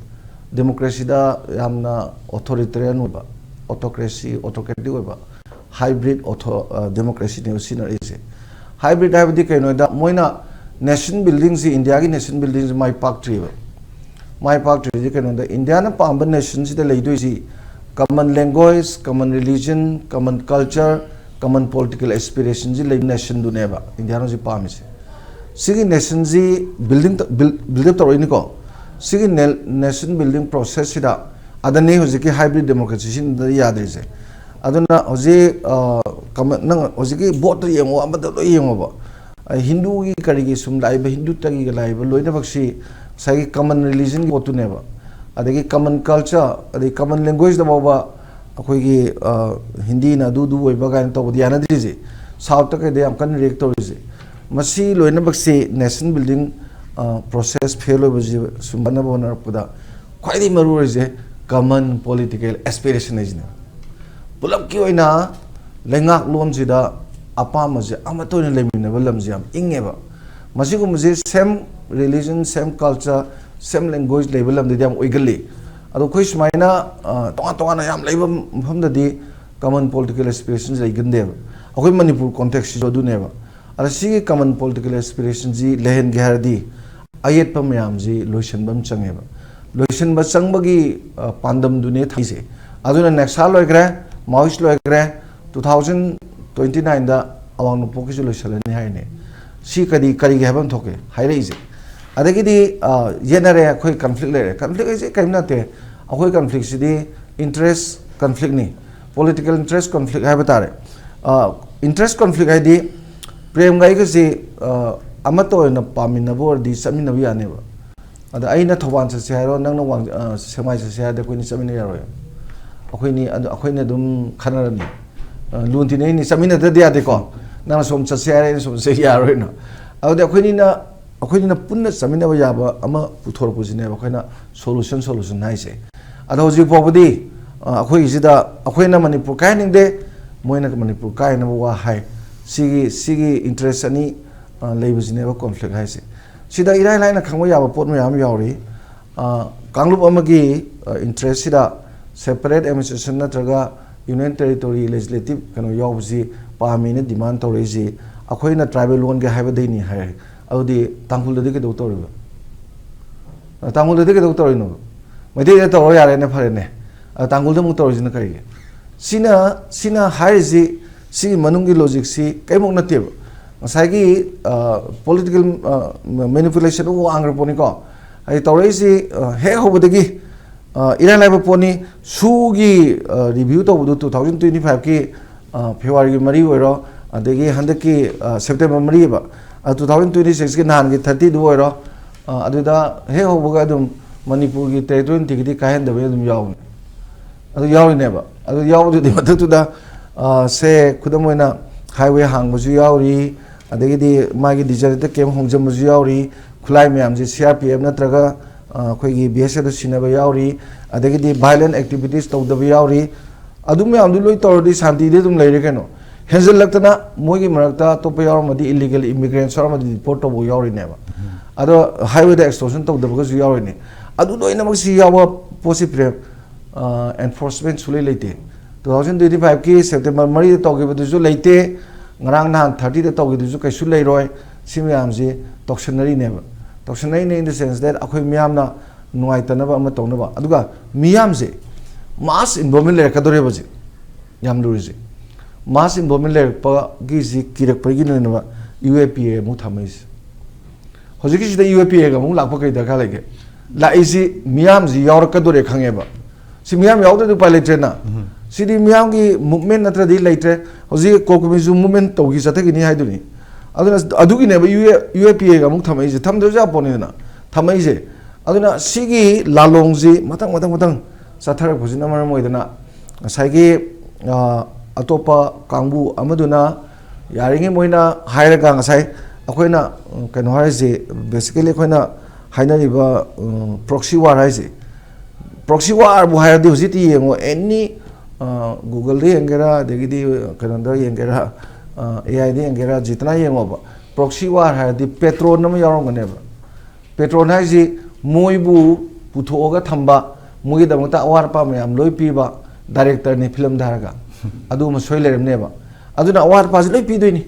ꯗꯦꯃꯣꯀ꯭ꯔꯦꯁꯤꯗ ꯌꯥꯝꯅ ꯑꯣꯊꯣꯔꯤꯇꯦꯔꯤꯌꯟ ꯑꯣꯏꯕ, ꯑꯣꯇꯣꯀ꯭ꯔꯦꯁꯤ, ꯑꯣꯇꯣꯀ꯭ꯔꯦꯇꯤꯛ ꯑꯣꯏꯕ ꯍꯥꯏꯕ꯭ꯔꯤꯠ ꯑꯣꯊꯣ ꯗꯦꯃꯣꯀ꯭ꯔꯦꯁꯤꯅꯦꯕ ꯁꯤꯖꯤꯟꯅꯔꯛꯏꯁꯦ꯫ ꯍꯥꯏꯕ꯭ꯔꯤꯠ ꯍꯥꯏꯕꯗꯤ ꯀꯩꯅꯣꯗ, ꯃꯣꯏꯅ ꯅꯦꯁꯟ ꯕꯤꯜꯗꯤꯡꯁꯤ, ꯏꯟꯗꯤꯌꯥꯒꯤ ꯅꯦꯁꯟ ꯕꯤꯜꯗꯤꯡꯁꯤ ꯃꯥꯏ ꯄꯥꯛꯇ꯭ꯔꯤꯕ꯫ ꯃꯥꯏ ꯄꯥꯛꯇ꯭ꯔꯤꯁꯤ ꯀꯩꯅꯣꯗ, ꯏꯟꯗꯤꯌꯥꯅ ꯄꯥꯝꯕ ꯅꯦꯁꯟꯁꯤꯗ ꯂꯩꯗꯣꯏꯁꯤ common language, common religion, common culture, common political aspirationꯁꯤ ꯂꯩꯕ ꯅꯦꯁꯟꯗꯨꯅꯦꯕ ꯏꯟꯗꯤꯌꯥꯅ ꯍꯧꯖꯤꯛ ꯄꯥꯝꯃꯤꯁꯦ꯫ ꯁꯤꯒꯤ ꯅꯦꯁꯟꯁꯤ ꯕꯤꯜꯗꯤꯡ ꯕꯤꯜꯗꯞ ꯇꯧꯔꯛꯏꯅꯤꯀꯣ꯫ ꯁꯤꯒꯤ ꯅꯦꯁꯟ ꯕꯤꯜꯗꯤꯡ ꯄ꯭ꯔꯣꯁꯦꯁꯁꯤꯗ ꯑꯗꯅꯤ ꯍꯧꯖꯤꯛꯀꯤ ꯍꯥꯏꯕ꯭ꯔꯤꯠ ꯗꯦꯃꯣꯀ꯭ꯔꯦꯁꯤꯁꯤꯗ ꯌꯥꯗ꯭ꯔꯤꯁꯦ꯫ ꯑꯗꯨꯅ ꯍꯧꯖꯤꯛ ꯅꯪ ꯍꯧꯖꯤꯛꯀꯤ ꯕꯣꯠꯇ ꯌꯦꯡꯉꯣ, ꯑꯃꯗ ꯂꯣꯏ ꯌꯦꯡꯉꯣꯕ, ꯍꯤꯟꯗꯨꯒꯤ ꯀꯔꯤꯒꯤ ꯁꯨꯝ ꯂꯥꯛꯏꯕ, ꯍꯤꯟꯗꯨꯇꯒꯤꯒ ꯂꯥꯛꯏꯕ ꯂꯣꯏꯅꯃꯛꯁꯤ ꯉꯁꯥꯏꯒꯤ common religionꯒꯤ ꯄꯣꯠꯇꯨꯅꯦꯕ꯫ ꯑꯗꯒꯤ common culture, ꯑꯗꯒꯤ common languageꯇ ꯐꯥꯎꯕ ꯑꯩꯈꯣꯏꯒꯤ ꯍꯤꯟꯗꯤꯅ ꯑꯗꯨ ꯑꯗꯨ ꯑꯣꯏꯕ ꯀꯥꯏꯅ ꯇꯧꯕꯗꯤ ꯌꯥꯅꯗ꯭ꯔꯤꯁꯦ꯫ ꯁꯥꯎꯠꯇ ꯀꯩꯗ ꯌꯥꯝ ꯀꯟꯅ ꯔꯤꯌꯦꯛ ꯇꯧꯔꯤꯁꯦ꯫ ꯃꯁꯤ ꯂꯣꯏꯅꯃꯛꯁꯤ ꯅꯦꯁꯟ ꯕꯤꯜꯗꯤꯡ ꯄ꯭ꯔꯣꯁꯦꯁ ꯐꯦꯜ ꯑꯣꯏꯕꯁꯤ ꯁꯨꯝꯕꯅꯕ ꯍꯣꯠꯅꯔꯛꯄꯗ ꯈ꯭ꯋꯥꯏꯗꯒꯤ ꯃꯔꯨ ꯑꯣꯏꯔꯤꯁꯦ common political aspiration ꯍꯥꯏꯁꯤꯅꯦ꯫ ꯄꯨꯂꯞꯀꯤ ꯑꯣꯏꯅ ꯂꯩꯉꯥꯛꯂꯣꯟꯁꯤꯗ ꯑꯄꯥꯝꯕꯁꯦ ꯑꯃꯠꯇ ꯑꯣꯏꯅ ꯂꯩꯃꯤꯟꯅꯕ ꯂꯝꯁꯦ ꯌꯥꯝ ꯏꯪꯉꯦꯕ꯫ ꯃꯁꯤꯒꯨꯝꯕꯁꯦ same religion, same culture, same language ꯂꯩꯕ ꯂꯝꯗꯗꯤ ꯌꯥꯝ ꯑꯣꯏꯒꯜꯂꯤ꯫ ꯑꯗꯣ ꯑꯩꯈꯣꯏ ꯁꯨꯃꯥꯏꯅ ꯇꯣꯉꯥꯟ ꯇꯣꯉꯥꯟꯅ ꯌꯥꯝ ꯂꯩꯕ ꯃꯐꯝꯗꯗꯤ common political aspirations ꯂꯩꯒꯟꯗꯦꯕ꯫ ꯑꯩꯈꯣꯏ ꯃꯅꯤꯄꯨꯔ ꯀꯣꯟꯇꯦꯛꯁꯁꯤꯁꯨ ꯑꯗꯨꯅꯦꯕ꯫ ꯑꯗ ꯁꯤꯒꯤ common political aspirationꯁꯤ ꯂꯩꯍꯟꯒꯦ ꯍꯥꯏꯔꯗꯤ ꯑꯌꯦꯠꯄ ꯃꯌꯥꯝꯁꯤ ꯂꯣꯏꯁꯤꯟꯕ ꯑꯃ ꯆꯪꯉꯦꯕ꯫ ꯂꯣꯏꯁꯤꯟꯕ ꯆꯪꯕꯒꯤ ꯄꯥꯟꯗꯝꯗꯨꯅꯦ ꯊꯝꯃꯤꯁꯦ꯫ ꯑꯗꯨꯅ ꯅꯦꯛꯁꯥ ꯂꯣꯏꯈ꯭ꯔꯦ, ꯃꯥꯑꯣꯏꯁ ꯂꯣꯏꯈ꯭ꯔꯦ, two thousand twenty nineꯗ ꯑꯋꯥꯡ ꯅꯣꯡꯄꯣꯛꯀꯤꯁꯨ ꯂꯣꯏꯁꯤꯜꯂꯅꯤ ꯍꯥꯏꯅꯦ꯫ ꯁꯤ ꯀꯔꯤ ꯀꯔꯤꯒꯤ ꯍꯥꯏꯐꯝ ꯊꯣꯛꯀꯦ ꯍꯥꯏꯔꯛꯏꯁꯦ? ꯑꯗꯒꯤꯗꯤ ꯌꯦꯠꯅꯔꯦ, ꯑꯩꯈꯣꯏ ꯀꯟꯐ꯭ꯂꯤꯛ ꯂꯩꯔꯦ꯫ ꯀꯟꯐ꯭ꯂꯤꯛ ꯍꯥꯏꯁꯦ ꯀꯔꯤꯝ ꯅꯠꯇꯦ꯫ ꯑꯩꯈꯣꯏ ꯀꯟꯐ꯭ꯂꯤꯛꯁꯤꯗꯤ interest conflictꯅꯤ, political interest conflict ꯍꯥꯏꯕ ꯇꯥꯔꯦ꯫ Interest conflict ꯍꯥꯏꯗꯤ ꯄ꯭ꯔꯦꯝꯒ ꯑꯩꯒꯁꯤ ꯑꯃꯠꯇ ꯑꯣꯏꯅ ꯄꯥꯝꯃꯤꯟꯅꯕ ꯑꯣꯏꯔꯗꯤ ꯆꯠꯃꯤꯟꯅꯕ ꯌꯥꯅꯦꯕ꯫ ꯑꯗ ꯑꯩꯅ ꯊꯧꯕꯥꯜ ꯆꯠꯁꯦ ꯍꯥꯏꯔꯣ, ꯅꯪꯅ ꯁꯦꯛꯃꯥꯏ ꯆꯠꯁꯦ ꯍꯥꯏꯔꯗꯤ ꯑꯩꯈꯣꯏꯅꯤ ꯆꯠꯃꯤꯟꯅ ꯌꯥꯔꯣꯏ꯫ ꯑꯩꯈꯣꯏꯅꯤ ꯑꯩꯈꯣꯏꯅ ꯑꯗꯨꯝ ꯈꯟꯅꯔꯅꯤ꯫ ꯂꯨ ꯇꯤꯟꯅꯩꯅꯤ, ꯆꯠꯃꯤꯟꯅꯗ꯭ꯔꯗꯤ ꯌꯥꯗꯦꯀꯣ꯫ ꯅꯪꯅ ꯁꯣꯝ ꯆꯠꯁꯦ ꯍꯥꯏꯔꯦ, ꯑꯩꯅ ꯁꯣꯝ ꯆꯠꯁꯦ, ꯌꯥꯔꯣꯏꯅ꯫ ꯑꯗꯨꯗꯤ ꯑꯩꯈꯣꯏꯅꯤꯅ ꯑꯩꯈꯣꯏꯅꯤꯅ ꯄꯨꯟꯅ ꯆꯠꯃꯤꯟꯅꯕ ꯌꯥꯕ ꯑꯃ ꯄꯨꯊꯣꯔꯛꯄꯁꯤꯅꯦꯕ ꯑꯩꯈꯣꯏꯅ solution solution ꯍꯥꯏꯁꯦ꯫ ꯑꯗꯣ ꯍꯧꯖꯤꯛ ꯐꯥꯎꯕꯗꯤ ꯑꯩꯈꯣꯏꯒꯤꯁꯤꯗ ꯑꯩꯈꯣꯏꯅ ꯃꯅꯤꯄꯨꯔ ꯀꯥꯏꯍꯟꯅꯤꯡꯗꯦ, ꯃꯣꯏꯅ ꯃꯅꯤꯄꯨꯔ ꯀꯥꯏꯅꯕ ꯋꯥ ꯍꯥꯏ꯫ ꯁꯤꯒꯤ ꯁꯤꯒꯤ interest ꯑꯅꯤ ꯑ, ꯂꯩꯕꯁꯤꯅꯦꯕ ꯀꯣꯟꯐ꯭ꯂꯤꯛ ꯍꯥꯏꯁꯦ꯫ ꯁꯤꯗ ꯏꯔꯥꯏ ꯂꯥꯏꯅ ꯈꯪꯕ ꯌꯥꯕ ꯄꯣꯠ ꯃꯌꯥꯝ ꯌꯥꯎꯔꯤ꯫ ꯑ, ꯀꯥꯡꯂꯨꯞ ꯑꯃꯒꯤ, ꯑ, ꯏꯟꯇꯔꯦꯁꯁꯤꯗ ꯁꯦꯄꯔꯦꯠ ꯑꯦꯗꯃꯤꯅꯤꯁꯇ꯭ꯔꯦꯁꯟ ꯅꯠꯇ꯭ꯔꯒ ꯌꯨꯅꯤꯌꯟ ꯇꯦꯔꯤꯇꯣꯔꯤ ꯂꯦꯖꯤꯁꯂꯦꯇꯤꯞ ꯀꯩꯅꯣ ꯌꯥꯎꯕꯁꯤ ꯄꯥꯝꯃꯤꯅ ꯗꯤꯃꯥꯟ ꯇꯧꯔꯛꯏꯁꯤ꯫ ꯑꯩꯈꯣꯏꯅ ꯇ꯭ꯔꯥꯏꯕꯦꯜ ꯑꯣꯟꯒꯦ ꯍꯥꯏꯕꯗꯩꯅꯤ ꯍꯥꯏꯔꯦ꯫ ꯑꯗꯨꯗꯤ ꯇꯥꯡꯈꯨꯜꯗꯗꯤ ꯀꯩꯗꯧ ꯇꯧꯔꯤꯕ? ꯑ, ꯇꯥꯡꯈꯨꯜꯗꯗꯤ ꯀꯩꯗꯧ ꯇꯧꯔꯤꯅꯣꯕ? ꯃꯩꯇꯩꯗ ꯇꯧꯔ ꯌꯥꯔꯦꯅꯦ, ꯐꯔꯦꯅꯦ꯫ ꯑ, ꯇꯥꯡꯈꯨꯜꯗ ꯑꯃꯨꯛ ꯇꯧꯔꯤꯁꯤꯅ ꯀꯔꯤꯒꯤ? ꯁꯤꯅ, ꯁꯤꯅ ꯍꯥꯏꯔꯤꯁꯤ, ꯁꯤꯒꯤ ꯃꯅꯨꯡꯒꯤ ꯂꯣꯖꯤꯛꯁꯤ ꯀꯔꯤꯃꯨꯛ ꯅꯠꯇꯦꯕ꯫ ꯉꯁꯥꯏꯒꯤ, ꯑ, ꯄꯣꯂꯤꯇꯤꯀꯦꯜ, ꯑ, ꯃꯦꯅꯤꯄꯨꯂꯦꯁꯟ ꯋꯥꯡꯈ꯭ꯔ ꯄꯣꯠꯅꯤꯀꯣ꯫ ꯍꯥꯏꯗꯤ ꯇꯧꯔꯛꯏꯁꯤ, ꯑ, ꯍꯦꯛ ꯍꯧꯕꯗꯒꯤ, ꯑ, ꯏꯔꯥꯏ ꯂꯥꯏꯕ ꯄꯣꯠꯅꯤ꯫ ꯁꯨꯒꯤ, ꯑ, ꯔꯤꯚ꯭ꯌꯨ ꯇꯧꯕꯗꯨ ꯇꯨ ꯊꯥꯎꯖꯟ ꯇ꯭ꯋꯦꯟꯇꯤ ꯐꯥꯏꯚꯀꯤ, ꯑ, ꯐꯦꯕ꯭ꯔꯨꯋꯥꯔꯤꯒꯤ ꯃꯔꯤ ꯑꯣꯏꯔꯣ, ꯑꯗꯒꯤ ꯍꯟꯗꯛꯀꯤ, ꯑ, ꯁꯦꯞꯇꯦꯝꯕꯔ ꯃꯔꯤ ꯑꯕ, ꯑ, ꯇꯨ ꯊꯥꯎꯖꯟ ꯇ꯭ꯋꯦꯟꯇꯤ ꯁꯤꯛꯁꯀꯤ ꯅꯍꯥꯟꯒꯤ ꯊꯥꯔꯇꯤꯗꯨ ꯑꯣꯏꯔꯣ, ꯑ, ꯑꯗꯨꯗ ꯍꯦꯛ ꯍꯧꯕꯒ ꯑꯗꯨꯝ ꯃꯅꯤꯄꯨꯔꯒꯤ ꯇꯦꯔꯤꯇꯣꯔꯤ ꯏꯟꯇꯤꯒ꯭ꯔꯤꯇꯤ ꯀꯥꯏꯍꯟꯗꯕꯒꯤ ꯑꯗꯨꯝ ꯌꯥꯎꯕꯅꯤ꯫ ꯑꯗꯨ ꯌꯥꯎꯔꯤꯅꯦꯕ꯫ ꯑꯗꯨ ꯌꯥꯎꯕꯗꯨꯗꯤ ꯃꯊꯛꯇꯨꯗ, ꯑ, ꯁꯦ, ꯈꯨꯗꯝ ꯑꯣꯏꯅ, ꯍꯥꯏꯋꯦ ꯍꯥꯡꯕꯁꯨ ꯌꯥꯎꯔꯤ, ꯑꯗꯒꯤꯗꯤ ꯃꯥꯒꯤ ꯗꯤꯖꯔꯇꯦꯠ ꯀꯦꯝ ꯍꯣꯡꯖꯟꯕꯁꯨ ꯌꯥꯎꯔꯤ, ꯈꯨꯠꯂꯥꯏ ꯃꯌꯥꯝꯁꯦ ꯁꯤ ꯑꯥꯔ ꯄꯤ ꯑꯦꯐ ꯅꯠꯇ꯭ꯔꯒ, ꯑ, ꯑꯩꯈꯣꯏꯒꯤ ꯕꯤ ꯑꯦꯁ ꯑꯦꯐꯇ ꯁꯤꯟꯅꯕ ꯌꯥꯎꯔꯤ, ꯑꯗꯒꯤꯗꯤ ꯚꯥꯏꯂꯦꯟ ꯑꯦꯛꯇꯤꯚꯤꯇꯤꯁ ꯇꯧꯗꯕ ꯌꯥꯎꯔꯤ꯫ ꯑꯗꯨ ꯃꯌꯥꯝꯗꯨ ꯂꯣꯏ ꯇꯧꯔꯗꯤ ꯁꯥꯟꯇꯤꯗꯤ ꯑꯗꯨꯝ ꯂꯩꯔꯦ ꯀꯩꯅꯣ꯫ ꯍꯦꯟꯖꯜꯂꯛꯇꯅ ꯃꯣꯏꯒꯤ ꯃꯔꯛꯇ ꯑꯇꯣꯞꯄ ꯌꯥꯎꯔꯝꯃꯗꯤ, ꯏꯂꯤꯒꯦꯜ ꯏꯃꯤꯒ꯭ꯔꯦꯟꯁ ꯌꯥꯎꯔꯝꯃꯗꯤ ꯗꯤꯄꯣꯔꯠ ꯇꯧꯕ ꯌꯥꯎꯔꯤꯅꯦꯕ꯫ ꯑꯗꯣ ꯍꯥꯏꯋꯦꯗ ꯑꯦꯛꯁꯇꯣꯔꯁꯟ ꯇꯧꯗꯕꯒꯁꯨ ꯌꯥꯎꯔꯤꯅꯦ꯫ ꯑꯗꯨ ꯂꯣꯏꯅꯃꯛ ꯁꯤ ꯌꯥꯎꯕ ꯄꯣꯠꯁꯤ ꯄ꯭ꯔꯦꯝ, ꯑ, ꯑꯦꯟꯐꯣꯔꯁꯃꯦꯟ ꯁꯨꯡꯂꯩ ꯂꯩꯇꯦ꯫ ꯇꯨ ꯊꯥꯎꯖꯟ ꯇ꯭ꯋꯦꯟꯇꯤ ꯐꯥꯏꯚꯀꯤ ꯁꯦꯞꯇꯦꯝꯕꯔ ꯃꯔꯤꯗ ꯇꯧꯈꯤꯕꯗꯨꯁꯨ ꯂꯩꯇꯦ, ꯉꯔꯥꯡ ꯅꯍꯥꯟ ꯊꯥꯔꯇꯤꯗ ꯇꯧꯈꯤꯕꯗꯨꯁꯨ ꯀꯩꯁꯨ ꯂꯩꯔꯣꯏ꯫ ꯁꯤ ꯃꯌꯥꯝꯁꯤ ꯇꯧꯁꯟꯅꯔꯤꯅꯦꯕ꯫ ꯇꯧꯁꯟꯅꯔꯤꯅꯦ in the sense that ꯑꯩꯈꯣꯏ ꯃꯤꯌꯥꯝꯅ ꯅꯨꯡꯉꯥꯏꯇꯅꯕ ꯑꯃ ꯇꯧꯅꯕ꯫ ꯑꯗꯨꯒ ꯃꯤꯌꯥꯝꯁꯦ ꯃꯥꯁ ꯏꯟꯚꯣꯜꯞꯃꯦꯟ ꯂꯩꯔꯛꯀꯗꯧꯔꯦꯕ ꯍꯧꯖꯤꯛ꯫ ꯌꯥꯝ ꯂꯨꯔꯤꯁꯦ꯫ ꯃꯥꯁ ꯏꯟꯚꯣꯜꯞꯃꯦꯟ ꯂꯩꯔꯛꯄꯒꯤꯁꯤ ꯀꯤꯔꯛꯄꯒꯤ ꯅꯣꯏꯅꯕ ꯌꯨ ꯑꯦ ꯄꯤ ꯑꯦ ꯑꯃꯨꯛ ꯊꯝꯃꯛꯏꯁꯦ꯫ ꯍꯧꯖꯤꯛꯀꯤꯁꯤꯗ ꯌꯨ ꯑꯦ ꯄꯤ ꯑꯦꯒ ꯑꯃꯨꯛ ꯂꯥꯛꯄ ꯀꯩ ꯗꯔꯀꯥꯔ ꯂꯩꯒꯦ? ꯂꯥꯛꯏꯁꯤ ꯃꯤꯌꯥꯝꯁꯤ ꯌꯥꯎꯔꯛꯀꯗꯣꯔꯦ ꯈꯪꯉꯦꯕ꯫ ꯁꯤ ꯃꯤꯌꯥꯝ ꯌꯥꯎꯗ꯭ꯔꯗꯤ ꯎꯄꯥꯏ ꯂꯩꯇ꯭ꯔꯦꯅ꯫ ꯁꯤꯗꯤ ꯃꯤꯌꯥꯝꯒꯤ ꯃꯨꯞꯃꯦꯟ ꯅꯠꯇ꯭ꯔꯗꯤ ꯂꯩꯇ꯭ꯔꯦ꯫ ꯍꯧꯖꯤꯛ ꯀꯣ ꯀꯃꯤꯁꯨ ꯃꯨꯞꯃꯦꯟ ꯇꯧꯈꯤ ꯆꯠꯊꯈꯤꯅꯤ ꯍꯥꯏꯗꯨꯅꯤ꯫ ꯑꯗꯨꯅ ꯑꯗꯨꯒꯤꯅꯦꯕ ꯌꯨ ꯑꯦ, ꯌꯨ ꯑꯦ ꯄꯤ ꯑꯦꯒ ꯑꯃꯨꯛ ꯊꯝꯃꯛꯏꯁꯦ꯫ ꯊꯝꯗ꯭ꯔꯁꯨ ꯌꯥꯄꯣꯠꯅꯤꯗꯅ ꯊꯝꯃꯛꯏꯁꯦ꯫ ꯑꯗꯨꯅ ꯁꯤꯒꯤ ꯂꯥꯂꯣꯡꯁꯤ ꯃꯊꯪ, ꯃꯊꯪ, ꯃꯊꯪ ꯆꯠꯊꯔꯛꯄꯁꯤꯅ ꯃꯔꯝ ꯑꯣꯏꯗꯅ ꯉꯁꯥꯏꯒꯤ, ꯑ, ꯑꯇꯣꯞꯄ ꯀꯥꯡꯕꯨ ꯑꯃꯗꯨꯅ ꯌꯥꯔꯤꯉꯩ ꯃꯣꯏꯅ ꯍꯥꯏꯔꯒ ꯉꯁꯥꯏ ꯑꯩꯈꯣꯏꯅ, ꯎꯝ, ꯀꯩꯅꯣ ꯍꯥꯏꯔꯤꯁꯦ, basically ꯑꯩꯈꯣꯏꯅ ꯍꯥꯏꯅꯔꯤꯕ, ꯎꯝ, proxy war ꯍꯥꯏꯁꯦ, proxy warꯕꯨ ꯍꯥꯏꯔꯗꯤ ꯍꯧꯖꯤꯛꯇꯤ ꯌꯦꯡꯉꯣ, any, ꯑ, Googleꯗ ꯌꯦꯡꯒꯦꯔꯥ, ꯑꯗꯒꯤꯗꯤ ꯀꯩꯅꯣꯗ ꯌꯦꯡꯒꯦꯔꯥ, ꯑ, ꯑꯦ ꯑꯥꯏꯗ ꯌꯦꯡꯒꯦꯔꯥ, ꯖꯤꯇꯅ ꯌꯦꯡꯉꯣꯕ꯫ ꯄ꯭ꯔꯣꯛꯁꯤ ꯋꯥꯔ ꯍꯥꯏꯔꯗꯤ ꯄꯦꯇ꯭ꯔꯣꯟ ꯑꯃ ꯌꯥꯎꯔꯝꯒꯅꯦꯕ꯫ ꯄꯦꯇ꯭ꯔꯣꯟ ꯍꯥꯏꯁꯤ ꯃꯣꯏꯕꯨ ꯄꯨꯊꯣꯛꯑꯒ ꯊꯝꯕ, ꯃꯣꯏꯒꯤꯗꯃꯛꯇ ꯑꯋꯥꯠ ꯑꯄꯥ ꯃꯌꯥꯝ ꯂꯣꯏ ꯄꯤꯕ ꯗꯥꯏꯔꯦꯛꯇꯔꯅꯤ ꯐꯤꯂꯝꯗ ꯍꯥꯏꯔꯒ꯫ ꯑꯗꯨꯃ ꯁꯣꯏ ꯂꯩꯔꯝꯅꯦꯕ꯫ ꯑꯗꯨꯅ ꯑꯋꯥꯠ ꯑꯄꯥꯁꯤ ꯂꯣꯏ ꯄꯤꯗꯣꯏꯅꯤ꯫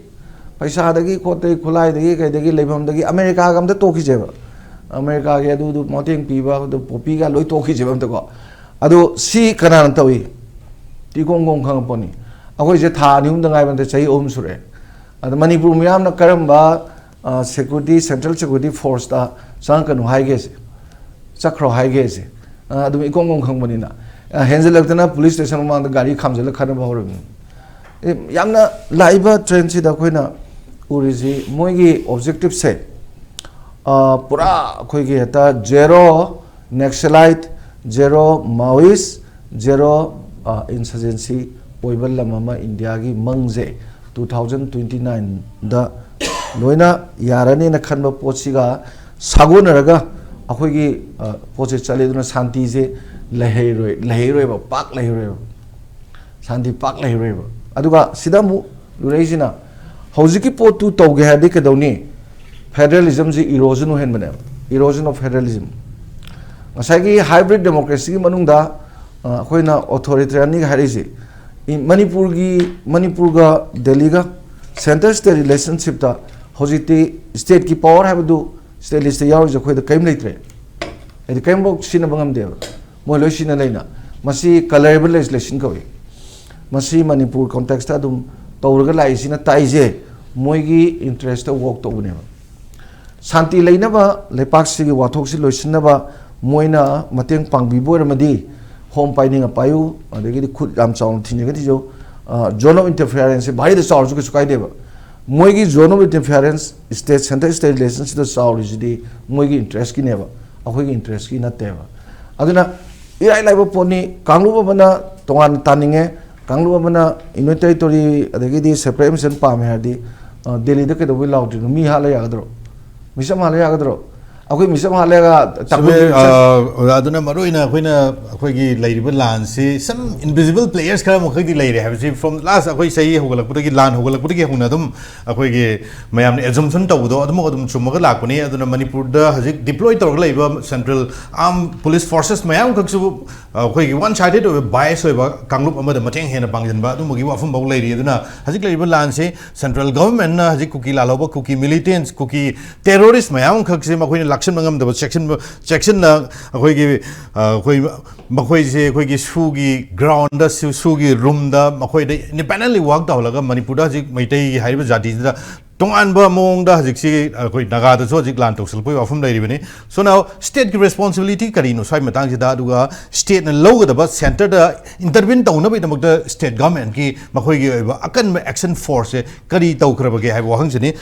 ꯄꯩꯁꯥꯗꯒꯤ, ꯈꯣꯠꯇꯒꯤ, ꯈꯨꯠꯂꯥꯏꯗꯒꯤ, ꯀꯩꯗꯒꯤ, ꯂꯩꯐꯝꯗꯒꯤ ꯑꯃꯦꯔꯤꯀꯥꯒ ꯑꯝꯇ ꯇꯣꯛꯈꯤꯁꯦꯕ꯫ ꯑꯃꯦꯔꯤꯀꯥꯒꯤ ꯑꯗꯨꯗꯨ ꯃꯇꯦꯡ ꯄꯤꯕ, ꯑꯗꯨ ꯄꯣꯄꯤꯒ ꯂꯣꯏ ꯇꯣꯛꯈꯤꯁꯦꯕ ꯑꯝꯇꯀꯣ꯫ ꯑꯗꯣ ꯁꯤ ꯀꯅꯥꯅ ꯇꯧꯏ? ꯏꯀꯣꯡ ꯀꯣꯡ ꯈꯪꯉꯛꯄꯅꯤ꯫ ꯑꯩꯈꯣꯏꯁꯦ ꯊꯥ ꯑꯅꯤ ꯑꯍꯨꯝꯗ ꯉꯥꯏꯕ ꯅꯠꯇꯦ, ꯆꯍꯤ ꯑꯍꯨꯝ ꯁꯨꯔꯛꯑꯦ꯫ ꯑꯗ ꯃꯅꯤꯄꯨꯔ ꯃꯤꯌꯥꯝꯅ ꯀꯔꯝꯕ, ꯑ, security, central security forceꯇ ꯆꯪꯉꯛꯀꯅꯨ ꯍꯥꯏꯒꯦꯁꯦ, ꯆꯠꯈ꯭ꯔꯣ ꯍꯥꯏꯒꯦꯁꯦ, ꯑ, ꯑꯗꯨꯝ ꯏꯀꯣꯡ ꯀꯣꯡ ꯈꯪꯕꯅꯤꯅ꯫ ꯑ, ꯍꯦꯟꯖꯜꯂꯛꯇꯅ police station ꯃꯃꯥꯡꯗ ꯒꯥꯔꯤ ꯈꯥꯝꯖꯜꯂ ꯈꯠꯅꯕ ꯍꯧꯔꯕꯅꯤ꯫ ꯑꯦ, ꯌꯥꯝꯅ ꯂꯥꯛꯏꯕ trendꯁꯤꯗ ꯑꯩꯈꯣꯏꯅ ꯎꯔꯤꯁꯤ ꯃꯣꯏꯒꯤ objectiveꯁꯦ, ꯑ, ꯄꯨꯔꯥ ꯑꯩꯈꯣꯏꯒꯤ ꯍꯦꯛꯇ zero Naxalite, zero Maoist, zero, ꯑ, insurgency ꯑꯣꯏꯕ ꯂꯝ ꯑꯃ ꯏꯟꯗꯤꯌꯥꯒꯤ ꯃꯪꯁꯦ two thousand twenty nineꯗ ꯂꯣꯏꯅ ꯌꯥꯔꯅꯤꯅ ꯈꯟꯕ ꯄꯣꯠꯁꯤꯒ ꯁꯥꯒꯣꯟꯅꯔꯒ ꯑꯩꯈꯣꯏꯒꯤ, ꯑ, ꯄꯣꯠꯁꯦ ꯆꯠꯂꯦ꯫ ꯑꯗꯨꯅ ꯁꯥꯟꯇꯤꯁꯦ ꯂꯩꯍꯩꯔꯣꯏ, ꯂꯩꯍꯩꯔꯣꯏꯕ, ꯄꯥꯛ ꯂꯩꯍꯩꯔꯣꯏꯕ꯫ ꯁꯥꯟꯇꯤ ꯄꯥꯛ ꯂꯩꯍꯩꯔꯣꯏꯕ꯫ ꯑꯗꯨꯒ ꯁꯤꯗ ꯑꯃꯨꯛ ꯂꯨꯔꯛꯏꯁꯤꯅ, ꯍꯧꯖꯤꯛꯀꯤ ꯄꯣꯠꯇꯨ ꯇꯧꯒꯦ ꯍꯥꯏꯔꯗꯤ ꯀꯩꯗꯧꯅꯤ? Federalismꯁꯤ erosion ꯑꯣꯏꯍꯟꯕꯅꯦꯕ, erosion of federalism꯫ ꯉꯁꯥꯏꯒꯤ hybrid democracyꯒꯤ ꯃꯅꯨꯡꯗ, ꯑ, ꯑꯩꯈꯣꯏꯅ authoritarianꯅꯤꯒ ꯍꯥꯏꯔꯛꯏꯁꯦ, ꯏ-, ꯃꯅꯤꯄꯨꯔꯒꯤ, ꯃꯅꯤꯄꯨꯔꯒ ꯗꯦꯜꯂꯤꯒ central state relationshipꯇ ꯍꯧꯖꯤꯛꯇꯤ stateꯀꯤ power ꯍꯥꯏꯕꯗꯨ state legislature ꯌꯥꯎꯔꯤꯁꯦ ꯑꯩꯈꯣꯏꯗ ꯀꯔꯤꯝ ꯂꯩꯇ꯭ꯔꯦ꯫ ꯍꯥꯏꯗꯤ ꯀꯔꯤꯝꯐꯥꯎ ꯁꯤꯖꯤꯟꯅꯕ ꯉꯝꯗꯦꯕ꯫ ꯃꯣꯏ ꯂꯣꯏ ꯁꯤꯖꯤꯟꯅ ꯂꯩꯅ꯫ ꯃꯁꯤ colourable legislation ꯀꯧꯏ꯫ ꯃꯁꯤ ꯃꯅꯤꯄꯨꯔ contextꯇ ꯑꯗꯨꯝ ꯇꯧꯔꯒ ꯂꯥꯛꯏꯁꯤꯅ ꯇꯥꯛꯏꯁꯦ ꯃꯣꯏꯒꯤ interestꯇ work ꯇꯧꯕꯅꯦꯕ꯫ ꯁꯥꯟꯇꯤ ꯂꯩꯅꯕ, ꯂꯩꯄꯥꯛꯁꯤꯒꯤ ꯋꯥꯊꯣꯛꯁꯤ ꯂꯣꯏꯁꯤꯟꯅꯕ ꯃꯣꯏꯅ ꯃꯇꯦꯡ ꯄꯥꯡꯕꯤꯕ ꯑꯣꯏꯔꯝꯃꯗꯤ, home ꯄꯥꯏꯅꯤꯡꯉ ꯄꯥꯏꯌꯨ, ꯑꯗꯒꯤꯗꯤ ꯈꯨꯠ ꯌꯥꯝ ꯆꯥꯎꯅ ꯊꯤꯟꯖꯒꯗꯤꯁꯨ, ꯑ, zone of interferenceꯁꯦ ꯚꯥꯔꯤꯗ ꯆꯥꯎꯔꯁꯨ ꯀꯩꯁꯨ ꯀꯥꯏꯗꯦꯕ꯫ ꯃꯣꯏꯒꯤ zone of interference state, central state relationshipꯇ ꯆꯥꯎꯔꯤꯁꯤꯗꯤ ꯃꯣꯏꯒꯤ interestꯀꯤꯅꯦꯕ, ꯑꯩꯈꯣꯏꯒꯤ interestꯀꯤ ꯅꯠꯇꯦꯕ꯫ ꯑꯗꯨꯅ ꯏꯔꯥꯏ ꯂꯥꯏꯕ ꯄꯣꯠꯅꯤ꯫ ꯀꯥꯡꯂꯨꯞ ꯑꯃꯅ ꯇꯣꯉꯥꯟꯅ ꯇꯥꯅꯤꯡꯉꯦ, ꯀꯥꯡꯂꯨꯞ ꯑꯃꯅ Union Territory ꯑꯗꯒꯤꯗꯤ separate administration ꯄꯥꯝꯃꯦ ꯍꯥꯏꯔꯗꯤ, ꯑ, ꯗꯦꯜꯂꯤꯗ ꯀꯩꯗꯧꯕꯩ ꯂꯥꯎꯗ꯭ꯔꯤꯅꯣ? ꯃꯤ ꯍꯥꯠꯂ ꯌꯥꯒꯗ꯭ꯔꯣ? ꯃꯤꯆꯝ ꯍꯥꯠꯂ ꯌꯥꯒꯗ꯭ꯔꯣ? ꯑꯩꯈꯣꯏ ꯃꯤꯆꯝ ꯍꯥꯠꯂꯒ ꯆꯨꯝꯃꯦ, ꯑ, ꯑꯣꯖꯥ, ꯑꯗꯨꯅ ꯃꯔꯨ ꯑꯣꯏꯅ ꯑꯩꯈꯣꯏꯅ ꯑꯩꯈꯣꯏꯒꯤ ꯂꯩꯔꯤꯕ ꯂꯥꯟꯁꯤ some invisible players ꯈꯔ ꯃꯈꯩꯗꯤ ꯂꯩꯔꯦ ꯍꯥꯏꯕꯁꯤ from last ꯑꯩꯈꯣꯏ ꯆꯍꯤ ꯍꯧꯒꯠꯂꯛꯄꯗꯒꯤ, ꯂꯥꯟ ꯍꯧꯒꯠꯂꯛꯄꯗꯒꯤ ꯍꯧꯅ ꯑꯗꯨꯝ ꯑꯩꯈꯣꯏꯒꯤ ꯃꯌꯥꯝꯅ assumption ꯇꯧꯕꯗꯣ ꯑꯗꯨꯃꯛ ꯑꯗꯨꯝ ꯆꯨꯝꯃꯒ ꯂꯥꯛꯄꯅꯤ꯫ ꯑꯗꯨꯅ ꯃꯅꯤꯄꯨꯔꯗ ꯍꯧꯖꯤꯛ deploy ꯇꯧꯔꯒ ꯂꯩꯕ central armed police forces ꯃꯌꯥꯝ ꯈꯛꯁꯨ ꯑꯩꯈꯣꯏꯒꯤ one sided ꯑꯣꯏꯕ, bias ꯑꯣꯏꯕ ꯀꯥꯡꯂꯨꯞ ꯑꯃꯗ ꯃꯇꯦꯡ ꯍꯦꯟꯅ ꯄꯥꯡꯁꯤꯟꯕ ꯑꯗꯨꯝꯕꯒꯤ ꯋꯥꯐꯝ ꯐꯥꯎ ꯂꯩꯔꯤ꯫ ꯑꯗꯨꯅ ꯍꯧꯖꯤꯛ ꯂꯩꯔꯤꯕ ꯂꯥꯟꯁꯤ central governmentꯅ ꯍꯧꯖꯤꯛ ꯀꯨꯀꯤ ꯂꯥꯜꯍꯧꯕ, ꯀꯨꯀꯤ militants, ꯀꯨꯀꯤ terrorist ꯃꯌꯥꯝ ꯈꯛꯁꯦ ꯃꯈꯣꯏꯅ ꯂꯥꯛꯁꯤꯟꯕ ꯉꯝꯗꯕ, ꯆꯦꯛꯁꯤꯟꯕ, ꯆꯦꯛꯁꯤꯟꯅ ꯑꯩꯈꯣꯏꯒꯤ, ꯑ, ꯑꯩꯈꯣꯏ, ꯃꯈꯣꯏꯁꯦ ꯑꯩꯈꯣꯏꯒꯤ ꯁꯨꯒꯤ groundꯗ, ꯁꯨ-, ꯁꯨꯒꯤ roomꯗ ꯃꯈꯣꯏꯗ independently work ꯇꯧꯍꯜꯂꯒ ꯃꯅꯤꯄꯨꯔꯗ ꯍꯧꯖꯤꯛ ꯃꯩꯇꯩ ꯍꯥꯏꯔꯤꯕ ꯖꯥꯇꯤꯁꯤꯗ ꯇꯣꯉꯥꯟꯕ ꯃꯑꯣꯡꯗ ꯍꯧꯖꯤꯛꯁꯤ ꯑꯩꯈꯣꯏ ꯅꯥꯒꯥꯗꯁꯨ ꯍꯧꯖꯤꯛ ꯂꯥꯟ ꯇꯧꯁꯤꯜꯂꯛꯄꯒꯤ ꯋꯥꯐꯝ ꯂꯩꯔꯤꯕꯅꯤ꯫ So now stateꯀꯤ responsibility ꯀꯔꯤꯅꯣ ꯁ꯭ꯋꯥꯏ ꯃꯇꯥꯡꯁꯤꯗ? ꯑꯗꯨꯒ stateꯅ ꯂꯧꯒꯗꯕ, centreꯗ intervene ꯇꯧꯅꯕꯒꯤꯗꯃꯛꯇ state governmentꯀꯤ ꯃꯈꯣꯏꯒꯤ ꯑꯣꯏꯕ ꯑꯀꯟꯕ action forceꯁꯦ ꯀꯔꯤ ꯇꯧꯈ꯭ꯔꯕꯒꯦ ꯍꯥꯏꯕ ꯋꯥꯍꯪꯁꯤꯅꯤ꯫